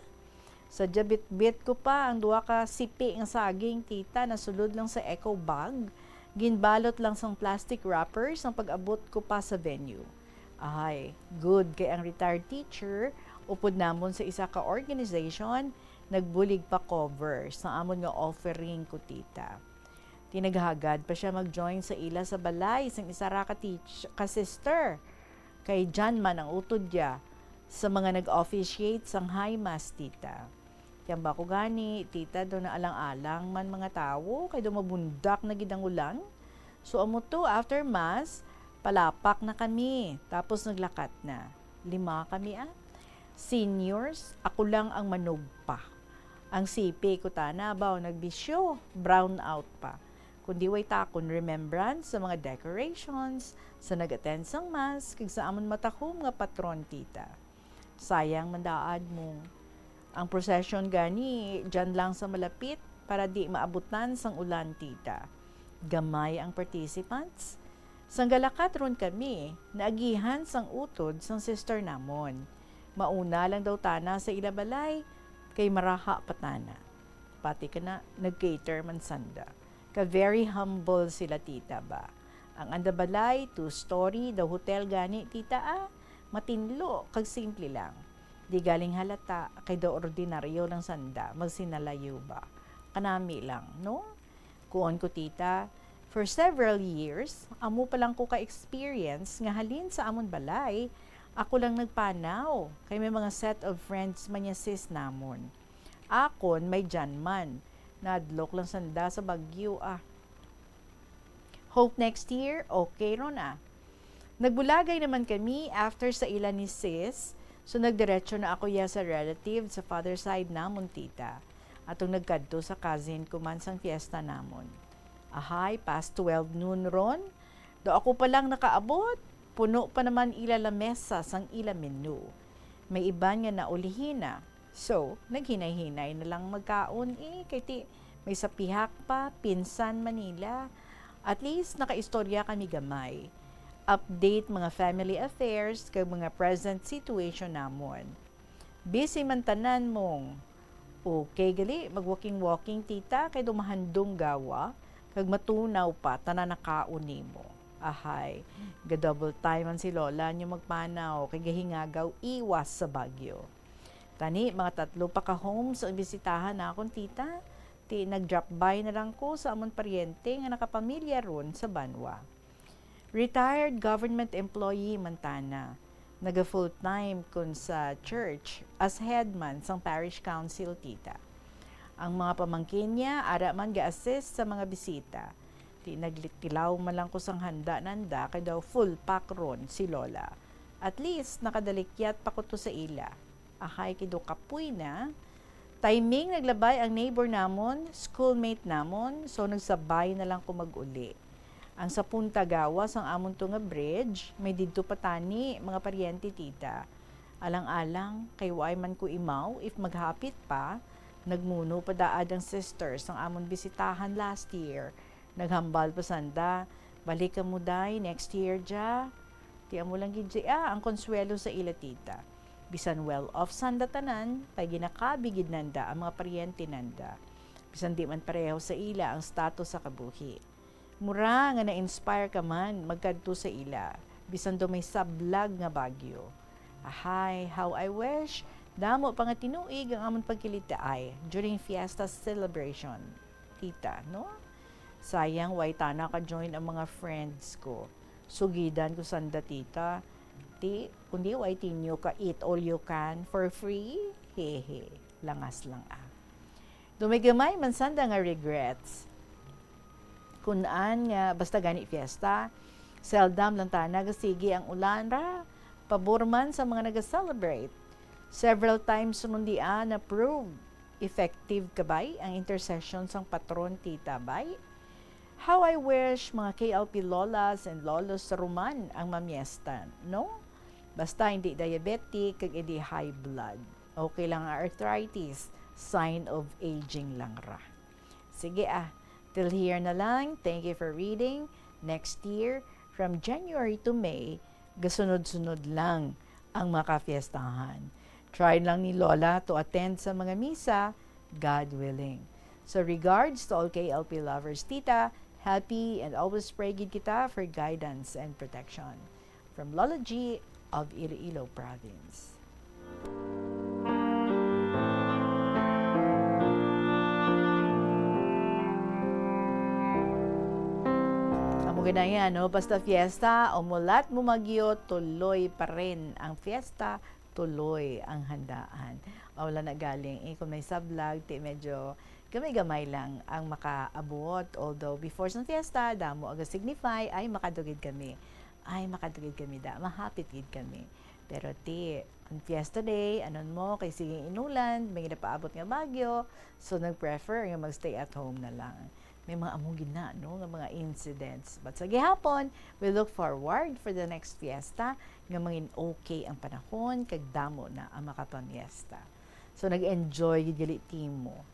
Sa diabitbit ko pa ang duha ka sipi nga saging, tita, nasulod lang sa eco bag. Ginbalot lang sang plastic wrappers ang pag-abot ko pa sa venue. Ahay, good kay ang retired teacher, upod namon sa isa ka organization, nagbulig pa cover sa amon nga offering ko, tita. Ti naghagad pa siya mag-join sa ila sa balay sang isa ra ka teach-, ka sister. Kay dyan man ang utod niya sa mga nag-officiate sang high mass, tita. Tiyamba ko gani, tita, daw naalang-alang man mga tawo, kay daw mabundak na gid ang ulan. So, amo to, after mass, palapak na kami, tapos naglakat na. Lima kami, ah. Seniors, ako lang ang manugpa. Ang sipi ko tana, baw, nagbisyo, brown out pa. Kundi way takon remembrance sa mga decorations, sa nag-attend sang mass, kag sa amon matahom nga patron, tita. Sayang man daad mo. Ang procession gani, dyan lang sa malapit para di maabutan sang ulan, tita. Gamay ang participants. Sang galakat ron kami, naagihan sang utod sang sister namon. Mauna lang daw tana sa ila balay, kay maraha pa tana. Pati kana, nag-cater man sanda. Ka very humble sila, tita, ba? Ang anda balay, two-story, daw hotel gani, tita, ah. Matinlo, kag simple lang. Di galing halata, kay daw ordinaryo lang sanda, magsinalayo ba? Kanami lang, no? Kuon ko, tita, for several years, amo pa lang ko ka-experience nga halin sa amon balay, ako lang nagpanaw, kay may mga set of friends man niya sis namon. Akon, may dyan man. Nadlok lang sanda sa bagyo, ah. Hope next year, okay ron, ah. Nagbulagay naman kami after sa ila ni sis, so nagdiretso na ako ya sa relative sa father side namon, tita. Atong nagkadto sa cousin ko man sang fiesta namon. Ahay, past twelve noon ron, daw ako pa lang nakaabot, puno pa naman ila lamesa sang ila menu. May iban nga naulihi na. So, naghinay-hinay na lang magkaon, eh, kay ti may sa pihak pa, pinsan man nila. At least, nakaistorya kami gamay. Update mga family affairs kag mga present situation namon. Busy man tanan mong. Okay gali, mag-walking-walking, tita, kay daw mahandom gawa, kag matunaw pa tanan nakaon nimo. Ahay, ga-double time man si Lola nyo magpanaw, kay gahingagaw iwas sa bagyo. Tani, mga tatlo pa ka homes ang bisitahan nakon, tita. Ti nag-drop by na lang ko sa amon paryente nga nakapamilya ron sa banwa. Retired government employee man tana. Naga full-time kun sa church as head man sang parish council, tita. Ang mga pamangkin niya ara man ga-assist sa mga bisita. Ti naglitilaw man lang ko sang handa nanda kay daw full pack ron si Lola. At least, nakadalikyat pa ko to sa ila. Ahay, kay daw kapoy na. Timing, naglabay ang neighbor namon, schoolmate namon, so nagsabay na lang ko mag-uli. Ang sa punta gawas ang amon to nga bridge, may didto pa tani mga paryente, tita. Alang-alang, kay waay man ko imaw if maghapit pa, nagmuno pa daad ang sister sang amon bisitahan last year. Naghambal pa sanda, "Balik kamo, day, next year, ja." Ti amo lang gid, ja, ang konsuwelo sa ila, tita. Bisan well off sanda tanan, kay ginakabi gid nanda ang mga paryente nanda. Bisan di man pareho sa ila ang status sa kabuhi. Mura nga na-inspire ka man magkadto sa ila, bisan daw may sablag nga bagyo. Ahay, how I wish, damo pa nga tinuig ang amon pagkilitaay during fiesta celebration, tita, no? Sayang, way tana ka-join ang mga friends ko. Sugidan ko sanda, tita. Ti, kundi way tinyo ka eat all you can for free? Hehe, langas lang, ah. Dumay-gamay man sanda nga regrets. Kun-an nga basta gani fiesta, seldom lang tana gasigi ang ulan ra, pabor man sa mga naga-celebrate. Several times sunundian na prove effective ka bay ang intercession sang patron, tita, bay? How I wish mga K L P lolas and lolos sa Roman ang mamiesta, no? Basta hindi diabetic kag hindi high blood. Okay lang ang arthritis, sign of aging lang ra. Sige, ah, till here na lang. Thank you for reading. Next year, from January to May, gasunod-sunod lang ang mga kafiestahan. Try lang ni Lola to attend sa mga misa, God willing. So, regards to all K L P lovers, tita, happy and always pray gid kita for guidance and protection. From Lola G of Iloilo Province. Amo gid na yan, no? Basta fiesta o mulat mo magyo, tuloy pa rin ang fiesta, tuloy ang handaan. O, wala na galing. Eh, kung may sablag, ti medyo gamay-gamay lang ang makaabot. Although, before sang fiesta, damo aga signify, ay, makadugid kami. Ay, makadugid kami da. Mahapit gid kami. Pero ti, ang fiesta day, anon mo, kay sige inulan, may ginapaabot nga bagyo, so nag-prefer nga mag-stay at home na lang. May mga amo gid na, no, nga mga incidents. But sa gihapon, we look forward for the next fiesta nga mangin okay ang panahon kag damo na ang makapamiesta. So nag-enjoy gid gali timo.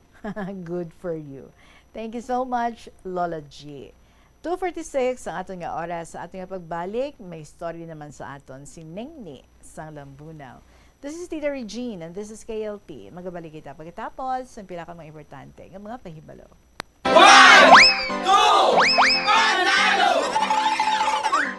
Good for you. Thank you so much, Lola G. Two forty-six ang aton nga oras. Sa aton nga pagbalik, may story naman sa aton si Nengni sang Lambunao. This is Tita Regine and this is K L T. Magabalik kita pagkatapos sa pila ka mga importante nga mga pahibalo. One, two, panalo!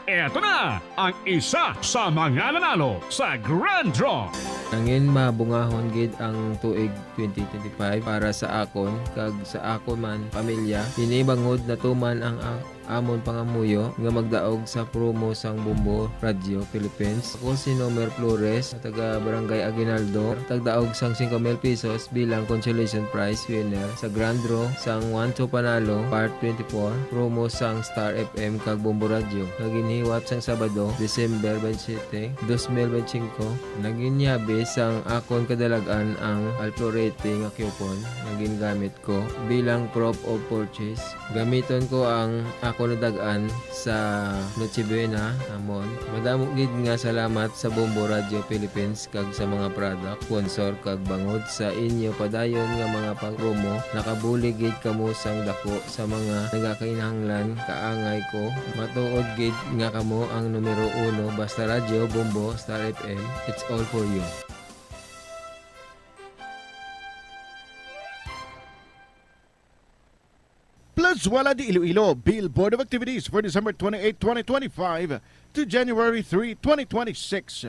Eto na ang isa sa mga nanalo sa Grand Draw. Nangin mabungahon gid ang tuig twenty twenty-five para sa akon kag sa akon man pamilya. Ini bangod natuman ang a-, amon pangamuyo nga magdaog sa promo sang Bombo Radyo Philippines. Ako si Nomer Flores, taga Barangay Aguinaldo, tagdaog sang singko mil pesos bilang consolation prize winner sa Grand Draw sang One to Panalo Part twenty-four, promo sang Star F M kag Bombo Radyo, nga ginhiwat sang Sabado, December twenty-six, dos mil benti singko. Naginyabi sang akon kadalag-an ang Alplo Rating nga coupon nga gingamit ko bilang proof of purchase. Gamiton ko ang ako nadag-an sa Noche Buena, amon. Madamo gid nga salamat sa Bombo Radio Philippines kag sa mga product sponsor, kag bangod sa inyo padayon nga mga pag-promo, nakabulig gid kamo sang dako sa mga nagakinahanglan. Kaangay ko, matuod gid nga kamo ang numero uno, basta radyo, Bombo, Star F M, it's all for you. Plazuela de Iloilo, Bill Board of Activities for December twenty-eight, twenty twenty-five to January three, twenty twenty-six.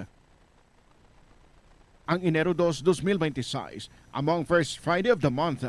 Ang Enero dos, dos mil twenty-six, among first Friday of the month.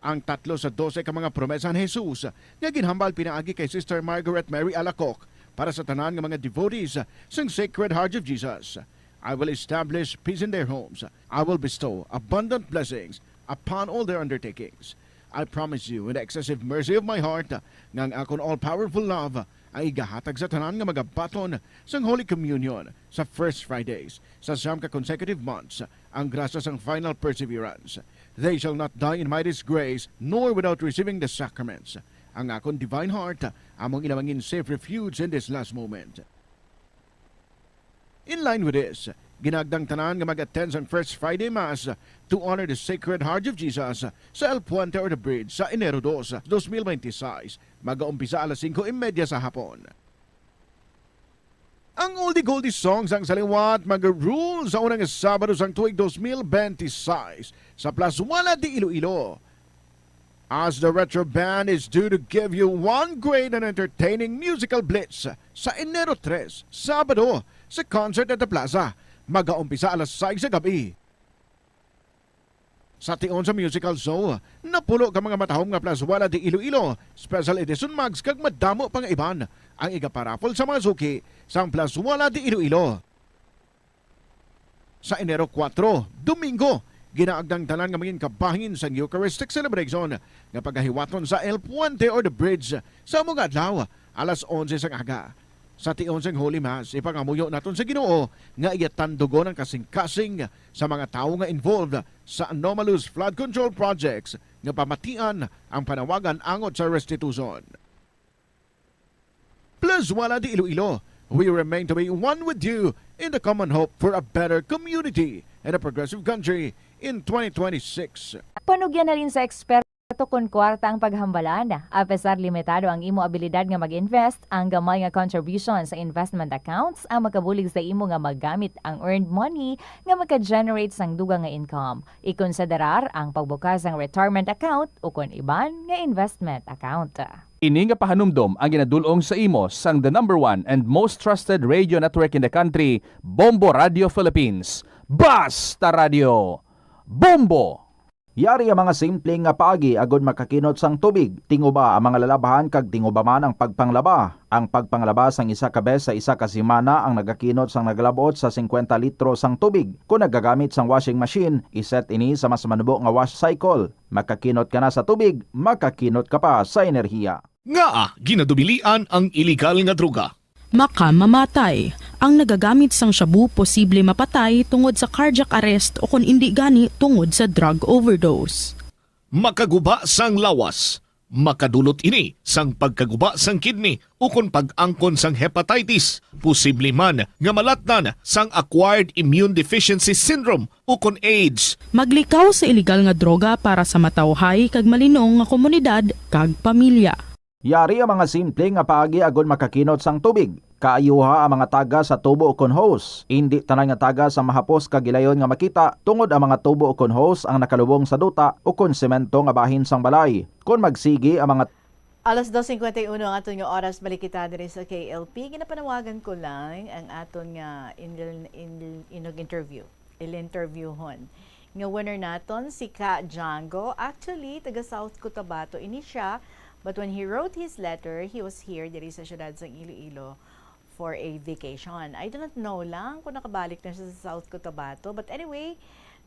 Ang tatlo sa dose ka mga promesa ni Jesus nga ginhambal pinaagi kay Sister Margaret Mary Alacoque para sa tanan nga mga devotees sang Sacred Heart of Jesus. I will establish peace in their homes. I will bestow abundant blessings upon all their undertakings. I promise you in the excessive mercy of my heart nga ang akon all-powerful love ang igahatag sa tanan nga magabaton sang Holy Communion sa first Fridays sa siyam ka consecutive months, ang grasya sang final perseverance. They shall not die in my disgrace, nor without receiving the sacraments. Ang akon divine heart among ila mangin safe refuge in this last moment. In line with this, ginagdang tanan nga mag-attend sang First Friday Mass to honor the Sacred Heart of Jesus sa El Puente or the Bridge sa Enero dos, dos mil twenty-six. Magaumpisa alas singko y media sa hapon. Ang oldie goldie songs ang sa liwat mag-rule sa unang Sabado sang tuig dos mil twenty-six sa Plazuela de Iloilo. As the Retro Band is due to give you one great and entertaining musical blitz sa Enero tres, Sabado, sa Concert at the Plaza. Magaumpisa alas sais sa gabi. Sa tion sa musical show, napulo ka mga matahom nga Plazuela de Iloilo Special Edition mugs kag madamo pa nga iban ang igaparaffle sa mga suki sang Plazuela de Iloilo. Sa Enero kuwatro, Domingo, ginaagda ang tanan nga mangin kabahin sang Eucharistic celebration nga pagahiwaton sa El Puente or the Bridge sa amo nga adlaw, alas onse sang aga. Sa tion sang Holy Mass, ipangamuyo naton sa Ginoo nga iya tandugon ang kasing-kasing sa mga tawo nga involved sa anomalous flood control projects nga pamatian ang panawagan angot sa restitution. Plazuela de Iloilo, we remain to be one with you in the common hope for a better community and a progressive country in twenty twenty-six. Panugyan halin sa eksperto kon kwarta ang paghambalan. Apesar limitado ang imo abilidad nga mag-invest, ang gamay nga contribution sa investment accounts ang makabulig sa imo nga magamit ang earned money nga maka-generate sang dugang nga income. Ikonsiderar ang pagbukas sang retirement account ukon iban nga investment account. Ini nga pahanumdom ang ginadul-ong sa imo sang the number one and most trusted radio network in the country, Bombo Radio Philippines. Basta Radio, Bombo! Yari ang mga simple nga paagi agod makakinot sang tubig. Tinguba ang mga lalabhan kag tinguba man ang pagpanglaba. Ang pagpanglaba sang isa ka bes sa isa ka semana ang nagakinot sang nagalab-ot sa singkwenta litro sang tubig. Kon nagagamit sang washing machine, iset ini sa mas manubo nga wash cycle. Makakinot ka na sa tubig, makakinot ka pa sa enerhiya. Ngaa ginadubilian ang iligal nga droga? Makamamatay. Ang nagagamit sang shabu posible mapatay tungod sa cardiac arrest o kon indi gani tungod sa drug overdose. Makaguba sang lawas. Makadulot ini sang pagkaguba sang kidney ukon pag-angkon sang hepatitis. Posible man nga malatnan sang acquired immune deficiency syndrome ukon AIDS. Maglikaw sa iligal nga droga para sa matawhay kag malinong nga komunidad kag pamilya. Yari ang mga simple nga paagi agod makakinot sang tubig. Kaayuha ang mga taga sa tubo ukon hose. Indi tanan nga taga sa mahapos kag gilayon nga makita, tungod ang mga tubo ukon hose ang nakalubong sa duta ukon semento nga bahin sang balay. Kon magsigi ang mga Alas dos cincuenta y uno ang aton nga oras, balik kita diri sa K L P. Ginapanawagan ko lang ang aton nga inil-, inil-, inog interview. Il-interviewhon. Nga winner naton si Ka Django. Actually, taga South Cotabato ini siya. But when he wrote his letter, he was here diri sa siyudad sang Iloilo for a vacation. I do not know lang kung nakabalik na siya sa South Cotabato. But anyway,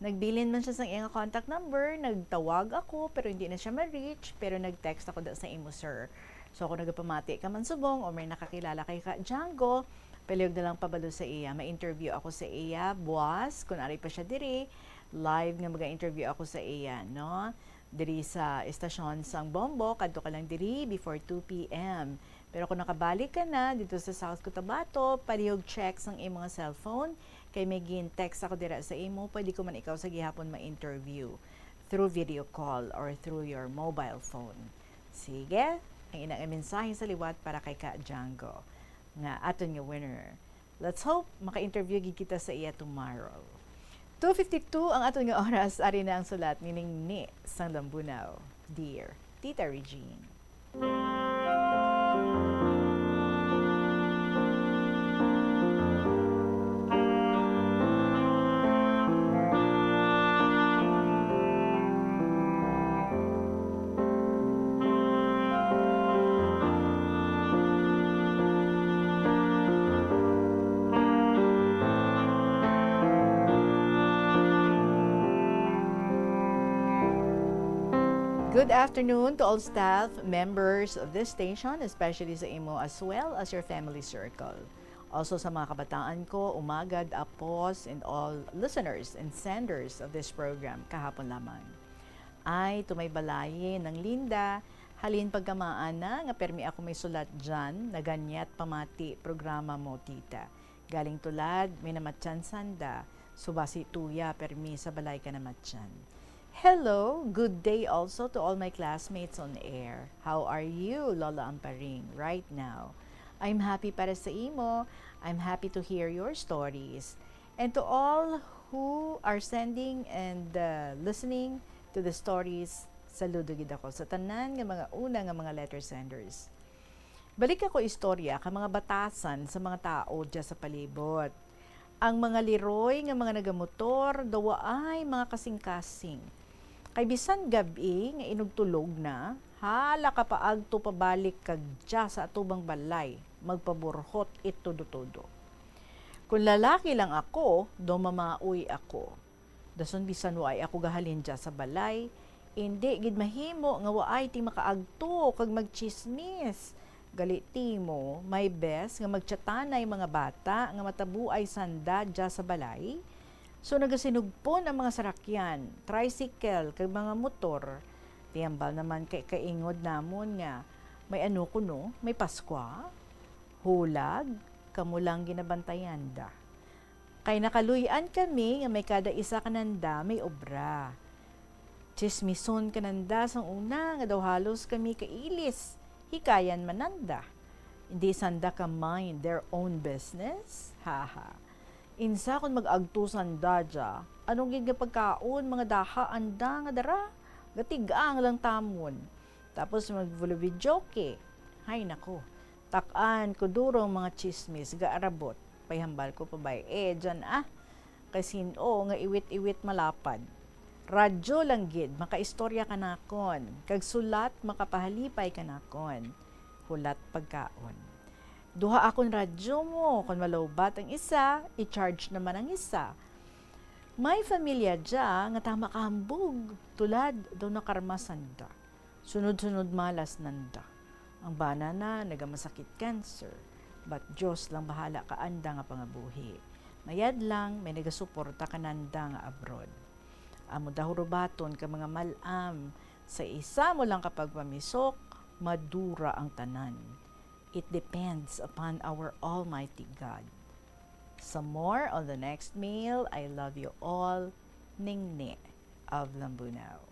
nagbilin man siya sa iyang contact number, nagtawag ako, pero hindi na siya ma-reach, pero nag-text ako da sa imo, sir. So, kung nagapamati ka man subong o may nakakilala kay Ka Django, palihog na lang pabalo sa iya. Ma-interview ako sa iya, buwas, kung ari pa siya diri, live nga maga-interview ako sa iya, no? Diri sa estasyon sang Bombo, kadto ka lang diri before two P M. Pero kung nakabalik ka na dito sa South Cotabato, palihog check sang imong cellphone, kay may gin-text ako dira sa imo, pwede ko man ikaw sa gihapon ma-interview through video call or through your mobile phone. Sige, ang ina nga mensahe sa liwat para kay Ka Django, nga aton nga winner. Let's hope maka-interview gid kita sa iya tomorrow. Two fifty-two ang aton nga oras, ari na ang sulat nining ni sang Lambunaw. Dear Tita Regine. Good afternoon to all staff, members of this station, especially sa imo as well as your family circle. Also sa mga kabataan ko, umagad, apos, and all listeners and senders of this program kahapon lamang. Ay, tumay balayi nang Linda, halin pagkamaan na nga permi ako may sulat dyan, naganyat pamati programa mo, tita. Galing tulad, may namatyan sanda, subasi tuya, permi sa balay ka namatyan. Hello, good day also to all my classmates on air. How are you, Lola Amparing, right now? I'm happy para sa imo. I'm happy to hear your stories. And to all who are sending and, uh, listening to the stories, saludo gid ako sa tanan nga mga una nga mga letter senders. Balik ako istorya ka mga batasan sa mga tao dya sa palibot. Ang mga liroy nga mga nagamotor, daw waay mga kasing-kasing. Kay bisan gab-i nga inugtulog na, hala ka paagto pabalik kag dya sa atubang balay, magpaburhot it todo-todo. Kon lalaki lang ako, daw mamaoy ako. Dason bisan waay ako gahalin dya sa balay, indi gid mahimo nga waay ti makaagto kag magtsismis. Gali ti mo, may bes nga magtsatanay mga bata nga matabuay sanda dya sa balay. So nagasinugpon ang mga sarakyan, tricycle, kag mga motor. Ti hambal naman kay kaingod namon nga may ano kuno, may Paskwa, hulag, kamo lang ginabantayan da. Kay nakaluy-an kami nga may kada isa kananda may obra. Tsismison kananda sang una nga daw halos kami kailis, hikayan man nanda. Hindi sanda ka mind their own business? Haha. Insa kon mag-agto sanda dya, ano gid nga pagkaon, mga daha anda nga dara? Gatig-ang lang tamon. Tapos mag-videoke. Hay nako. Tak-an ko duro ang mga tsismis, gaarabot. Pay hambal ko pa bay, eh, dyan ah. Kay sin-o nga iwit-iwit malapad. Radyo lang gid makaistorya kanakon, kag sulat makapahalipay kanakon. Hulat pagkaon. Duha akon radyo mo, kon malowbat ang isa, i-charge naman ang isa. May familia dya nga tama kahambog, tulad daw nakarma sanda. Sunod-sunod malas nanda. Ang bana na nagamasakit cancer, but Dios lang bahala ka anda nga pangabuhi. Mayad lang may nagasuporta kananda nga abroad. Amo da hurubaton ka mga mal-am, sa isa mo lang ka pagpamisok, madura ang tanan. It depends upon our Almighty God. Some more on the next meal. I love you all. Ningni of Lambunao.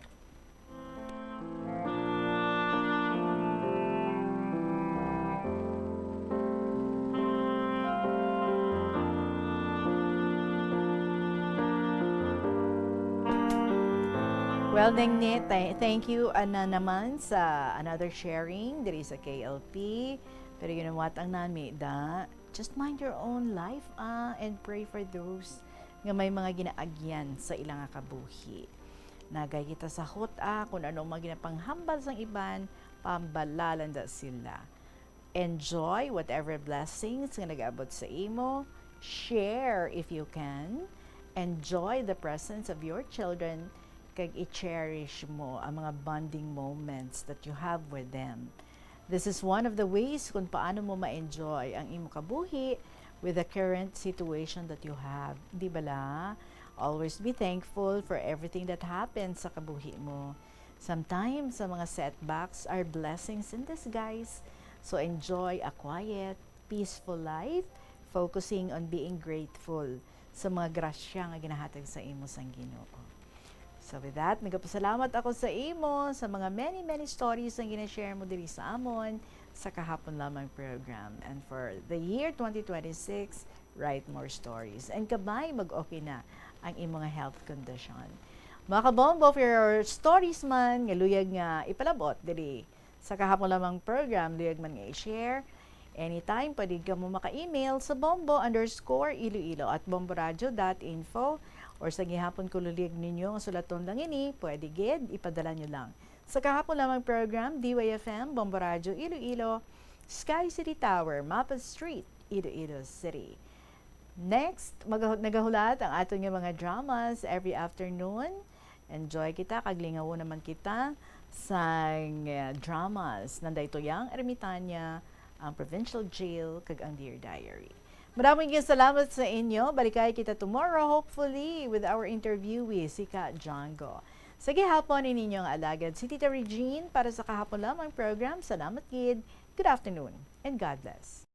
Well, Ningni, th- thank you, ah, na naman sa another sharing diri sa K L P. Pero you know what? Ang nami, da, just mind your own life, ah, and pray for those nga may mga ginaagyan sa ila nga kabuhi. Nagay kita sa hot, ah, kung ano ang mga ginapanghambal sang iban, pambalalan da sila. Enjoy whatever blessings nga nag-abot sa imo. Share if you can. Enjoy the presence of your children, kag i-cherish mo ang mga bonding moments that you have with them. This is one of the ways kung paano mo ma-enjoy ang imo kabuhi with the current situation that you have. Di bala? Always be thankful for everything that happens sa kabuhi mo. Sometimes, sa mga setbacks are blessings in disguise. So enjoy a quiet, peaceful life, focusing on being grateful sa mga grasya nga ginahatag sa imo sang Ginoo. So with that, nagapasalamat ako sa imo sa mga many, many stories nga gina-share mo diri sa amon sa kahapon lamang program. And for the year twenty twenty-six, write more stories. And kabay mag-okay na ang imo nga health condition. Mga kabombo, for your stories man nga luyag nga ipalabot diri sa kahapon lamang program, luyag man nga i-share. Anytime, pwede ka mo maka-email sa bombo underscore iloilo at bomboradio dot info, or sa gihapon ko luyag ninyo nga sulaton lang ini, pwede gid, ipadala nyo lang sa kahapon lamang program, D Y F M, Bombo Radio Iloilo, Sky City Tower, Mapa Street, Iloilo City. Next, magahu-, nagahulat ang aton nga mga dramas every afternoon. Enjoy kita, kag lingawon naman kita sang, eh, dramas. Nanday Tuyang Ermitanya, ang Provincial Jail, kag ang Dear Diary. Maraming salamat sa inyo. Balikay kita tomorrow, hopefully, with our interviewee, si Ka Django. Sa gihapon, ini inyong alagad, si Tita Regine, para sa kahapon lamang program. Salamat gid. Good afternoon, and God bless.